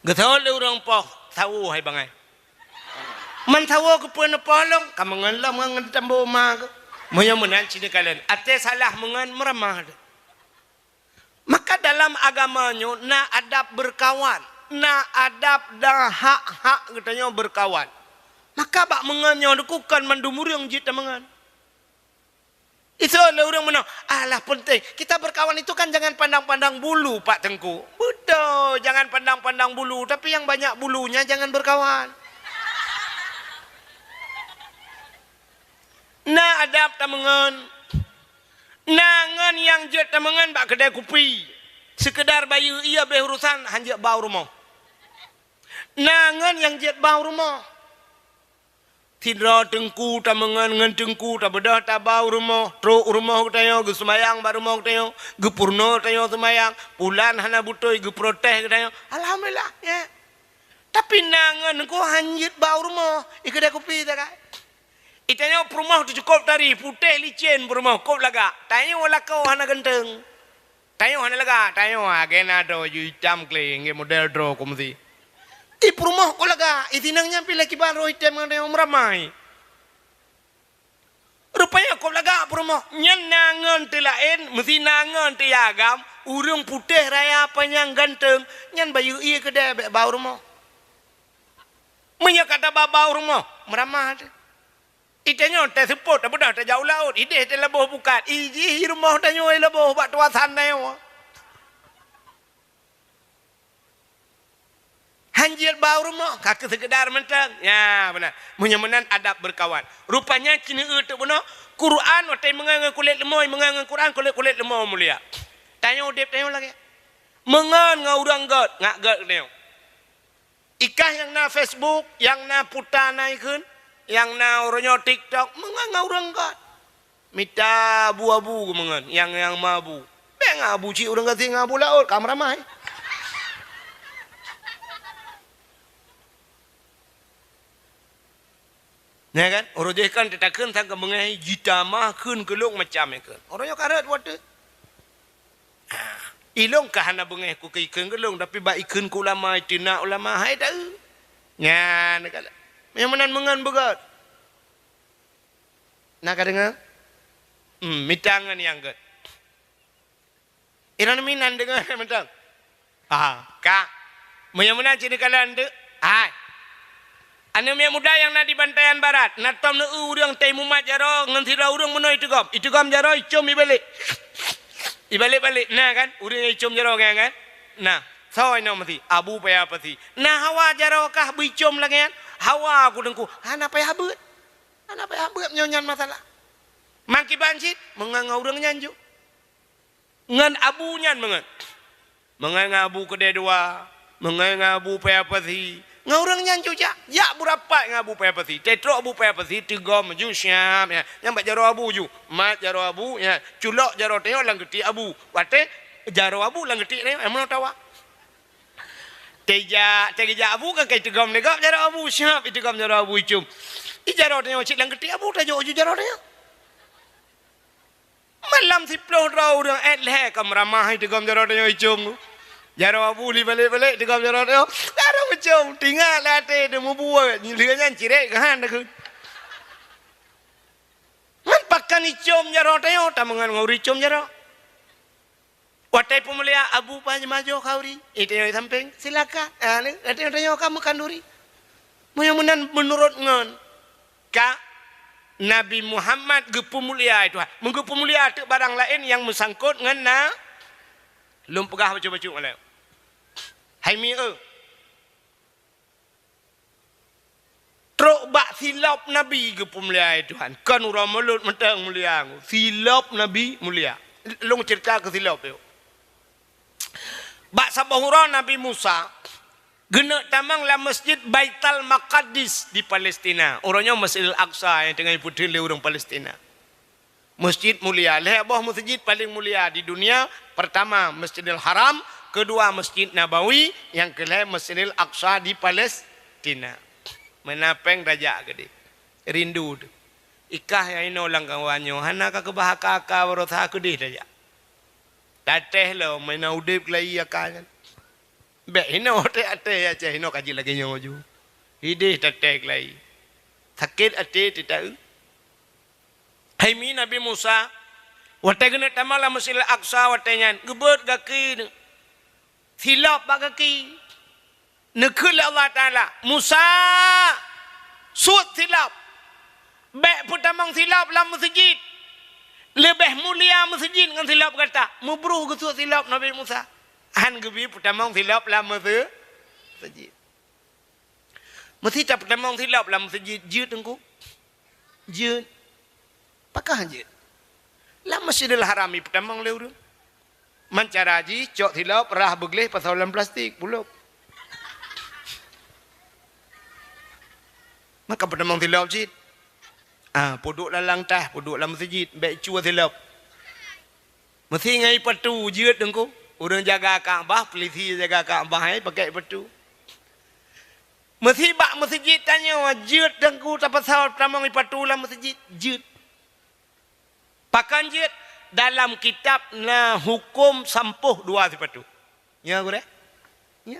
Geuseuôt lé ureuëng poh, "Sawo hai bangai." "Man sawo keupeue neupoh lôn?" "Ka meungon lom ngon tambu ma keuh." Meunyoe meunan cit neukalon, até salah meungon meuramah teuh. Maka dalam agama nyoe na adab beurkawan, na adab dan hak-hak geutanyoe beurkawan. Maka bak meungon nyoe dikukon mandum ureuëng jeuet tameungon. Itu lé ureuëng meunoe, "Alah, peunteng. Kita berkawan itu kan jangan pandang-pandang bulu, Pak Teungku." Beutôi, jangan pandang-pandang bulu, tapi yang banyak bulunya jangan berkawan. Na adab tameungon. Na ngon nyang jeuet tameungon bak keudè kupi. Seukeudar bayeue ié béh urosan, han jeuet ba u rumoh. Na ngon nyang jeuet ba u rumoh. Sidroe teungku tameungon ngon teungku tabeudôh taba u rumoh, trok u rumoh geutanyoe, geuseumayang bak rumoh geutanyoe, geupeurunoe geutanyoe seumayang, pulan hana beutôi geuprotes geutanyoe. Alhamdulillah, ya. Tapi na ngon teungku han jeuet ba u rumoh, i keudè kupi sagai. Itanyoe peurumoh teuh cukôp tari, putéh licén peurumoh, kôb lagak. Tanyoe lakoe hana ganteng. Tanyoe hana lagak, tanyoe agena droe ju itam kle, nggak model droe ku meusi. I peurumoh kôb lagak, i sinang nyan pih lakiban roh item ngon tanyoe meuramai. Rupanya kôb lagak peurumoh, nyan na ngon teuh laén, meusi na ngon teuh agam, ureuëng putéh raya panyang ganteng, nyan bayeue ié keudè bék ba u rumoh. Meunyoe ka taba ba u rumoh, meuramah teuh. Itanyoe teuseupôt tabeudôh tajak u laôt, ideh teuh laboh bukat, ijih i rumoh tanyoe laboh bak tuasan tanyoe. Han jeuet ba u rumoh, ka keu seukeudar mantong. Ya, beuna. Meunyoe meunan adab beurkawan. Rupanya keuneuk eu teuk bunoe, Quran watée meungon ngon kulét leumô, meungon ngon Quran kulét-kulét leumô mulia. Tanyoe udeb tanyoe lagée. Meungon ngon ureuëng gét, ngak gét tanyoe. Ikah nyang na Facebook, nyang na puta na ikheun, nyang na uroe nyoe TikTok, meungon ngon ureuëng gét. Mita abu-abu geumeungon, nyang, nyang ma abu. Bék ngon abu cit ureuëng gasien ngon abu laôt, ka meuramai. Nyan kan? Uroe jih kan teutakheun sang keumeungeh jita mah kheun keulong macam ikheun. Uroe nyoe ka rhot watée. Ah, ilong ka hana beungeh ku keu ikheun keulong, tapi bak ikheun keu ulama, iteunak ulama, hai taeu. Nyan kan. Nyang meunan meungon beugét. Na ka deungoe? Hmm, mita ngon nyang gét. Iran minan deungoe mantong. Ah, ka. Meunyoe meunan cit neukalon teuk. Hai. Aneuk miet muda nyang na di Bantayan Barat, na tom neu ureuëng tei mumat jaroe ngon sidroe ureuëng meunoe iteugom. Iteugom jaroe icom ibalek. Ibalek-balek. Na kan? Ureuëng nyang icom jaroe nyan kan? Na. Soe inoe meusi? Abu Paya Pasi. Na hawa jaroe kah beuicom lagée nyan? Hawa ku teungku. Hana payah beuet. Hana payah beuet meunyoe nyan masalah. Mangkiban cit, meungon ngon ureuëng nyan ju. Ngon abu nyan meungon. Meungon ngon abu keudeh dua, meungon ngon abu Paya Pasi. Ngon ureuëng nyan ju jak. Jak beurapat ngon abu Paya Pasi. Teutrok abu Paya Pasi, teugom ju siap, ya. Nyang bak jaroe abu ju. Mat jaroe abu, ya. Culok jaroe tanyoe lam geutik abu. Watée jaroe abu lam geutik tanyoe, eh, meunoe tawa. Teujak, teujak abu kan kai teugom lé gob jaroe abu, siap iteugom jaroe abu icom. I jaroe tanyoe cit lam geutik abu tajok ju jaroe tanyoe. Malam siploh droe ureuëng ék lhée ka meuramah iteugom jaroe tanyoe icom. Jaroe abu li balek-balek iteugom jaroe tanyoe. Jaroe icom, tingat lé até teuh meubuet, lheueh nyan cirek keuhan takheun. Ngon pakan icom jaroe tanyoe, tameungon ngon ureuëng icom jaroe. Watée peumulia Abu Panya majoh khanduri, itanyoe sampéng, silakan. Ah, ni, watée tanyoe ka meukhanduri. Meunyoe meunan meunurot ngon ka Nabi Muhammad geupeumulia Tuhan. Meugeupeumulia teuk barang laén nyang meusangkot ngon na lôn peugah bacut-bacut ngon lé. Hai mi eu. Trok bak silop Nabi geupeumulia Tuhan. Kon uroe mulod mantong mulia. Silop Nabi mulia. Lôn cerita keu silop yuk. Bak saboh uroe Nabi Musa geuneuk tamong lam Masjid Baitul Maqdis di Palestina. Uroe nyoe Masjidil Aqsa nyang teungoh ipeutheun lé ureuëng Palestina. Masjid mulia. Lhée boh masjid paléng mulia di dunia. Pertama, Masjidil Haram. Kedua, Masjid Nabawi. Nyang keulhée, Masjidil Aqsa di Palestina. Meunan péng tajak keudeh. Rindu teuh. Ikah nyang inoe lam kawan nyoe hana ka keubah aka-aka baroesa keudeh tajak. Tatéh lom, meunan udeb keulayi aka nyan. Bék inoe até-até Aceh inoe ka jeuet lagée nyoe ju. Ideh tatéh keulayi. Sakét até teuta-eu. Hai mi Nabi Musa, watée geuneuk tamong lam Masjidil Aqsa watée nyan, geubeuet gaki neuh. Silop bak gaki. Neukheun lé Allah Taala, "Musa, suet silop. Bék peutamong silop lam meuseujid. Leubeh mulia meuseujid ngon silop gata." Meubruh geusuet silop Nabi Musa. Han geubi peutamong silop lam meuse-, meuseujid. Meusita peutamong silop lam meuseujid, jeuet teungku. Jeuet. Pakon jeuet? Lam Masjidil Haram ipeutamong lé ureuëng. Man cara jih cok silop rhah beugleh pasoe lam plastik, bulok. Maka peutamong silop cit. Ah, peuduek lam langtah, peuduek lam meuseujid, bék cue silop. Meusi ngai patu jeuet teungku. Ureuëng jaga Ka'bah, polisi jaga Ka'bah, eh, pakai patu. Meusi bak meuseujid tanyoe jeuet teungku, tapasoe tamong ipatu lam meuseujid, jeuet. Pakon jeuet? Dalam kitab na huköm sampôh dua sipatu. Nya gurée? Nya.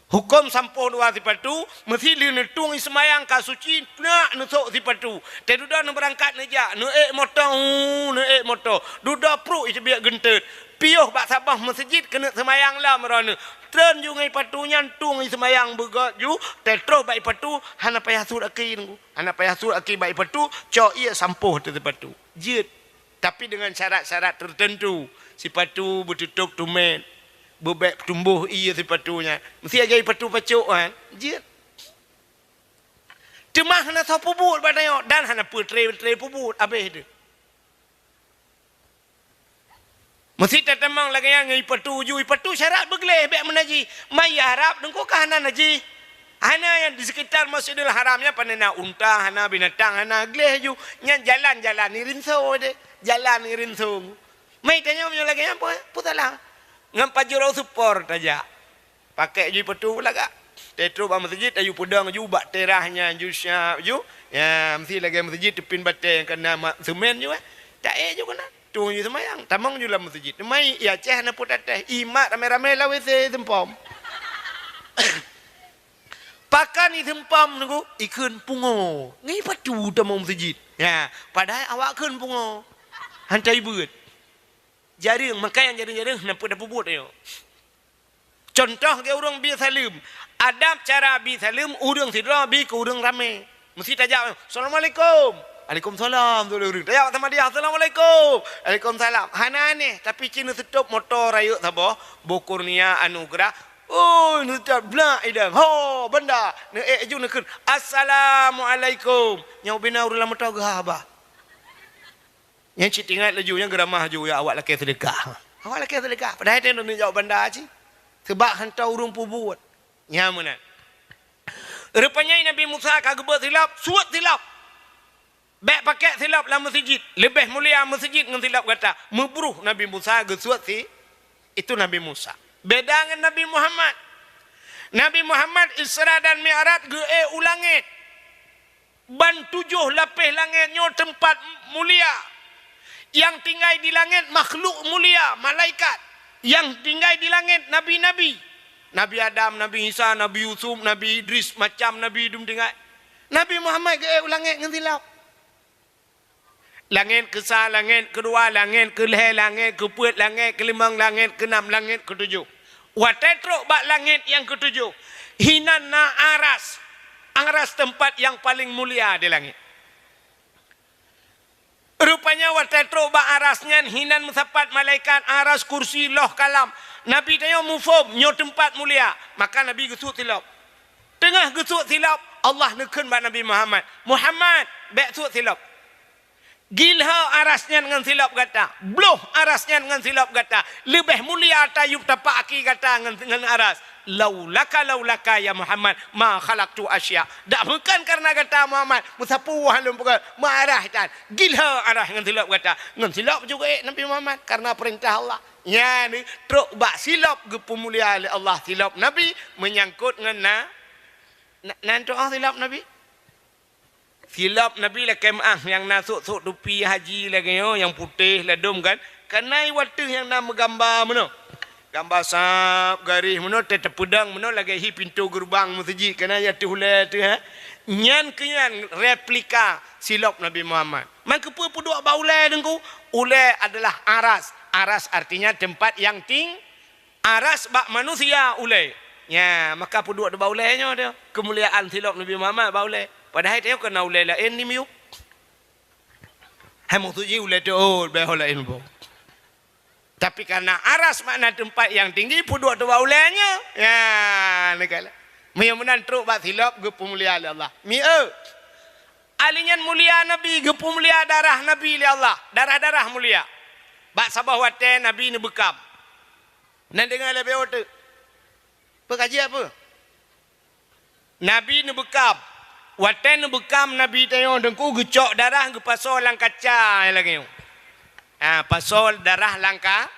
Huköm sampôh dua sipatu, meusi lheueh neutueng seumayang ka suci, peunak neusok sipatu. Teududoe neubeurangkat neujak, neuék moto, hu, neuék moto. Dudoe pruek iteubiet geunteut. Piôh bak saboh meuseujid keuneuk seumayang lom droeneuh. Treun ju ngon patu nyan tueng seumayang beugét ju, teutroh bak patu hana payah suet aki teungku. Hana payah suet aki bak patu, cok ié sampôh ateueh sipatu. Jeuet. Tapi dengan syarat-syarat tertentu. Sipatu beututôp tumét, beubék tumboh ié sipatu nyan. Meusi lagée patu pacok kan? Jeuet. Teuma hana soe peubuet bak tanyoe dan hana peutre-tre peubuet abéh teuh. Meusi tatamong lagée nyan ngon ipatu ju, ipatu syarat beugleh bék meunajih. Mai Arab teungku ka hana najih. Hana nyang di sekitar Masjidil Haram nyan pane na unta, hana binatang, hana gleh ju. Nyan jalan-jalan ni rinso deh. Jalan ni rinso. Mai tanyoe meunyoe lagée nyan peue, peue salah? Ngon pajuro supor tajak. Pakai ju patu lagak. Teutroh bak meuseujid, aju peudong ju bak terah nyan ju siap ju. Ya, meusi lagée meuseujid teupin batée nyang kana mak seumén ju, eh. Taék ju keunan. Tueng ju seumayang, tamong ju lam meuseujid. Mai, ya Aceh hana peue tatéh. Imat ramé-ramé lam W C seumpom. Pakon iseumpom teungku, ikheun pungo. Ngon patu tamong meuseujid. Ya, padahai awak kheun pungo. Hantai beuet. Jareueng, maka nyang jareueng-jareueng hana peue tapeubuet nyoe. Contoh lagée ureuëng bi saleuem. Adab cara bi saleuem ureuëng sidroe bi keu ureuëng ramé. Meusi tajak, "Assalamualaikum." "Waalaikumsalam," tu lé ureuëng. Tajak sama dia, "Assalamualaikum." "Waalaikumsalam." Hana aneh, tapi ci neuseutôb moto rayeuk saboh, boh Kurnia Anugerah. Oh, neuseutôb blak idang. Ho, banda. Neuék ju neukheun, "Assalamualaikum." Nyang ubena ureuëng lam moto geuhaba. Nyang cit ingat laju, nyang geuramah ju, ya awak lakée seudeukah. Awak lakée seudeukah. Padahai teuh neujaweueb banda cit. Sebab hantom ureuëng peubuet. Nya meunan. Rupanya Nabi Musa ka geubeuet silop, suet silop. Bék pakai silop lam meuseujid. Leubeh mulia meuseujid ngon silop gata. Meubruh Nabi Musa geusuet si, itu Nabi Musa. Beda ngon Nabi Muhammad. Nabi Muhammad Isra dan Mi'raj geuék u langét. Ban tujoh lapéh langét nyoe teumpat mulia. Nyang tinggai di langét makhluk mulia, malaikat. Nyang tinggai di langét nabi-nabi. Nabi Adam, Nabi Isa, Nabi Yusuf, Nabi Idris, macam nabi dum tinggai. Nabi Muhammad geuék u langét ngon silop. Langét keusa, langét keudua, langét keulhée, langét keupeuet, langét keulimong, langét keunam, langét keutujoh. Watée trok bak langét nyang keutujoh, hinan na aras. Aras teumpat nyang paleng mulia di langét. Rupanya watée trok bak aras nyan hinan meusapat malaikat, aras, kursi, loh, kalam. Nabi tanyoe muphom nyoe teumpat mulia, maka Nabi geusuet silop. Teungoh geusuet silop, Allah neukheun bak Nabi Muhammad, "Muhammad, bék suet silop. Gilho aras nyan ngon silop gata, bloh aras nyan ngon silop gata, leubeh mulia tayub tapak aki gata ngon, ngon aras. Laulaka, laulaka ya Muhammad, ma khalaqtu asya." Dak bukan karena gata Muhammad, meusapeue lôn peugah, meuaras tan. Gilho aras ngon silop gata. Ngon silop juga ék Nabi Muhammad karena perintah Allah. Nyan trok bak silop geupeumulia lé Allah, silop Nabi menyangkut ngon na, na, nan tu'oh silop Nabi. Silop Nabi lakée meuáh nyang na sôk-sôk tupi haji lagée nyoe, nyang putéh ladôm kan. Kana i wateuh nyang na meugamba meunoe. Gamba sab garéh meunoe, teupeudong meunoe lagée hi pintoe geureubang meuseujid, kana i ateueh ulée teuh, ha. Nyan keuh nyan replika silop Nabi Muhammad. Man keupeue peuduek bak ulée Teungku? Ulée adalah aras. Aras artinya tempat yang ting-, aras bak manusia ulée. Nya, maka peuduek bak ulée nyoe teuh. Keumuliaan silop Nabi Muhammad bak ulée. Padahai tanyoe keu na ulée laén di miyueb. Hai maksud jih ulée teuôt, bèk ho laén boh. Tapi karena aras makna tempat yang tinggi, peuduek teuh bak ulée nyoe. Ya, neukalon. Meunyoe meunan trok bak silop geupeumulia lé Allah. Mieu. Ali nyan mulia Nabi, geupeumulia darah Nabi lé Allah. Darah-darah mulia. Bak saboh watée Nabi neubeukam. Na deungoe lé beo teuk. Peue ka jeuet peue? Nabi neubeukam. Watée neubeukam Nabi tanyoe Teungku geucok darah geupasoe lam kaca lagée nyoe. Ha, pasoe darah lam ka-,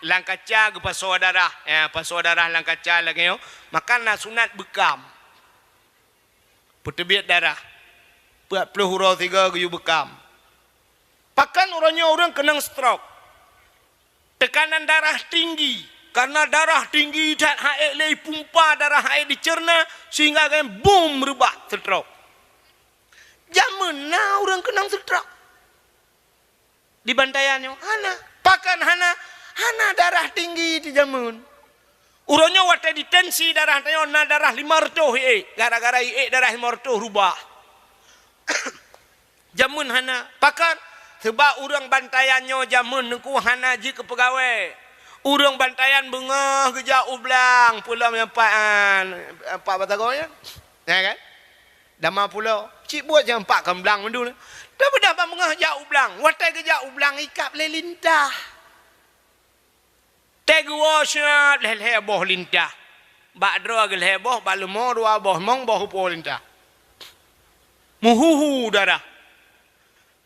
lam kaca geupasoe darah. Ha, pasoe darah lam kaca lagée nyoe. Maka na sunat beukam. Peuteubiet darah. Peuet ploh uroe sigoe geuyue beukam. Pakon uroe nyoe ureuëng keunong stroke. Tekanan darah tinggi. Karena darah tinggi that han ék lé ipumpa darah han ék diceurna sehingga gen bum reubah stroke. Jameun na ureuëng keunong stroke. Di bantayan nyoe hana. Pakon hana? Hana darah tinggi di jameun. Uroe nyoe watée ditensi darah tanyoe na darah lima reutôh iék. Gara-gara iék darah lima reutôh rubah. Jameun hana. Pakon? Sebab ureuëng bantayan nyoe jameun Teungku hana jeuet keu peugawée. Ureuëng bantayan beungoh geujak u blang, peulom nyang pat, ah, pat batagong nyan. Ya kan? Dama pulo. Cit buet nyang pat kon blang mandum. Tapi dah ban beungoh jak u blang. Watée geujak u blang ikab lé lintah. Tée geuwoe siat lhée-lhée boh lintah. Bak droe geulhée boh, bak leumo dua boh, mong boh upo lintah. Meuhu-hu darah.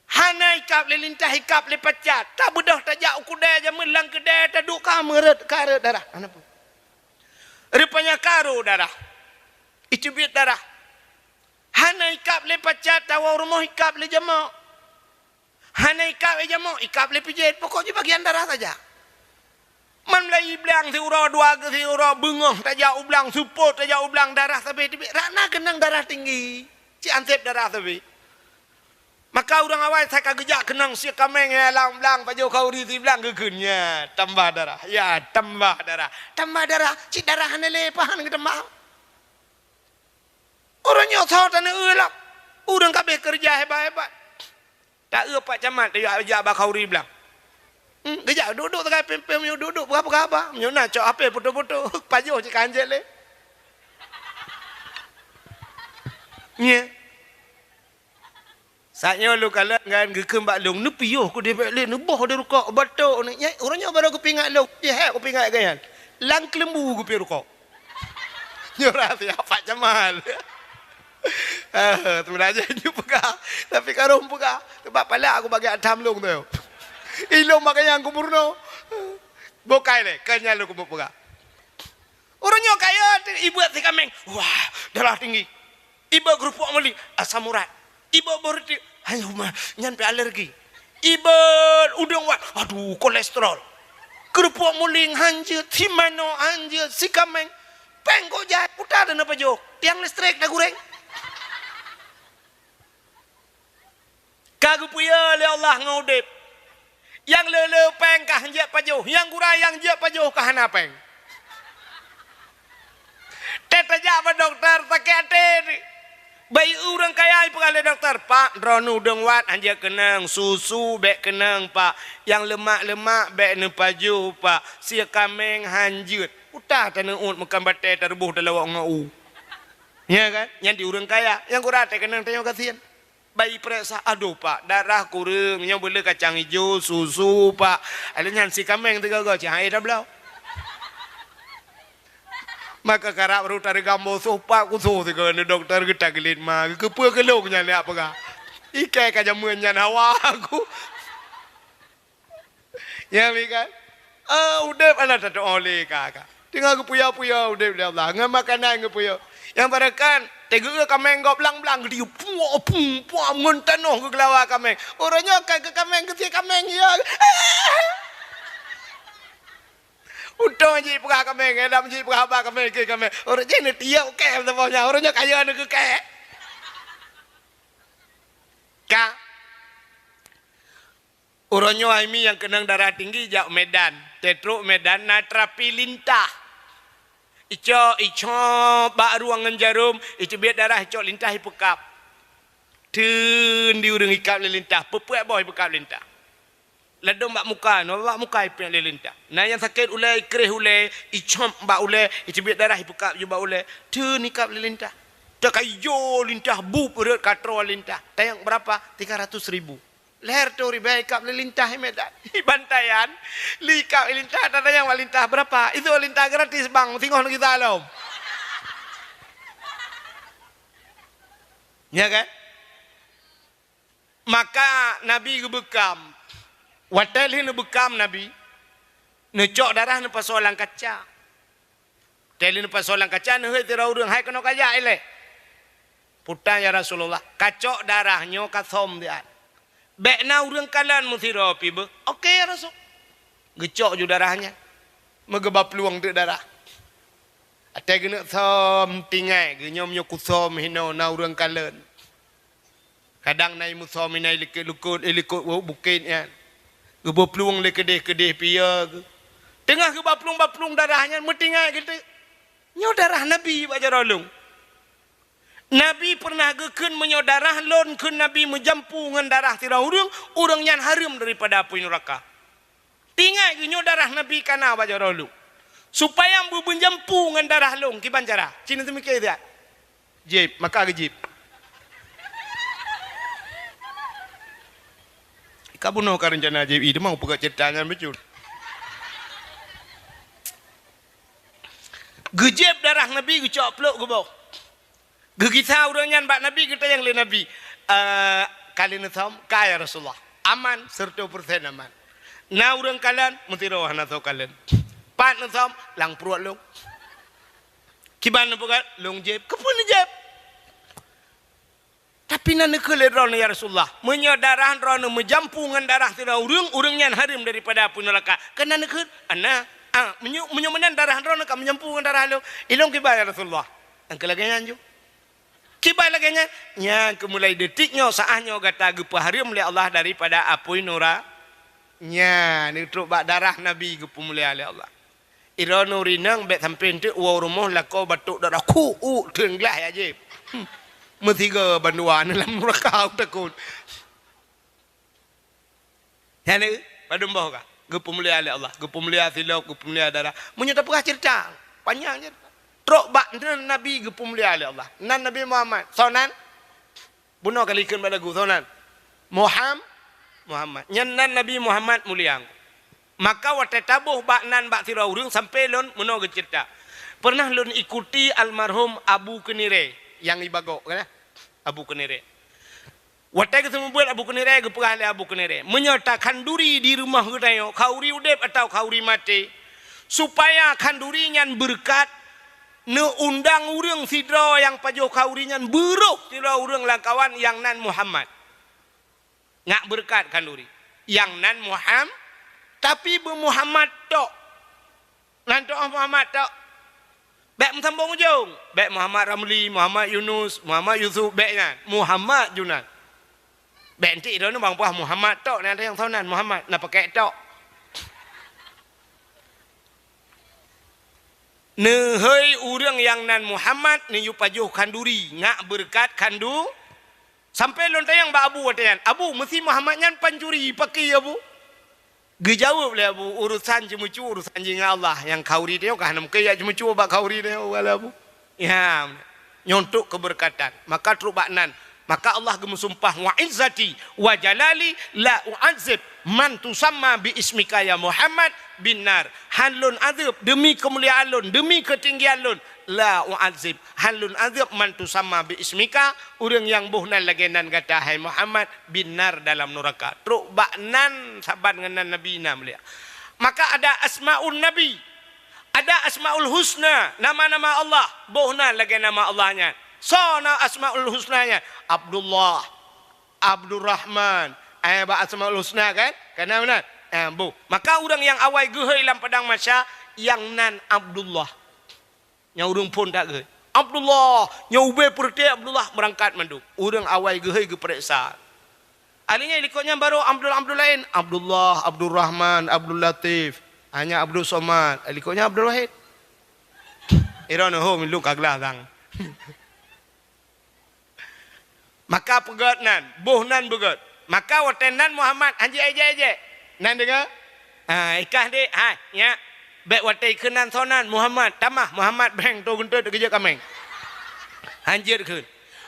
Hana ikab lé lintah, ikab lé pacat. Tabeudôh tajak u keudée jameun lam keudée taduek ka meureuet, ka reuet darah. Hana peue. Rupanya ka rô darah. Iteubiet darah. Hana ikab lé pacat tawoe rumoh ikab lé jamok. Hana ikab lé jamok, ikab lé pijet, pokok jih bagian darah saja. Man mulai blang siuroe dua siuroe beungoh tajak u blang, seupôt tajak u blang, darah sabe teubiet, rot na keunong darah tinggi, cit anseb darah sabe. Maka ureuëng awai sa ka geujak keunong sie kaméng nyang lam blang, pajoh khauri siblang geukheun, ya tambah darah, ya tambah darah, tambah darah, cit darah hana lé pahan geutambah. Ureuëng nyoe soe taneuk eu lom. Ureuëng ka abéh keureuja hebat-hebat. Ta eu Pak Camat tajak jak bak khauri blang. Hmm, geujak duek-duek sagai pém-pém nyoe duek-duek peugah-peugah haba. Nyoe na cok H P foto-foto. Pajoh cit ka hanjeuet lé. Nye. Saat nyoe lôn kalon ngon geukheun bak lôn, neupiôh ku dibek lé, neuboh di rukok, batok ni. Nyai, ureuëng nyoe baru geupeuingat lôn, jihek geupeuingat gobnyan. Lam keuleumbu geupiôh rukok. Nyoe rahsia Pak Camat. Ah, sebenarnya nyoe peugah, tapi ka rhom peugah. Sebab palak aku bagi atam lôn tu. Ilôn bagi nyang ku meurunoe. Bukai lé, keu nyan lôn keumeung peugah. Ureuëng nyoe kaya ibuet si kaméng. Wah, darah tinggi. Iba keurupuk meulieng, asam urat. Iba beureuti, hai huma, nyan pih alergi. Iba udeueng wat, aduh, kolesterol. Keurupuk meulieng hanjeuet, si manoe hanjeuet, si kaméng. Péng kok jai, uta dan apa jok? Tiang listrik dah gureng. Ka geupeue lé Allah ngon udeb. Nyang le-le péng ka hanjeuet pajoh, nyang gura nyang jeuet pajoh ka hana péng. Teuh tajak bak dokto sakét até. Bayi ureuëng kaya ipeugah lé dokto, "Pak, droeneuh udeueng wat hanjeuet keunong, susu bék keunong, Pak. Nyang leumak-leumak bék neupajoh, Pak. Sie kaméng hanjeuet." Uta taneuôt meukan batée tareuboh talawok ngon u. Ya kan? Nyan di ureuëng kaya, nyang gura teuh keunong tanyoe gasien. Bayi pereksa, "Aduh, Pak, darah kureueng, nyoe beuleu kacang ijo, susu, Pak." Alèh nyan si kaméng teuga-ga, cit hai tabloe. Maka karab baru tareugam bosoh, Pak, kusoh teuga neu dokto geuta geulit ma, keupeue keulong nyan jak peugah. Ikai ka jameun nyan hawa aku. Nyang li kan? Ah, udeb hana tatu'oh lé ka, ka. Teungoh geupuya-puya udeb lé Allah, ngon makanan geupuya. Nyang barokah, teugeu kaméng gob blang-blang geutiyeue, puak, pum, puak, ngon tanoh geugeulawa kaméng. Uroe nyoe ka keu kaméng, geutiyeue kaméng, ya. Untông jih peugah kaméng, eh, lam jih peugah haba kaméng, keu kaméng. Uroe jih neutiyeue keu saboh nyan, uroe nyoe kaya neukeu keu. Ka. Uroe nyoe hai mi nyang keunong darah tinggi jak Medan. Teutrok Medan na terapi lintah. Icok, icok bak rueng ngon jarom, icubit darah, icok lintah ipeukab. Teun di ureuëng ikab lé lintah, peupuek boh ipeukab lintah. Ladom bak muka, nyoe bak muka ipiek lé lintah. Na nyang sakét ulée, ikréh ulée, icop bak ulée, icubit darah ipeukab ju bak ulée. Teun ikab lé lintah. Teukayo lintah, bup rot katroe lintah. Tanyong berapa? Tiga ratus ribu. Lhèe reutôh ribèe ikab lé lintah i Medan. Di bantaian, lé ikab lé lintah, tanyong bak lintah berapa? Itu lintah gratis, Bang, singoh neugisa lom. Ya kan? Maka Nabi geubeukam. Watèe lheueh neubeukam Nabi, neucok darah neupasoe lam kaca. Watèe lheueh neupasoe lam kaca, neuhôi sidroe ureuëng, "Hai keunoe kajak ilée." "Peue tan, ya Rasulullah?" "Kacok darah nyoe kasöm siat. Bèk na ureuëng kalon meusidroe pih beuh." "Oke, ya Rasul." Geucok ju darah nyan. Meugeuba plueng teuk darah. Watèe geuneuk söm, tinggai geuh, "Nyoe meunyoe kusöm hinoe na ureuëng kalon." Kadang na i musöm inan i likot-likot, i likot bukét nyan. Geuba plueng lé keudeh-keudeh pih ya geuh. Teungoh geuba plueng-ba plueng darah nyan meutinggai geuteuk. Nyoe darah Nabi bak jaroe lôn. Nabi peureunah geukheun, "Meunyoe darah lôn," kheun Nabi, "meujampu ngon darah sidroe ureuëng, ureuëng nyan hareuem daripada apui nuraka." Tinggai geuh nyoe darah Nabi ka na bak jaroe lôn. Supaya beumeujampu ngon darah lôn, kiban cara? Cit neuteumiké siat. Jieb, maka geujieb. Ka bunoe ka reuncana jieb, ih, teuma peugah ceurita nyan bacut. Geujieb darah Nabi, geucok plôk geuboh. Geugisa ureuëng nyan bak Nabi, geutanyong lé Nabi, "Eh, ka lheueh neusöm?" "Ka, ya Rasulullah." "Aman, seureutôh peureusén aman. Na ureuëng kalon?" "Meusidroe hana soe kalon." "Pat neusöm?" "Lam pruet lôn." "Kiban neupeugah?" "Lôn jieb." "Keupeue neujieb?" "Tapi na neukheun lé droeneuh, ya Rasulullah, meunyoe darah droeneuh meujampu ngon darah sidroe ureuëng, ureuëng nyan hareuem daripada apui nuraka." "Ka na neukheun?" "Ana." "Ah, meunyoe, meunyoe meunan darah droeneuh ka meujampu ngon darah lôn, ilôn kiban, ya Rasulullah?" "Nyang keu lagèe nyan ju." "Kiban lagèe nyan?" "Nyan keuh mulai detik nyoe, saát nyoe gata geupeuhareuem lé Allah daripada apui nura-, nyan neutrok bak darah Nabi geupeumulia lé Allah." Droeneuh ureuëng inong bèk sampoe teuk woe rumoh lakoe batok darah, khu, u, teungglah ya jieb. Hmm. Meusigoe bandua neuh lam nuraka takot. Nyan, padum boh ka? Geupeumulia lé Allah, geupeumulia silop, geupeumulia darah. Meunyoe tapeugah ceurita, panyang ceurita. Trok bak nan Nabi geupeumulia lé Allah. Nan Nabi Muhammad, soe nan? Bunoe ka likheun bak lagu, soe nan? Muham-, Muhammad. Nyan nan Nabi Muhammad mulia. Maka watèe taboh bak nan bak sidroe ureuëng sampoe lôn meunoe geuceurita. Peureunah lôn ikuti almarhum Abu Keunirée nyang i Bagok, kan? Abu Keunirée. Watèe geuseumeubeuet Abu Keunirée, geupeugah lé Abu Keunirée, "Meunyoe takhanduri di rumoh geutanyoe, khanduri udeb atawa khanduri maté, supaya khanduri nyan beureukat, neuundang ureuëng sidroe nyang pajoh khanduri nyan, beuroh sidroe ureuëng lam kawan nyang nan Muhammad." Nyak beureukat khanduri. Nyang nan Muham-, tapi beu Muhammad tok. Nan tok Muhammad tok. Bèk meusambong ujong. Bèk Muhammad Ramli, Muhammad Yunus, Muhammad Yusuf, bèk nyan. Muhammad ju nan. Bèk entik droeneuh bang peugah Muhammad tok, nan nyang soe nan Muhammad, na pakèk tok. Neuhôi ureuëng nyang nan Muhammad, neuyue pajoh khanduri, nyak beureukat khandu-, Sampoe lôn tanyong bak Abu watèe nyan, "Abu, meusi Muhammad nyan pancuri, pakri Abu?" Geujaweueb lé Abu, "Urosan ceumeucue, urosan jih ngon Allah. Nyang khanduri tanyoe ka hana meukeujak ceumeucue bak khanduri tanyoe, Abu." Ya, nyoe untuk keubeureukatan. Maka trok bak nan, maka Allah geumeusumpah, "Wa izzati wa jalali la u'adzib man tusamma bi ismika ya Muhammad bin nar." Han lôn azeueb deumi keumuliaan lôn, deumi keutinggian lôn, la u'adzib. Han lôn azeueb man tusamma bi ismika, ureuëng nyang boh nan lagèe nan gata, hai Muhammad, bin nar, dalam nuraka. Trok bak nan saban ngon nan Nabi na mulia. Maka ada asmaun Nabi. Ada Asmaul Husna, nama-nama Allah, boh nan lagée nama Allah nyan. Soe na Asmaul Husna nyan? Abdullah, Abdurrahman. Eh, bak Asmaul Husna kan? Kana meunan? Eh, boh. Maka ureuëng nyang awai geuhôi lam padang mahsyar, nyang nan Abdullah. Nyang ureuëng phon that geuhôi. Abdullah, nyang ubé peureute Abdullah meurangkat mandum. Ureuëng awai geuhôi geupareksa. Ahli nyan likot nyan barô Abdul, Abdul laén. Abdullah, Abdul Rahman, Abdul Latif. Hanya Abdul Somad. Likot nyan Abdul Wahid. Irono ho milung ka glah dang. Maka peugét nan, boh nan beugét. Maka watée nan Muhammad hanjeuet ejek-ejek. Nan deungoe? Ha, ikah dek, hai, nyak. Bék watée ikheun nan soe nan Muhammad, tamah Muhammad breng to geunteut keujeuet kaméng. Hanjeuet kheun.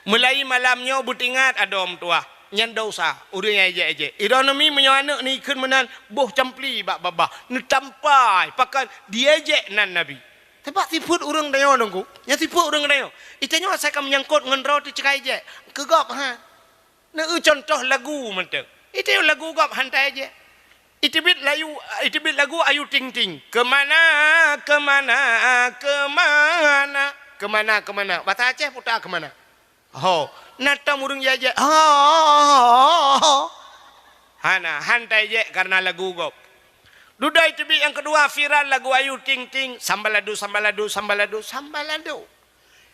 Mulai malam nyoe beutingat adoe meutuwah. Nyan dosa, ureuëng nyang ejek-ejek. Irono mi meunyoe aneuëk ni ikheun meunan boh campli bak babah. Neutampai, pakon diejek nan Nabi. Sabab sifeuet ureuëng tanyoe Teungku, nyang sifeuet ureuëng tanyoe. Itanyoe asai ka meunyangkot ngon droe teucekai jek. Keu gob ha. Neu contoh lagu mantong. Itanyoe lagu gob hantai jek. Iteubiet layu, iteubiet lagu Ayu Ting Ting. Kemana, kemana, kemana. Kemana, kemana. Bahasa Aceh puta kemana. Ho, na tom ureuëng jajak. Ho. Hana, hantai jek karena lagu gob. Dudoe teubiet nyang keudua viral lagu Ayu Ting Ting, sambaladu, sambaladu, sambaladu, sambaladu.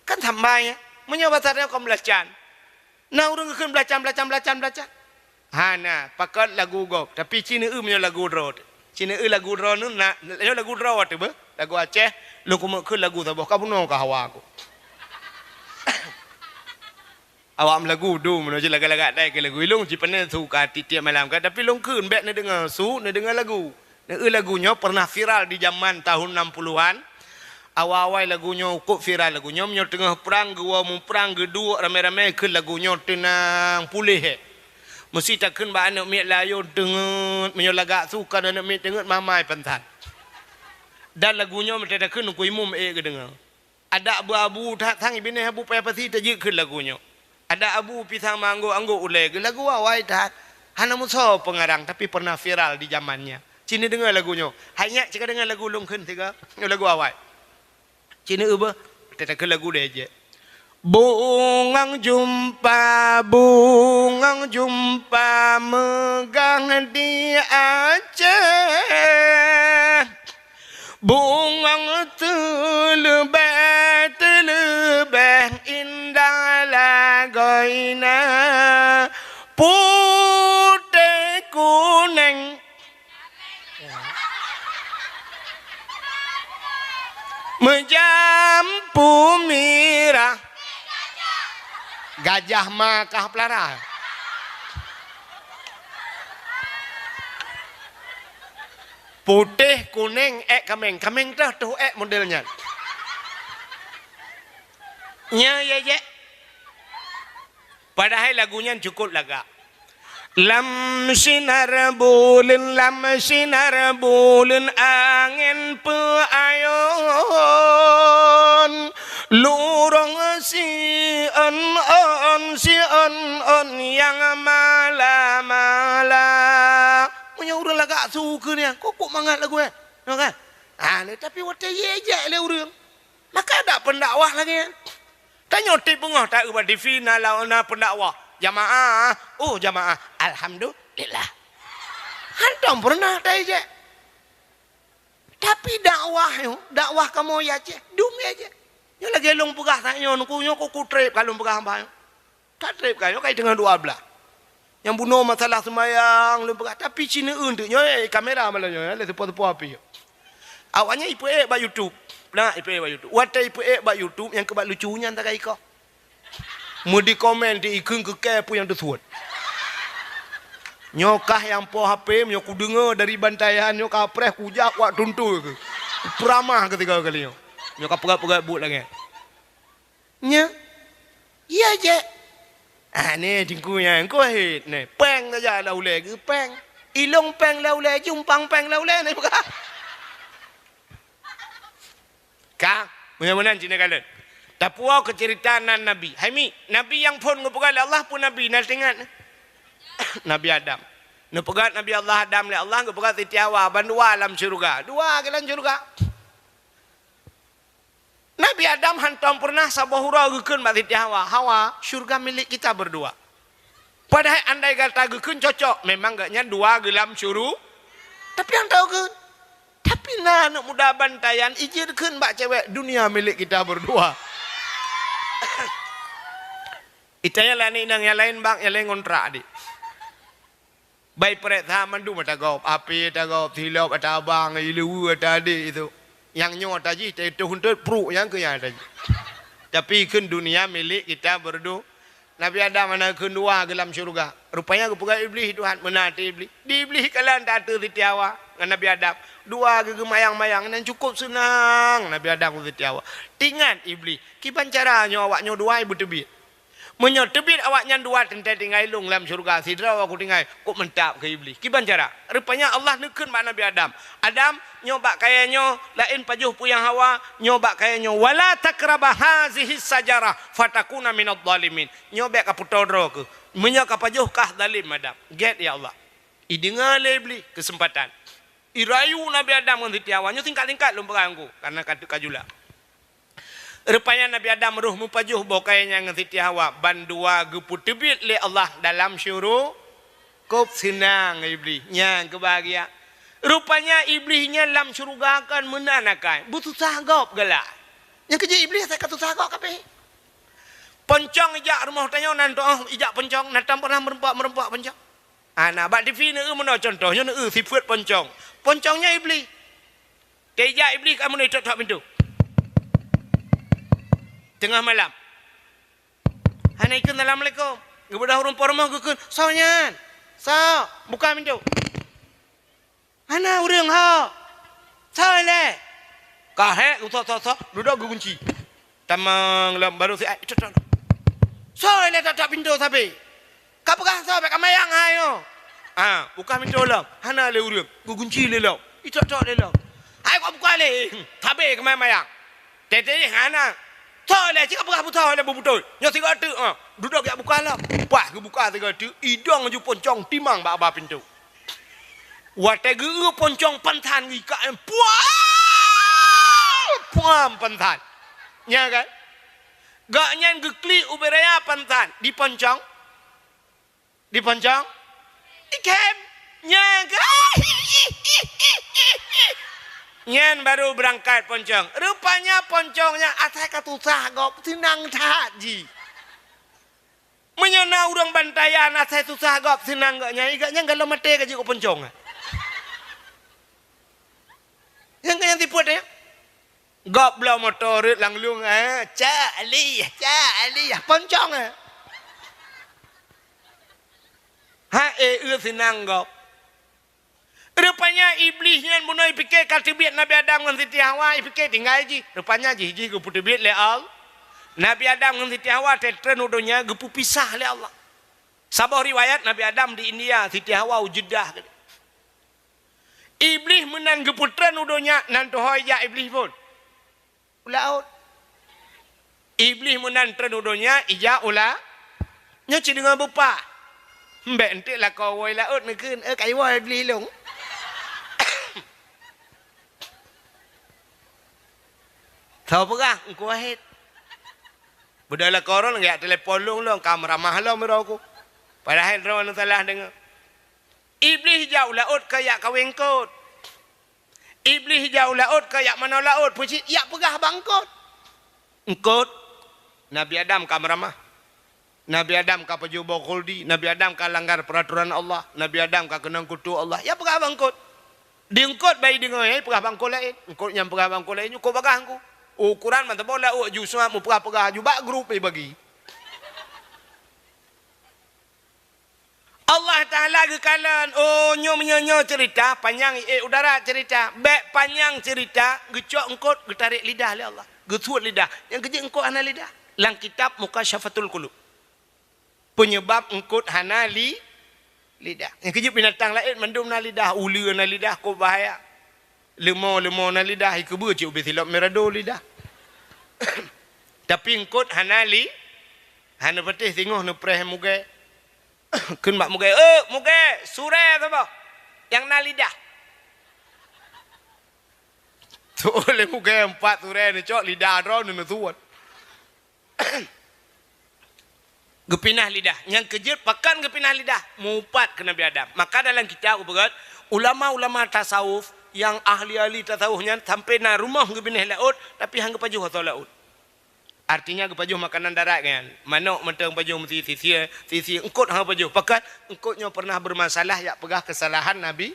Kan sambai ya. Meunyoe basa dia kon beulacan. Na ureuëng geukheun beulacan, beulacan, beulacan, beulacan. Hana, pakot lagu gob, tapi ci neu meunyoe lagu droe teuh. Ci neu lagu droe neu na, nyoe lagu droe teuh beuh. Lagu Aceh, lôn keumeuk kheun lagu saboh ka bunoe ka hawa ku. Awak meulagu dum, meunyoe ci lagak-lagak dai keu lagu. Ilong ci pane su ka tiep-tiep malam ka, tapi lôn kheun bék neudeungoe su, neudeungoe lagu. Neu lagu nyoe pernah viral di zaman tahun enam puluhan. Awai-awai lagu nyoe ukop viral lagu nyoe, meunyoe teungoh prang geuwoe muprang geuduek ramé-ramé kheun lagu nyoe teunang puléh, eh. Meusi takheun bak aneuëk miet layôn teungeut, meunyoe lagak su kon aneuëk miet teungeut mamai pantan. Dan lagu nyoe meuteutakheun Teungku Imum ék geudeungoe. Adak beu abu that sang binéh Abu Paya Pasi teujeuet kheun lagu nyoe. Adak abu pisang manggo anggô ulée geuh lagu awai that. Hana meusoe peungarang tapi pernah viral di zaman nyan. Ci neudeungoe lagu nyoe. Hai nyak cit ka deungoe lagu lôn kheun sigoe. Nyoe lagu awai. Ci neu beuh. Teutakheun lagu deh jek. Bungong jumpa, bungong jumpa meugah di Aceh. Bungong teuleubeh, teuleubeh indah lagoina, putéh kuneng. Meujampu mirah. Gajah ma kah peulara. Putéh, kuneng, ék kaméng. Kaméng teuh, teuh ék model nyan. Nya, ya, ya. Padahai lagu nyan cukup lagak. Lam sinar buleuen, lam sinar buleuen angén peuayon. Lurong siôn-ôn, siôn-ôn nyang mala-mala. Meunyoe ureuëng lagak su keu nyan, kok, kok mangat lagu nyan. Nyoe kan? Ah, tapi watée jijak lé ureuëng. Maka dak pendakwah lagée nyan. Tanyoe tieb beungoh ta-eu bak T V na lawan na pendakwah. Jamaah, oh jamaah, alhamdulillah. Hantom pernah ta-ijak. Tapi dakwah nyoe, dakwah kamoe ya ceh, dum ya ceh. Nyoe lagée lôn peugah tanyoe nuku nyoe kuku treb ka lôn peugah hamba nyoe. Ka treb ka nyoe kai teungoh dua blah. Nyang bunoe masalah seumayang lôn peugah, tapi ci neu-eu teuk nyoe, eh, kamera malam nyoe, eh, lé seupôt-seupôt api. Awaknyan ipeuék bak YouTube. Nah, ipeuék bak YouTube. Watée ipeuék bak YouTube nyang keubat lucu nyan tagai ikoh. Meudi komen ti ikheun keu kée peue nyang teusuet. Nyoe kah nyang po H P meunyoe kudeungoe dari bantaian nyoe ka preh kujak wak tuntui keu. Peuramah keu tiga kali nyoe. Nyoe ka peugah-peugah buet lagée. Nya. Iya jek. Ah, ni tingku nyan, engko hit ni. Péng saja lam ulée geuh péng. Ilong péng lam ulée, jumpang péng lam ulée ni bukan. Ka, meunan-meunan cina kalon. Tapuwoe keu cerita nan Nabi. Hai mi, Nabi nyang phon geupeugah lé Allah peue Nabi, na teuingat? Nabi Adam. Neupeugah Nabi Allah Adam lé Allah geupeugah Siti Hawa, bandua lam syeuruga. Dua geuh lam syeuruga. Adam hantom pernah saboh uroe geukheun bak Siti Hawa, "Hawa, syurga milik kita berdua." Padahai andai gata geukheun cocok, memang gobnyan dua geulam syuru-, tapi hantom geukheun. Tapi na aneuk muda bantayan ijeuet kheun bak cewek, "Dunia milik kita berdua." Itanya lah ni nang nyang laén bang, nyang laén ngontrak dik. Bai prek tha mandum ata gob, api ata gob, silop ata abang, ileue ata adik itu. Nyang nyoe ata jih, teuh huntot pruk nyang keu nyang ata jih. Tapi kheun dunia milik kita berdua. Nabi Adam hana kheun dua geulam syurga. Rupanya geupeugah Iblih Tuhan, meunan até Iblih. Di Iblih kalan ta ateueh Siti Hawa ngon Nabi Adam. Dua geumayang-mayang, nyan cukup seunang Nabi Adam ngon Siti Hawa. Tingat Iblih, kiban cara nyoe awak nyoe dua beuteubiet. Meunyoe teubiet awaknyan dua teuntée tinggai lôn lam syeuruga, sidroe aku tinggai, kok mantap keu Iblih. Kiban cara? Rupanya Allah neukheun bak Nabi Adam, "Adam, nyoe bak kayée nyoe, laén pajoh peue nyang hawa, nyoe bak kayée nyoe, wala taqraba hazihi syajarah fatakuna minadh dhalimin." Nyoe bék kapeutoe droe keuh. Meunyoe kapajoh kah zalim Adam. Gét ya Allah. Ideungoe lé Iblih keuseumpatan. Irayu Nabi Adam ngon Siti Hawa, nyoe singkat-singkat lôn peugah ngon ku, karena ka teuka jula. Rupanya Nabi Adam roh meupajoh boh kayée nyan ngon Siti Hawa, bandua geupeuteubiet lé Allah dalam syuru-, kop seunang Iblih, nyan keubahagia. Rupanya Iblih nyan lam syeuruga kan meunan akai, beususah gob galak. Nyang keujeuet Iblih asai ka susah gob kabeh. Poncong ijak rumoh tanyoe nan toh ijak poncong, nan tam pernah meureumpok-meureumpok poncong. Hana, bak T V neu meunoe contoh, nyoe neu sifeuet poncong. Poncong nyan Iblih. Teujak Iblih ka meunoe tok-tok pintoe. Teungoh malam. Hana ikheun assalamualaikum. Geubeudôh ureuëng po rumoh geukheun, "Soe nyan? Soe? Buka pintoe." "Hana ureuëng ho." "Soe lé?" Ka hék, sok-sok-sok, dudoe geugunci. Tamong lom, baru siat, "Ito, ito, ito." "Soe lé tok-tok pintoe sabe?" "Ka peugah soe, bék kamayang hai nyoe." "Ah, buka pintoe lom." "Hana lé ureuëng." Geugunci lé lom. "Ito, ito lé lom." "Hai kok buka lé." Sabe keumayang-mayang. Teuntée hana. "Soe lé, cit ka peugah busoe lé beubeutôi. Nyoe sigoe teuk, ah." Dudoe jak buka lom. Pas geubuka sigoe teuk, idong ju poncong timang bak ba pintoe. Watée geu-eu poncong pansan geuikak nyan, puam! Puam pansan. Nya kan? Gobnyan geuklik ubé raya pansan, di poncong. Di poncong? Ikem. Nya kan? Nyan baru beurangkat poncong. Rupanya poncong nyan asai ka susah gob, seunang that jih. Meunyoe na ureuëng bantayan asai susah gob seunang gobnyan, gobnyan galom maté ka jeuet keu poncong. Nyang keu nyang sifeuet nyan. Gob bloe moto rhot lam lueng, eh, cak alih, cak alih, poncong, eh. Ha, eh, eu seunang gob. Rupanya Iblih nyan bunoe ipike ka teubiet Nabi Adam ngon Siti Hawa, ipike tinggai jih. Rupanya jih, jih geupeuteubiet lé Allah. Nabi Adam ngon Siti Hawa teutreun u donya geupeupisah lé Allah. Saboh riwayat Nabi Adam di India, Siti Hawa u Jeddah. Iblih meunan geupeutreun u donya, nan tuho ijak Iblih phon. U laôt. Iblih meunan treun u donya, ijak u la-, nyoe cit deungon beupah. Mbek enteuk lakoe woe laôt neukheun, "Eh, ka iwoe Iblih lôn." Tho peugah, Teungku Wahid. Beudôh lakoe droen geujak telepon lôn, lôn ka meuramah lom droe ku. Padahai droe neusalah deungoe. Iblih ijak u laôt ka ijak kawé eungkôt. Iblih ijak u laôt ka ijak manoe laôt, peue cit ijak peugah bak eungkôt. Eungkôt, Nabi Adam ka meuramah. Nabi Adam ka pajoh boh khuldi, Nabi Adam ka langgar peuratoran Allah, Nabi Adam ka keunong kutu Allah. Ijak peugah bak eungkôt. Di eungkôt bai deungoe, eh, peugah bak eungkôt laén. Eungkôt nyan peugah bak eungkôt laén, eungkôt bagah eungkôt. Ukuran mantong boh laôt ju seuhat meupeugah-peugah ju bak grup ibagi. Allah Taala geukalon, oh, nyoe meunyoe nyoe cerita, panyang, eh, udara cerita, bék panyang cerita, geucok eungkôt, geutarek lidah lé Allah, geusuet lidah. Nyang keujeuet eungkôt hana lidah. Lam kitab Mukasyafatul Qulub. Penyebab eungkôt hana li-, lidah. Nyang keujeuet binatang laén mandum na lidah, uleue na lidah, kok bahaya. Leumo-leumo na lidah, ikeubeue cit ubé silop mirado lidah. Tapi eungkôt hana li-, hana patéh singoh neupreh mugée. Kheun bak mugée, "Eh, mugée, surée saboh nyang na lidah." Tuh lé mugée empat surée neucok lidah droe neuneusut. Geupinah lidah. Nyang keujeuet pakon geupinah lidah? Mupat keu Nabi Adam. Maka dalam kitab geupeugah, ulama-ulama tasawuf nyang ahli-ahli tasawuf nyan sampai na rumoh geubinéh laôt, tapi han geupajoh asoe laôt. Artinya geupajoh makanan darat nyan. Manok mantong pajoh meusi sisi, sisi eungkot han pajoh. Pakon eungkot nyoe pernah bermasalah jak peugah kesalahan Nabi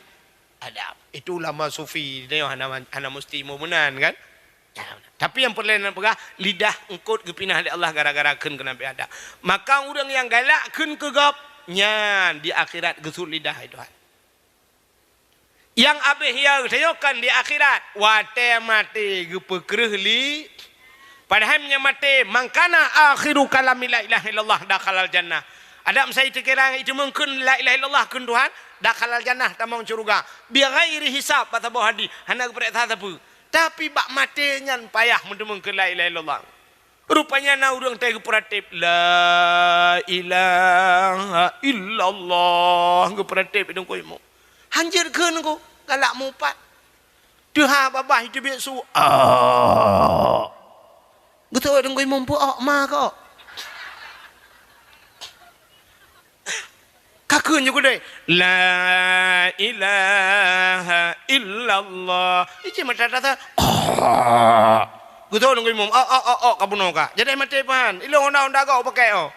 Adam. Itu ulama sufi, nyoe hana, hana musti meunan kan? Tapi nyang peureulée na peugah, lidah eungkot geupinah lé Allah gara-gara kheun keu Nabi Adam. Maka ureuëng nyang galak kheun keu gob, nyan di akhirat geusut lidah, hai Tuhan. Nyang abéh ya geutanyoe kan di akhirat, watée maté geupeukreueh li. Padahai meunyoe maté, "Man kana akhiru kalami la ilaha illallah dakhalal jannah." Adak meusai teukira itu mungkin la ilaha illallah kheun Tuhan, dakhalal jannah, tamong syeuruga. Bighairi hisab, bak saboh hadih, hana geupeuriksa sapeue. Tapi bak maté nyan payah meuteumeung keu la ilaha illallah. Rupanya na ureuëng tai geupeuratéb, "La ilaha illallah," geupeuratéb i Teungku Imum. Han jeuet kheun Teungku, galak mupat. Teuha babah itu biek su. Ah. Geutanyoe Teungku Imum peu-ok ma kok. Ka kheun ju keudeh, "La ilaha illallah." Ije mata tata. Geutanyoe Teungku Imum, "Oh, oh, oh, oh, ka bunoe ka." Jadi maté pahan. Ilong honda-honda gok pakai, oh.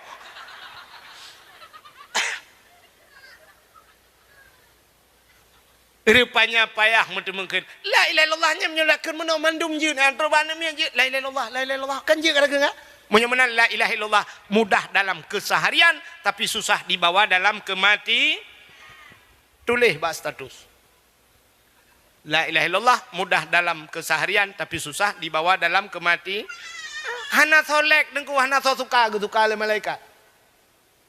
Rupanya payah meuteumeung kheun. La ilaha illallah nyan meunyoe lakon meunoe mandum jeuet, nyang troh bak aneuk miet jeuet. La ilaha illallah, la ilaha illallah. Kan jeuet ka lakon, kan? Meunyoe meunan la ilaha illallah mudah dalam keseharian, tapi susah dibawa dalam kemati. Tuléh bak status. La ilaha illallah mudah dalam keseharian, tapi susah dibawa dalam kemati. Hana soe lek Teungku, hana soe suka, geusuka lé malaikat.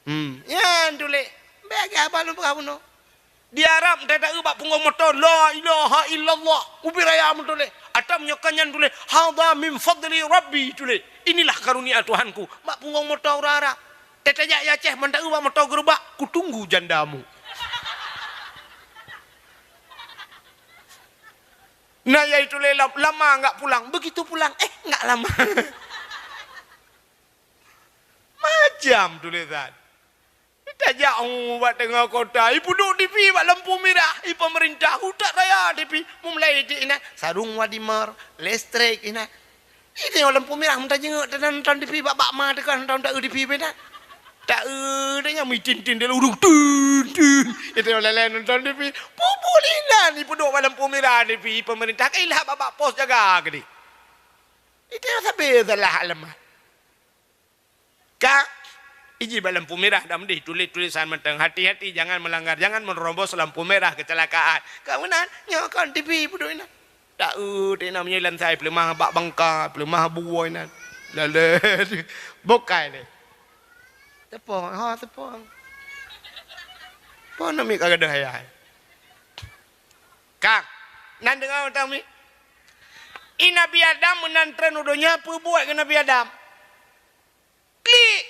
Hmm, nyan tuléh. Bék lagée haba lôn peugah bunoe. Di Arab, tata eu bak punggong moto, "La ilaha illallah." Ubé raya meutuléh. Atau meunyoe ka nyan tuléh, "Hadza min fadli Rabbi," tuléh. "Inilah karunia Tuhanku." Bak punggong moto ureuëng Arab. Tata jak i Aceh, mantong eu bak moto geurubak, "Kutunggu jandamu." Nah, yaitu lé lam-, lama enggak pulang. Begitu pulang, eh, enggak lama. Macam tulisan. Tajak, oh, bak teungoh kota, ipeuduek TV bak lampu mirah, i pemerintah utak raya TV, meumulai dik inan, sarung wadimar, listrik inan. Ide lampu mirah, meutajenguk, teunan nonton TV bak, bak ma teuka nonton, taeu TV bak inan. Taeu, dak nyan mitin-tin, dia ureueng tin, tin. Ide leleng nonton TV, pupuk inan, ipeuduek bak lampu mirah TV, pemerintah, kailah bak, bak pos jaga keudeh. Ide sabe salah alamat. Ka, iji bak lampu mirah dak meudeh, tuléh tulisan mantong, "Hati-hati, jangan melanggar, jangan menerobos lampu merah, kecelakaan." Ka meunan, nyoe kon TV peuduek inan. Taeu, inan meunyoe lansai peuleumah bak bangka, peuleumah buwoi inan. Lalet. Bukai deh. Tepong, ha, tepong. Pon nami ka gadoh ayah. Ka, nan deungoe tami. I Nabi Adam meunan treun u donya, peubuet keu Nabi Adam. Klik!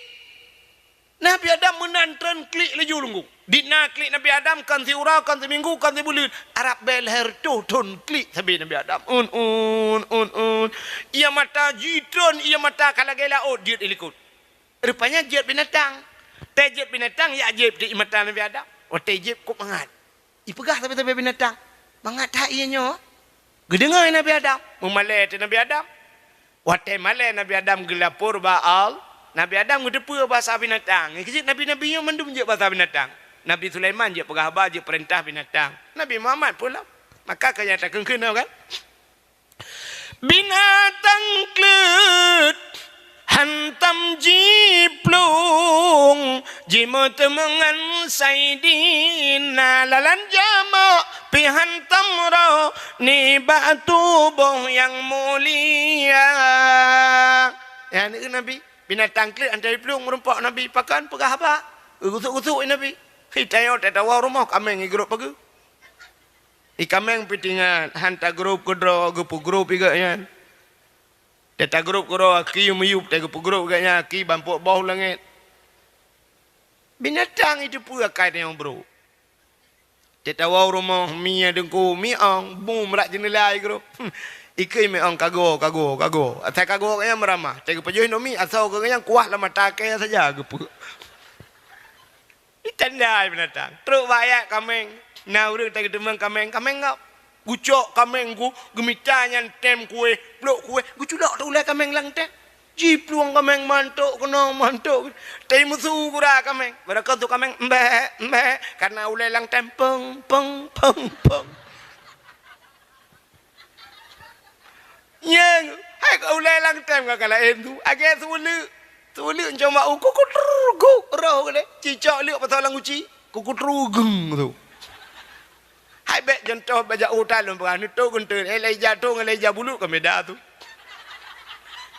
Nabi Adam meunan treun klik laju lunggu. Di na klik Nabi Adam, kon siuroe, kon siminggu, kon sibuleuen. Arab bèe lhèe reutôh thôn klik sabe Nabi Adam. Un, un, un, un. Ia mata jitreun, ia mata ka lagèe laôt jeuet i likot. Rupanya jeuet binatang. Tée jeuet binatang, jak jieb di mata Nabi Adam. Watèe jieb kok mangat. Ipeugah sabe-sabe binatang, "Mangat that ié nyoe." Geudeungoe Nabi Adam, meumalèe teuh Nabi Adam. Watèe malèe Nabi Adam geulapor bak Allah, Nabi Adam geuteupeue basa binatang. Nyang keuh jeuet nabi-nabi nyoe mandum jeuet basa binatang. Nabi Sulaiman jeuet peugah haba, jeuet peurintah binatang. Nabi Muhammad pun lom. Maka ka nyata kheun-kheun kan? Binatang kleuet hantom jiplueng, jimeuteumèe ngon Saidina, lalan jameuk pih hantom roh nibak tuboh nyang mulia. Nyan kheun Nabi, binatang kleuet hantom jiplueng meurumpok Nabi, pakon peugah haba, geugusuk-gusuk Nabi. Hi, tanyoe tatawoe rumoh kaméng igrôp pageue. I kaméng pih teuingat, han tagrôp keudroe, geupeugrôp i gobnyan. Tatagrôp keudroe, aki meuyueb, tageupeugrôp i gobnyan, aki bampok boh u langét. Binatang iteupeue akai tanyoe brôk. Tatawoe u rumoh, mi nyang deungku, mi ong, bu meurak jeuneula igrôp. Ikeu meu'ong kago, kago, kago. Asai kago geuh nyan meuramah. Teuh geupajoh Indomie, asoe geuh nyan kuah lam mata kèe saja geupeu. Itanda binatang. Trok bak ayat kaméng. Na ureueng teuh geuteumeung kaméng, kaméng ngap. Geucok kaméng geuh, geumita nyan tem kuéh, plôk kuéh, geuculok teuh ulèe kaméng lam tem. Jiplueng kaméng mantok keunoe mantok. Teuh meusu gura kaméng. Barô keu su kaméng, mbek, mbek. Karena ulèe lam tem, peng, peng, peng, peng. Nyang, hai ka ulèe lam tem ka laén tu. Agèe su uleuk. Su uleuk cuma u kukutru guk roh geuh. Cicok leuk pasang lam guci. Kukutru geung tu. Hai bèk contoh bajak utai lôn peugah. Neutok geunteuen. Eh, lai jatuh ngon lai jabulut ka beda tu.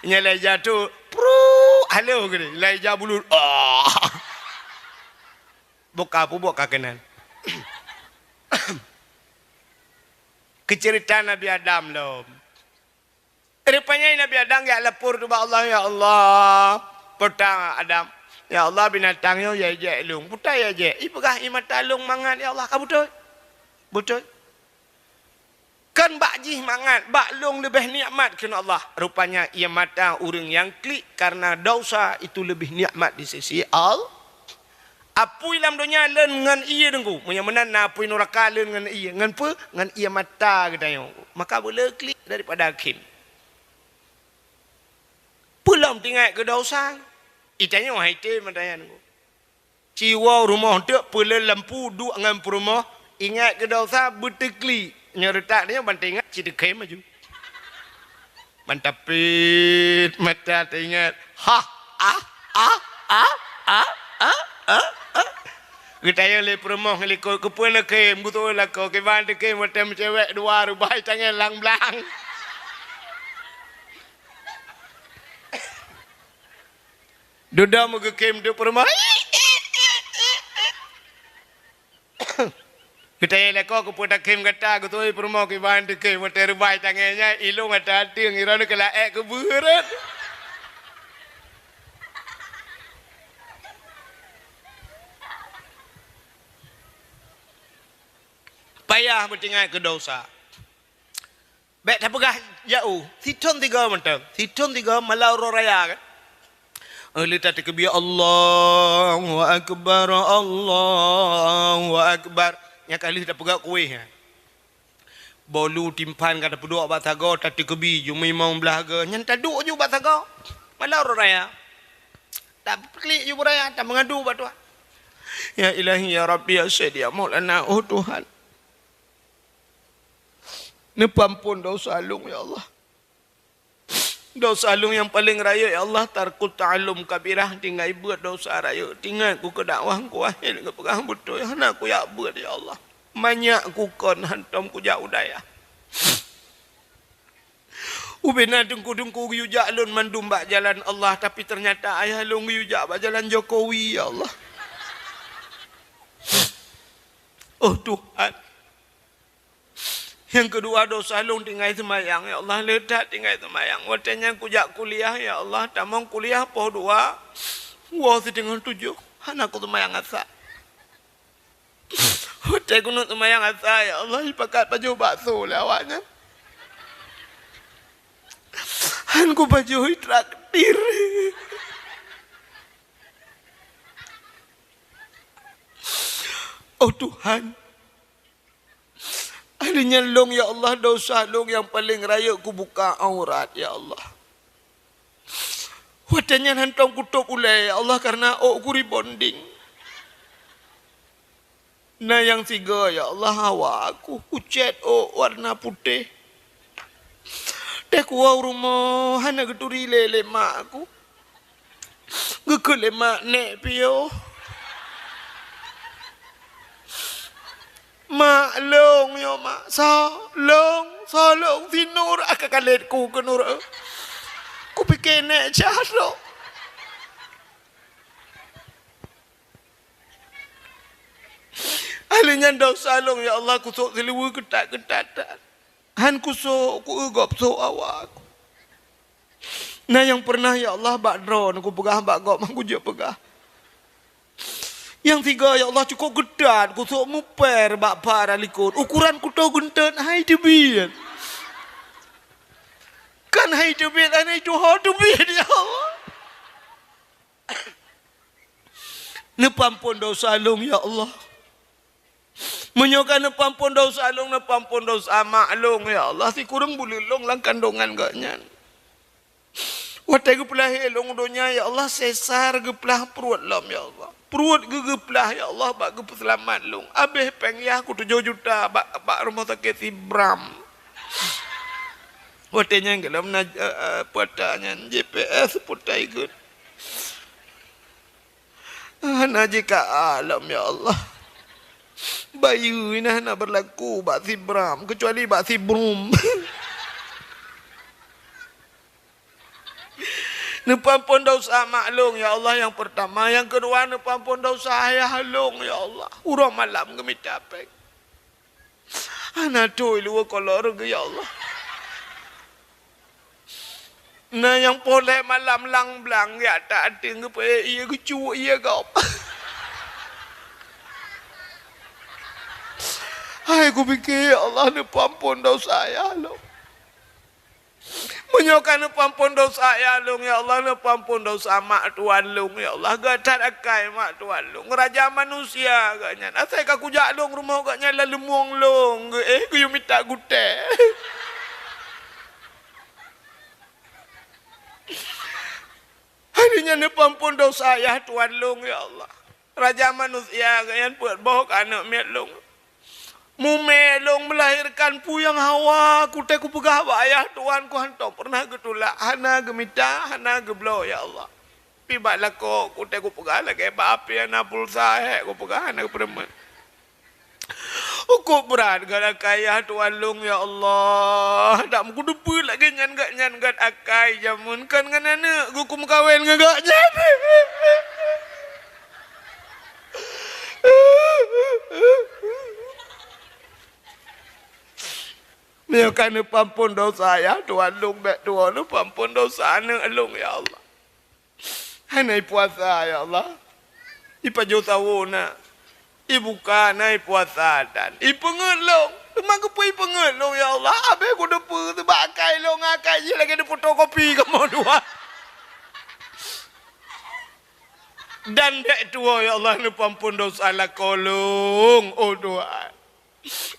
Nyang lai jatuh. Pru, halo geuh. Lai jabulut. Ah. Buka pubok ka keunan. Keu ceurita Nabi Adam lom. Rupanya Nabi Adam jak lapor tu bak Allah, "Ya Allah, peue ta Adam, ya Allah, binatang nyoe jak jek lôn. Peue ta jak jek? Ipeugah ie mata lôn mangat, ya Allah, ka beutôi." Beutôi. Kan bak jih mangat, bak lôn leubeh nikmat kheun Allah. Rupanya ie mata ureueng nyang klik karena dosa itu lebih nikmat di sisi Allah. Apui lam donya lôn ngon ie Teungku. Meunyoe meunan na apui nuraka lôn ngon ie. Ngon peue? Ngon ie mata geutanyoe. Maka beu le klik daripada kheun. Peulom teuingat keu dosa. Itanyoe hai tém mata nyan Teungku. Ci woe rumoh teuk peuleueh lampu duek ngon peurumoh, ingat keu dosa beuteuklik. Nyoe reutak nyoe ban teuingat ci teukhém laju. Ban tapét mata teuingat. Hah, ah, ah. Geutanyong lé peurumoh ngon likot, "Keupeue neukhém?" Geutôi lakoe, "Kiban teukhém watèe meucewek dua reubai tangai lang blang." Dudoe meugeukhém teuk peurumoh. Geutanyong lakoe, "Keupeue takhém gata?" Geutôi peurumoh, "Kiban teukhém watèe reubai tangai nyan, ilôn ata ateueng, droeneuh keu laèe keu beureut." Payah beuteuingat keu dosa. Bèk tapeugah jauh, sithôn sigoe mantong. Sithôn sigoe malam uroe raya kan. Eh, lheueh tateukeubie, "Allahu Akbar, Allahu Akbar." Nyan ka lheueh tapeugah kuéh nyan. Bolu timphan ka tapeuduek bak sagoe, tateukeubie, jumeuimong blah goe. Nyan taduek ju bak sagoe. Malam uroe raya. Tapeukeulek ju beuraya, tameungadu bak Tuhan. Ya Ilahi, ya Rabbi, ya Sayyidi, ya Maulana, oh Tuhan. Neupeuamphon dosa lôn, ya Allah. Dosa lôn nyang paleng rayeuk, ya Allah, tarkut ta'allum kabirah, tinggai beuet dosa rayeuk. Teuingat ku keu dakwah ku akhé geupeugah beutôi, hana kujak beuet, ya Allah. Manyak ku kon hantom kujak u dayah. Ubena teungku-teungku geuyue jak lôn mandum bak jalan Allah, tapi teunyata ayah lôn geuyue jak bak jalan Jokowi, ya Allah. Oh Tuhan. Nyang keudua, dosa lôn tinggai seumayang, ya Allah, le that tinggai seumayang. Watèe nyan kujak kuliah, ya Allah, tamong kuliah poh dua, woe siteungoh tujoh, hana kuseumayang Asa. Watèe keuneuk seumayang Asa, ya Allah, jipakat pajoh bakso lé awaknyan. Han kupajoh, jitraktir. Oh Tuhan, Hari nyan lôn, ya Allah, dosa lôn nyang paleng rayeuk kubuka aurat, ya Allah. Watèe nyan hantom kutôp ulèe, ya Allah, kareuna ôk ku rebonding. Na nyang sigoe, ya Allah, hawa ku, kucèt ôk warna putéh. Teuh kuwoe u rumoh hana geuturi lé, lé mak ku. Geukheun lé mak, "Nèk piôh." "Mak, lôn nyoe, Mak." "Soe?" "Lôn." "Soe lôn?" "Si Nur." Ah, ka kalét ku keu Nur. Kupiké nèk cah lôn. Ahli nyan dosa lôn, ya Allah, kusôk siluweue keutat-keutat that. Han kusôk, kueu gob sôk awak. Na nyang peureunah, ya Allah, bak droeneuh kupeugah bak gob, han kujeuet peugah. Nyang sigoe, ya Allah, cukôp keutat kusôk mupèr bak para likot. Ukoran kuto geunteut hai teubiet. Hai teubiet, hai tuho teubiet, ya Allah. Neupeuamphon desya lôn, ya Allah. Meunyoe ka neupeuamphon desya lôn, neupeuamphon desya mak lôn, ya Allah, sikureueng buleuen lôn lam kandongan gobnyan. Watée geupeulahé lôn u donya, ya Allah, sesar geuplah pruet lom, ya Allah. Pruet geuh geuplah, ya Allah, bak geupeuseulamat lôn. Abéh péng yah ku tujoh juta bak, bak rumoh sakét Sibram. Watée nyan gohlom na, eh, eh, peuata nyan J P S peutai geuh. Hana jika alam, ya Allah. Bayeue na hana berlaku bak Sibram, kecuali bak Sibrum. Neupeuamphon desya mak lôn, ya Allah, nyang peurtama. Nyang keudua, neupeuamphon desya ayah lôn, ya Allah. Uroe malam geumita péng. Hana tui luweue kolor geuh, ya Allah. Na nyang poleh malam lang blang, ya, tak até geupeuék ié geucuk ié gob. Hai kupike, ya Allah, neupeuamphon desya ayah lôn. Meunyoe ka neupeuamphon desya ayah lôn, ya Allah, neupeuamphon desya mak tuan lôn, ya Allah, geuh that akai mak tuan lôn, raja manusia gobnyan. Asai ka kujak lôn rumoh gobnyan lam leumueng lôn geuh, eh, geuyue mita gutée. Hai nyan neupeuamphon desya ayah tuan lôn, ya Allah. Raja manusia gobnyan peuet boh keu aneuk miet lôn. Mumé lôn meulahirkan peue nyang hawa, kutée kupeugah bak ayah tuan ku hántom peureunah geutulak, hana geumita, hana geubloe, ya Allah. Pi bak lakoe kutée kupeugah lagée bak api hana pulsa, hék kupeugah hana geupeureumeun. Ukôb brat geuh akai ayah tuan lôn, ya Allah. Dak meukudeupeue lagée nyan gobnyan gét akai jameun kon ngon aneuk geuh kumeukawen ngon gobnyan. Meunyoe ka neupeuamphon desya ayah tuan lôn, bék tuwoe neupeuamphon desya aneuk lôn, ya Allah. Hana ipuasa, ya Allah. Ipajoh sawoe na. Ibuka na ipuasa dan ipeungeuet lôn. Teuma keupeue ipeungeuet lôn, ya Allah? Abéh kudeupeue seubab akai lôn ngon akai jih lagée neufotokopi kamoe dua. Dan bék tuwoe, ya Allah, neupeuamphon desya lakoe lôn, oh Tuhan.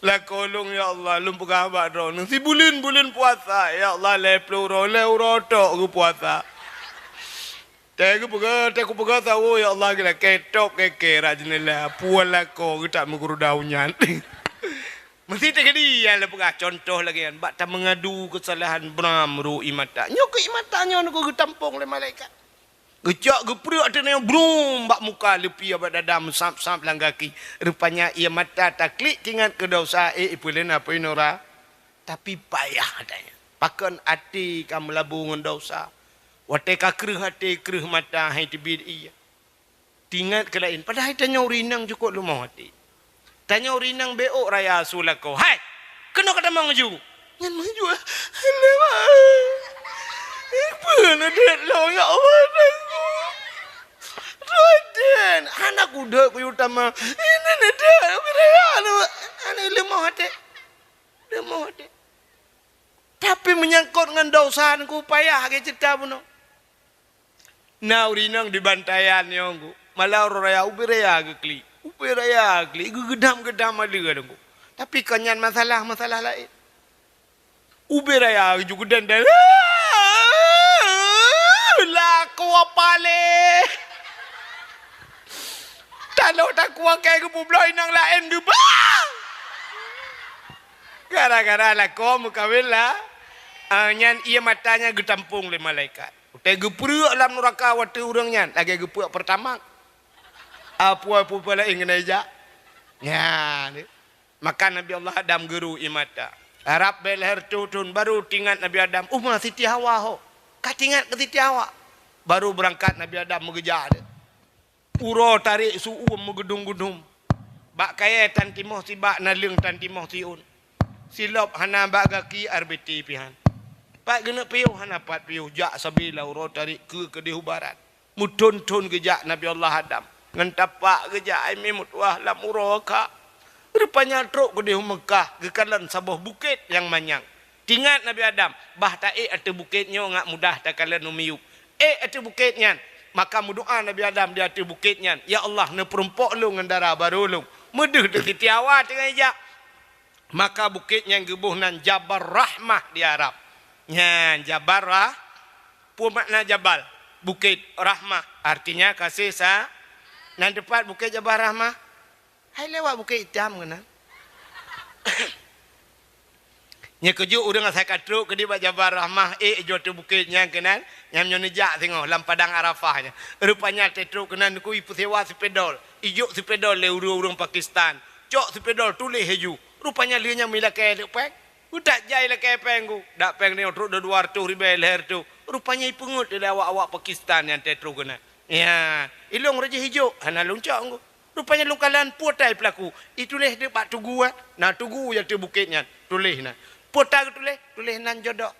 Lakoe lôn, ya Allah, lôn peugah bak Droeneuh, sibuleuen-buleuen puasa, ya Allah, lhée ploh uroe, lhée uroe tok geupuasa. Tée geupeugah, tée kupeugah sawoe, ya Allah, geulakée top kée-kée rot jeuneula, puwan lakoe geutak meuguruda u nyan. Meusti teukeudi nyang lôn peugah contoh lagée nyan, bak tameungadu keusalahan bram ru ié mata. Nyoe keuh ié mata nyoe geuh geutampong lé malaikat. Geucok geupreuek ateueh nyoe brum bak muka, leupie bak dada, meusab-sab lam gaki. Rupanya ié mata taklik teuingat keu desya, eh, ipeuleueh na peue nura. Tapi payah ata nyan. Pakon até ka meulabu ngon desya. Watée ka kreueh até, kreueh mata, hai teubiet ié. Teuingat keu laén, padahai tanyoe ureueng inong cukôp leumoh até. Tanyoe ureueng inong beu ôk raya su lakoe. Hai! Keunoe ka tamong laju! Nyan maju. Alah, mak. Eh, peue na deuet lôn, ya Allah, tanggong. Raden, hana kudeuek kuyue tamong. Ini na deuet, ubé raya na, mak. Hana leumoh até. Leumoh até. Tapi meunyangkot ngon desya, ku payah lagée ceurita bunoe. Na ureueng inong di Bantayan nyoe, Ngku. Malam uroe raya, ubé raya geuklik. Ubé raya geuklik, geugeudam-geudam aleue, Ngku. Tapi kon nyan masalah, masalah laén. Ubé raya geujak geudan-dan. Lakoe paléh. Tanoh takue kée geupeubloe inong laén geubah. Gara-gara lakoe meukawen lah. Ah, nyan ié mata nyan geutampong lé malaikat. Watée geupreuek lam nuraka watée ureueng nyan lagée geupreuek Pertamax. Apui-apui laén keuneuk jak. Nyan. Maka Nabi Allah Adam geuru ié mata. Rab bée lhée reutôh thon baru teuingat Nabi Adam, "Uma Siti Hawa ho." Ka teuingat keu Siti Hawa. Baru beurangkat Nabi Adam meugeujak deuh. Uroe tarék su uem meugeudum-geudum. Bak kayée tan timoh sibak naleueng tan timoh siôn. Silop hana bak gaki, R B T pihan. Pat geuneuk piôh hana pat piôh, jak sabe lam uroe tarék keue keudeh u barat. Meuthon-thon geujak Nabi Allah Adam. Ngon tapak geujak, ai meutuah lam uroe ka. Rupanya trok keudeh u Meukah, geukalon saboh bukét nyang manyang. Teuingat Nabi Adam, bah taék ateueh bukét nyoe ngat mudah takalon u miyueb. Ék ateueh bukét nyan, maka meudoá Nabi Adam di ateueh bukét nyan, "Ya Allah, neupeurumpok lôn ngon dara barô lôn." Meudeuh teuk Siti Hawa teungoh ijak. Maka bukét nyan geuboh nan Jabal Rahmah di Arab. Nyan Jabal Rah-, peue makna jabal? Bukét. Rahmah, artinya kasih sa-, nan teupat bukét Jabal Rahmah. Hai lewat Bukét Itam keunan. Nyoe keujeuet ureuëng asai ka trok keudéh bak Jabal Rahmah, ék ijok ateueh bukét nyan keunan, nyan nyoe neujak singoh lam padang Arafah nyan. Rupanya teutrok keunan ku ipeusewa seupedol, ijok seupedol lé ureuëng-ureuëng Pakistan. Cok seupedol tuléh laju. Rupanya lheueh nyan meulakée lé péng. Utak jai lakée péng ku. Dak péng nyoe trok dua ratus ribée lhée reutôh. Rupanya ipeungeut lé awak-awak Pakistan nyang teutrok keunan. Ya, ilong rajih ijok, hana lôn cok ku. Rupanya lôn kalon peue tai peulaku. Ituléh deuek bak tugu, eh. Na tugu nyang ateueh bukét nyan. Tuléh na. Peue tai geutuléh? Tuléh nan jodoh.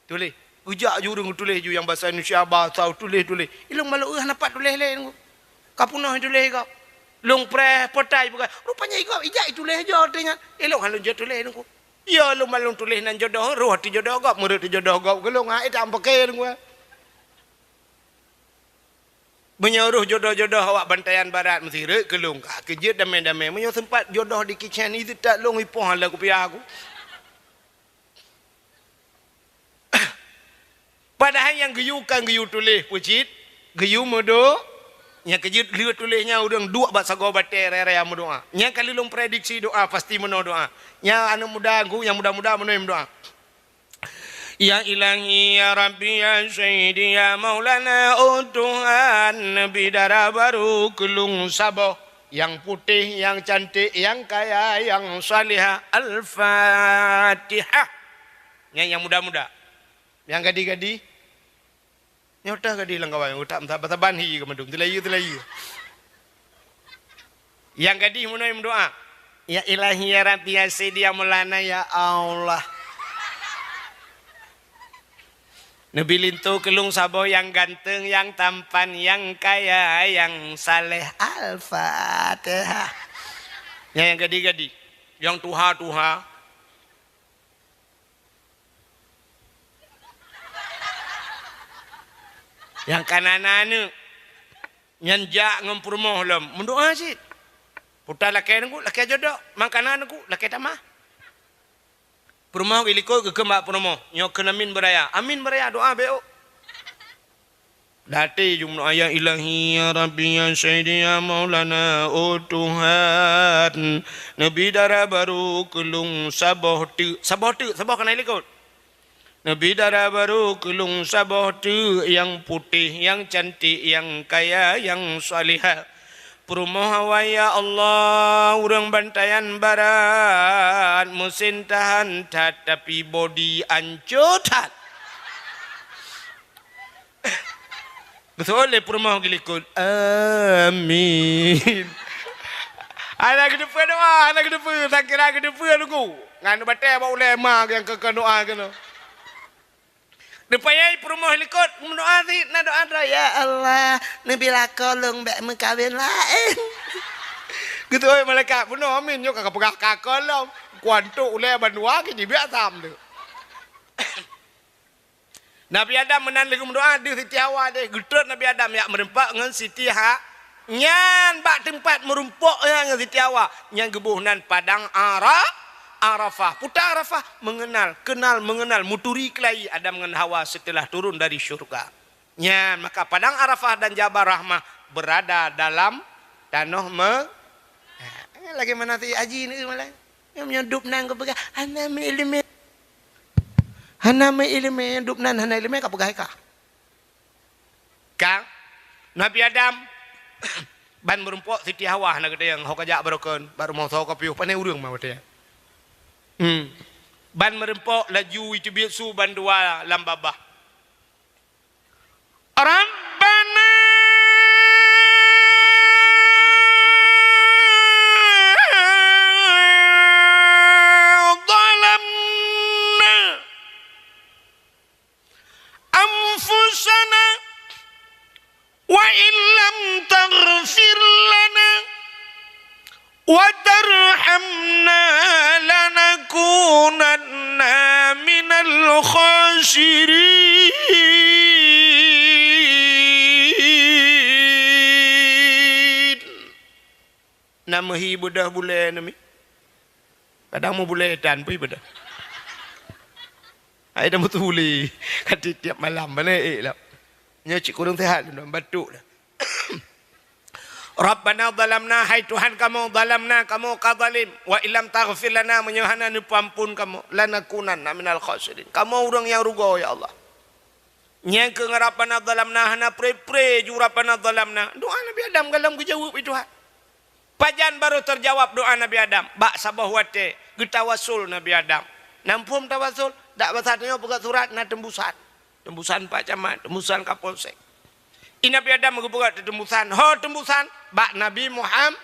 Tuléh. Geujak ju ureuëng tuléh ju nyang basa Indonesia, basa tuléh-tuléh. Ilong malok, eh, hana pat tuléh lé. Ka peunoh tuléh gob. Lôn preh peue tai peugah. Rupanya igob ijak ituléh jo teuh nyan. Ilong hana lôn jeuet tuléh nungku. Ya lôn malong tuléh nan jodoh, roh ateueh jodoh gob, meureuet ateueh jodoh gob. Geulong hai tam paké nungku. Meunyoe roh jodoh-jodoh awak Bantayan Barat meusti rhot keu lôn ka keujeuet damé-damé. Meunyoe seumpat jodoh di kitchen itu tak lôn ipoh lam kupiah aku. Padahai nyang geuyue kan geuyue tuléh peucit, geuyue meudo-, nyang keujeuet lheueh tuléh nyan ureuëng duek bak sagoe batée raya-raya meudoá. Nyang ka lheueh lôn prediksi doá pasti meunoe doá. Nyang aneuëk muda ngku, nyang muda-muda meunoe meudoá. Ya Ilahi, ya Rabbi, ya Sayyidi, ya Maulana, oh Tuhan, neubi dara barô keu lôn saboh, nyang putéh, nyang cantik, nyang kaya, nyang salihah. Al-Fatihah. Nyang, nyang muda-muda. Nyang gadih-gadih. Nyoe teuh gadih lam kawan, utak meusaban-saban hi keu mandum, teulayu-teulayu. Nyang gadih meunoe meudoá, "Ya Ilahi, ya Rabbi, ya Sayyidi, ya Maulana, ya Allah. Neubi linto keu lôn saboh nyang ganteng, nyang tampan, nyang kaya, nyang saleh." Al-Fatihah. Nyang, nyang gadih-gadih, nyang tuha-tuha. Nyang ka na aneuëk, nyan jak ngon peurumoh lom, meudoá cit. Peue tai lakée nungku, lakée jodoh, makanan nungku, lakée tamah. Peurumoh geulikot geukheun bak peurumoh, nyoe kheun amin beuraya. Amin beuraya, doá bék. Di ateueh ju meudoá, "Ya Ilahi, ya Rabbi, ya Sayyidi, ya Maulana, oh Tuhan, neubi dara barô keu lôn saboh teuk." Saboh teuk, saboh ka na likot. "Neubi dara barô keu lôn saboh teuk, nyang putéh, nyang cantik, nyang kaya, nyang salihah." Peurumoh awai, "Ya Allah, ureuëng Bantayan Barat, meusin tahan that, tapi bodi ancô that." Geuseuôt lé peurumoh geulikot, "Amin." Hana geuteupeue doá, hana geuteupeue, sangkira geuteupeue lugu. Ngon batée bak ulée ma nyang keu-keu doá keunoe. Neupayai peurumoh likot, meudoá cit, na doá droe, "Ya Allah, neubi lakoe lôn bék meukawen laén." Geuteuôt malaikat, "Bunoe amin, nyoe ka peugah ka keu lôn. Kuantok ulée bandua keu jibiak sam tu." Nabi Adam meunan lheueh meudoá deuh Siti Hawa deh, geutrok Nabi Adam jak meurumpok ngon Siti Ha-, nyan bak teumpat meurumpok nyan ngon Siti Hawa, nyan geuboh nan padang Ara-, Arafah. Peue ta Arafah, mengenal, kenal mengenal, meuturi keulayi Adam ngon Hawa seuteulah turun dari syeuruga. Nyan maka padang Arafah dan Jabal Rahmah beurada dalam tanoh me-, ha, lagée mana si Haji ni malah. Nyang meunyoe dub nan geupeugah, "Hana meuileumé." Hana meuileumé, dub nan hana ileumé, ka peugah ka. Ka Nabi Adam ban meurumpok Siti Hawa hana geutanyong, ho ka jak barokon, bak rumoh soe ka piôh, pane ureuëng ma watée. Hmm. Ban meurumpok laju iteubiet su bandua lam babah. Rabbana zalamna anfusana wa illam taghfir lana wa tarhamna lanakunanna minal khasirin. Na meuhi beudôh bulée nami. Kadang meu bulée tan pih beudôh. Hai dah meutuléh. Ka tiep-tiep malam balik ék lah. Nyoe cit kureueng sihat lôn batuk dah. Rabbana zalamna, hai Tuhan kamoe, zalamna, kamoe ka zalim, wa illam taghfir lana, meunyoe hana neupeuamphon kamoe, lanakunanna minal khasirin, kamoe ureuëng nyang rugoe, ya Allah. Nyang keu Rabbana zalamna hana pre-pre ju Rabbana zalamna. Doa Nabi Adam galom geujaweueb lé Tuhan. Pajan barô teujaweueb doa Nabi Adam? Bak saboh watée geutawassul Nabi Adam. Na muphom tawassul? Dak basa tanyoe peugah surat na teumbusan. Teumbusan Pak Camat, teumbusan Kapolsek. I Nabi Adam geupeugah teumbusan, ho teumbusan bak Nabi Muhammad.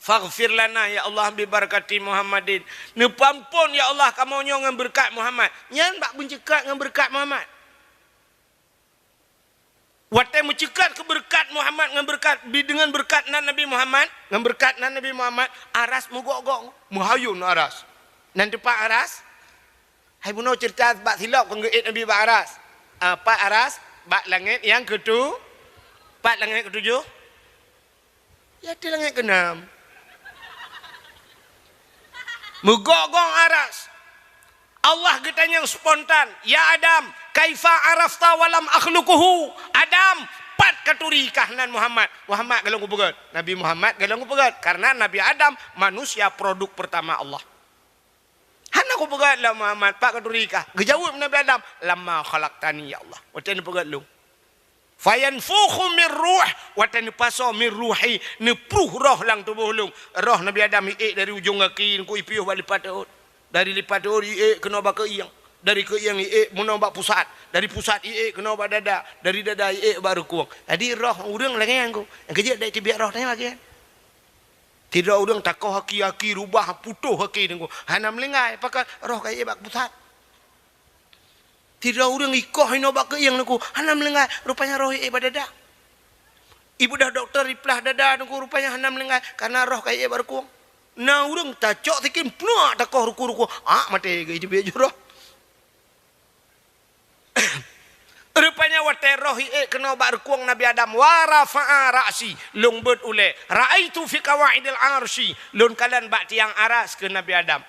Faghfir lana ya Allah bi barakati Muhammadin. Neupeuamphon ya Allah kamoe nyoe ngon beureukat Muhammad. Nyan bak meuceukat ngon beureukat Muhammad. Watée meuceukat keu beureukat Muhammad ngon beureukat, bi deungon beureukat nan Nabi Muhammad, ngon beureukat nan Nabi Muhammad, aras meugok-gok, meuhayôn aras. Nan teumpat aras, hai bunoe ceurita bak silop kon geuék Nabi bak aras. Ah, pat aras, bak langét nyang keutu-, pat langét keutujoh. Ya, di langét keunan. Meugok-gok aras. Allah geutanyong spontan, "Ya Adam, kaifa arafta wa lam akhluquhu?" Adam, pat katuri kah nan Muhammad? Muhammad galom geupeugét. Nabi Muhammad galom geupeugét. Karena Nabi Adam manusia produk pertama Allah. Hana kupeugét lom Muhammad, pat katuri kah? Geujaweueb Nabi Adam, "Lamma khalaqtani, ya Allah." Watée neupeugét lôn. Fayanfukhu min ruh, watée neupasoe min ruhi, neupruh roh lam tuboh lôn. Roh Nabi Adam iék dari ujong gaki, neuku ipiôh bak lipat teuôt. Dari lipat teuôt iék keunoe bak keuieng. Dari keuieng iék meunoe bak pusat. Dari pusat iék keunoe bak dada. Dari dada iék bak reukueng. Jadi roh ureuëng lagée nyan ku. Nyang keujeuet dak teubiet roh tanyoe lagée nyan. Sidroe ureuëng takoh haki-haki, rubah putôh haki teungku, hana meulinggai, pakon roh ka iék bak pusat. Sidroe ureuëng ikoh inoe bak keuieng teungku, hana meulinggai, rupanya roh iék bak dada. Ibeudôh dokto iplah dada teungku, rupanya hana meulinggai, karena roh ka iék bak reukueng. Na ureuëng tacok sikin, pluak takoh reukueng-reukueng, ak maté geuh iteubiet jih roh. Rupanya watée roh iék keunoe bak reukueng Nabi Adam, wa rafa'a ra'si, lôn beuet ulée, ra'aitu fi qawaidil arsy, lôn kalon bak tiang aras keu Nabi Adam.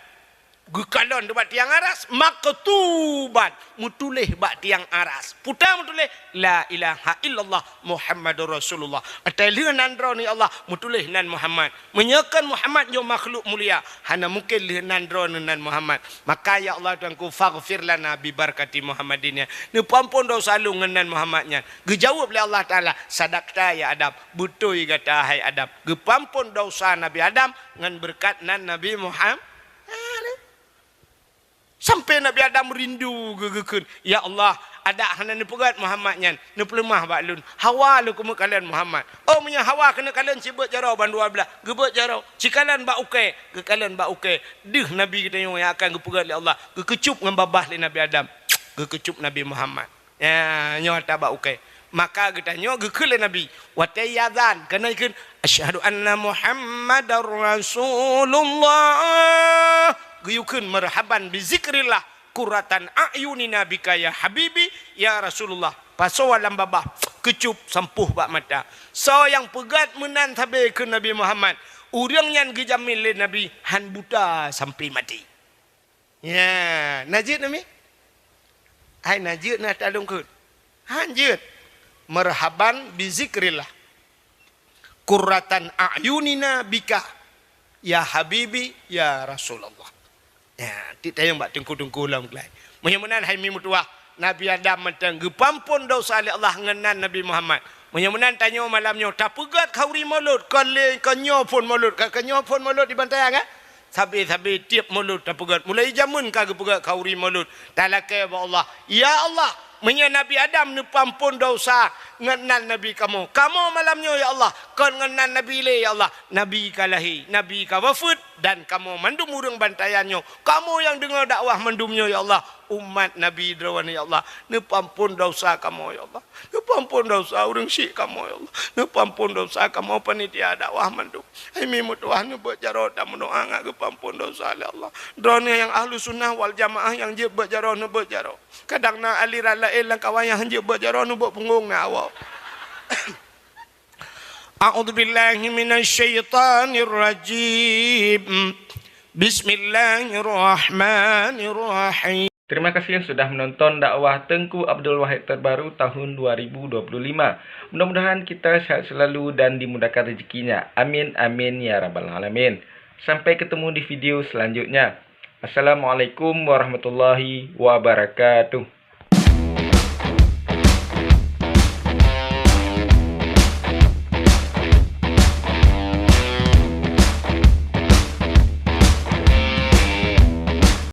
Geukalon bak tiang aras, maktuban, meutuléh bak tiang aras. Peue meutuléh, "La ilaha illallah Muhammadur Rasulullah." Watée lheueh nan droeneuh ya Allah, meutuléh nan Muhammad. Meunyoe kon Muhammad nyoe makhluk mulia, hana mungken lheueh nan droeneuh nan Muhammad. Maka ya Allah Tuhanku, faghfir lana bi barakati Muhammadin nyan. Neupeuamphon desya lôn ngon nan Muhammad nyan. Geujaweueb lé Allah Taala, "Sadaqta ya Adam." Beutôi gata hai Adam. Geupeuamphon desya Nabi Adam ngon beureukat nan Nabi Muhammad. Sampai Nabi Adam rindu geu-, geukheun, "Ya Allah, adak hana neupeugét Muhammad nyan, neupeuleumah bak lôn. Hawa lôn keuneuk kalon Muhammad." Oh, meunyoe hawa keuneuk kalon, sibeuet jaroe bandua blaih, geubeuet jaroe, sikalon bak ukée, geukalon bak ukée. Deuh Nabi geutanyoe nyang akan geupeugét lé Allah, geukeucup ngon babah lé Nabi Adam, geukeucup Nabi Muhammad. Ya, nyoe ata bak ukée. Maka geutanyoe geukheun lé Nabi, watée iazan, keuneuk kheun, "Asyhadu anna Muhammadar Rasulullah." Geuyue kheun, "Marhaban bi zikrillah, qurratan a'yunina bika ya habibi, ya Rasulullah." Pasoe lam babah, keucup sampôh bak mata. Soe nyang peugét meunan sabe keu Nabi Muhammad, ureuëng nyan geujamin lé Nabi han buta sampai maté. Ya, na jeuet nami? Hai na jeuet na talungkeut. Han jeuet. Marhaban bi zikrillah. Qurratan a'yunina bika, ya habibi, ya Rasulullah. Ya, tiep tayong bak teungku-teungku lom keulai. Meunyoe meunan hai mi meutuwah, Nabi Adam mantong geupeuamphon desya lé Allah ngon nan Nabi Muhammad. Meunyoe meunan tanyoe malam nyoe tapeugét khauri Maulud, kon lé kon nyoe phon Maulud, ka, ka nyoe phon Maulud di Bantaeng, eh? Sabe-sabe tiep Maulud tapeugét. Mulai jameun ka geupeugét khauri Maulud. Talakée bak Allah, "Ya Allah, meunyoe Nabi Adam neupeuamphon desya ngon nan Nabi kamoe, kamoe malam nyoe ya Allah, kon ngon nan Nabi lé ya Allah. Nabi ka lahé, Nabi ka wafeuet, Dan kamoe mandum ureuëng bantayan nyoe, kamoe nyang deungoe dakwah mandum nyoe, ya Allah, umat Nabi Droeneueh, ya Allah, neupeuampon desya kamoe, ya Allah, neupeuampon desya ureuëng syik kamoe, ya Allah, neupeuampon desya kamoe panitia dakwah mandum. Hai mi meutuwah neubeuet jaroe dan meudoá ngat geupeuampon desya lé Allah. Droeneueh nyang ahlu sunnah wal jamaah nyang jeuet beuet jaroe neubeuet jaroe. Kadang na aliran laén lam kawan nyang hanjeuet beuet jaroe neubeuet punggong na awak. A'udzubillahi minasyaitonirrajim. Bismillahirrahmanirrahim. Terima kasih sudah menonton dakwah Teungku Abdul Wahid terbaru tahun dua ribu dua puluh lima. Mudah-mudahan kita sehat selalu dan dimudahkan rezekinya. Amin, amin, ya rabbal alamin. Sampai ketemu di video selanjutnya. Assalamualaikum warahmatullahi wabarakatuh.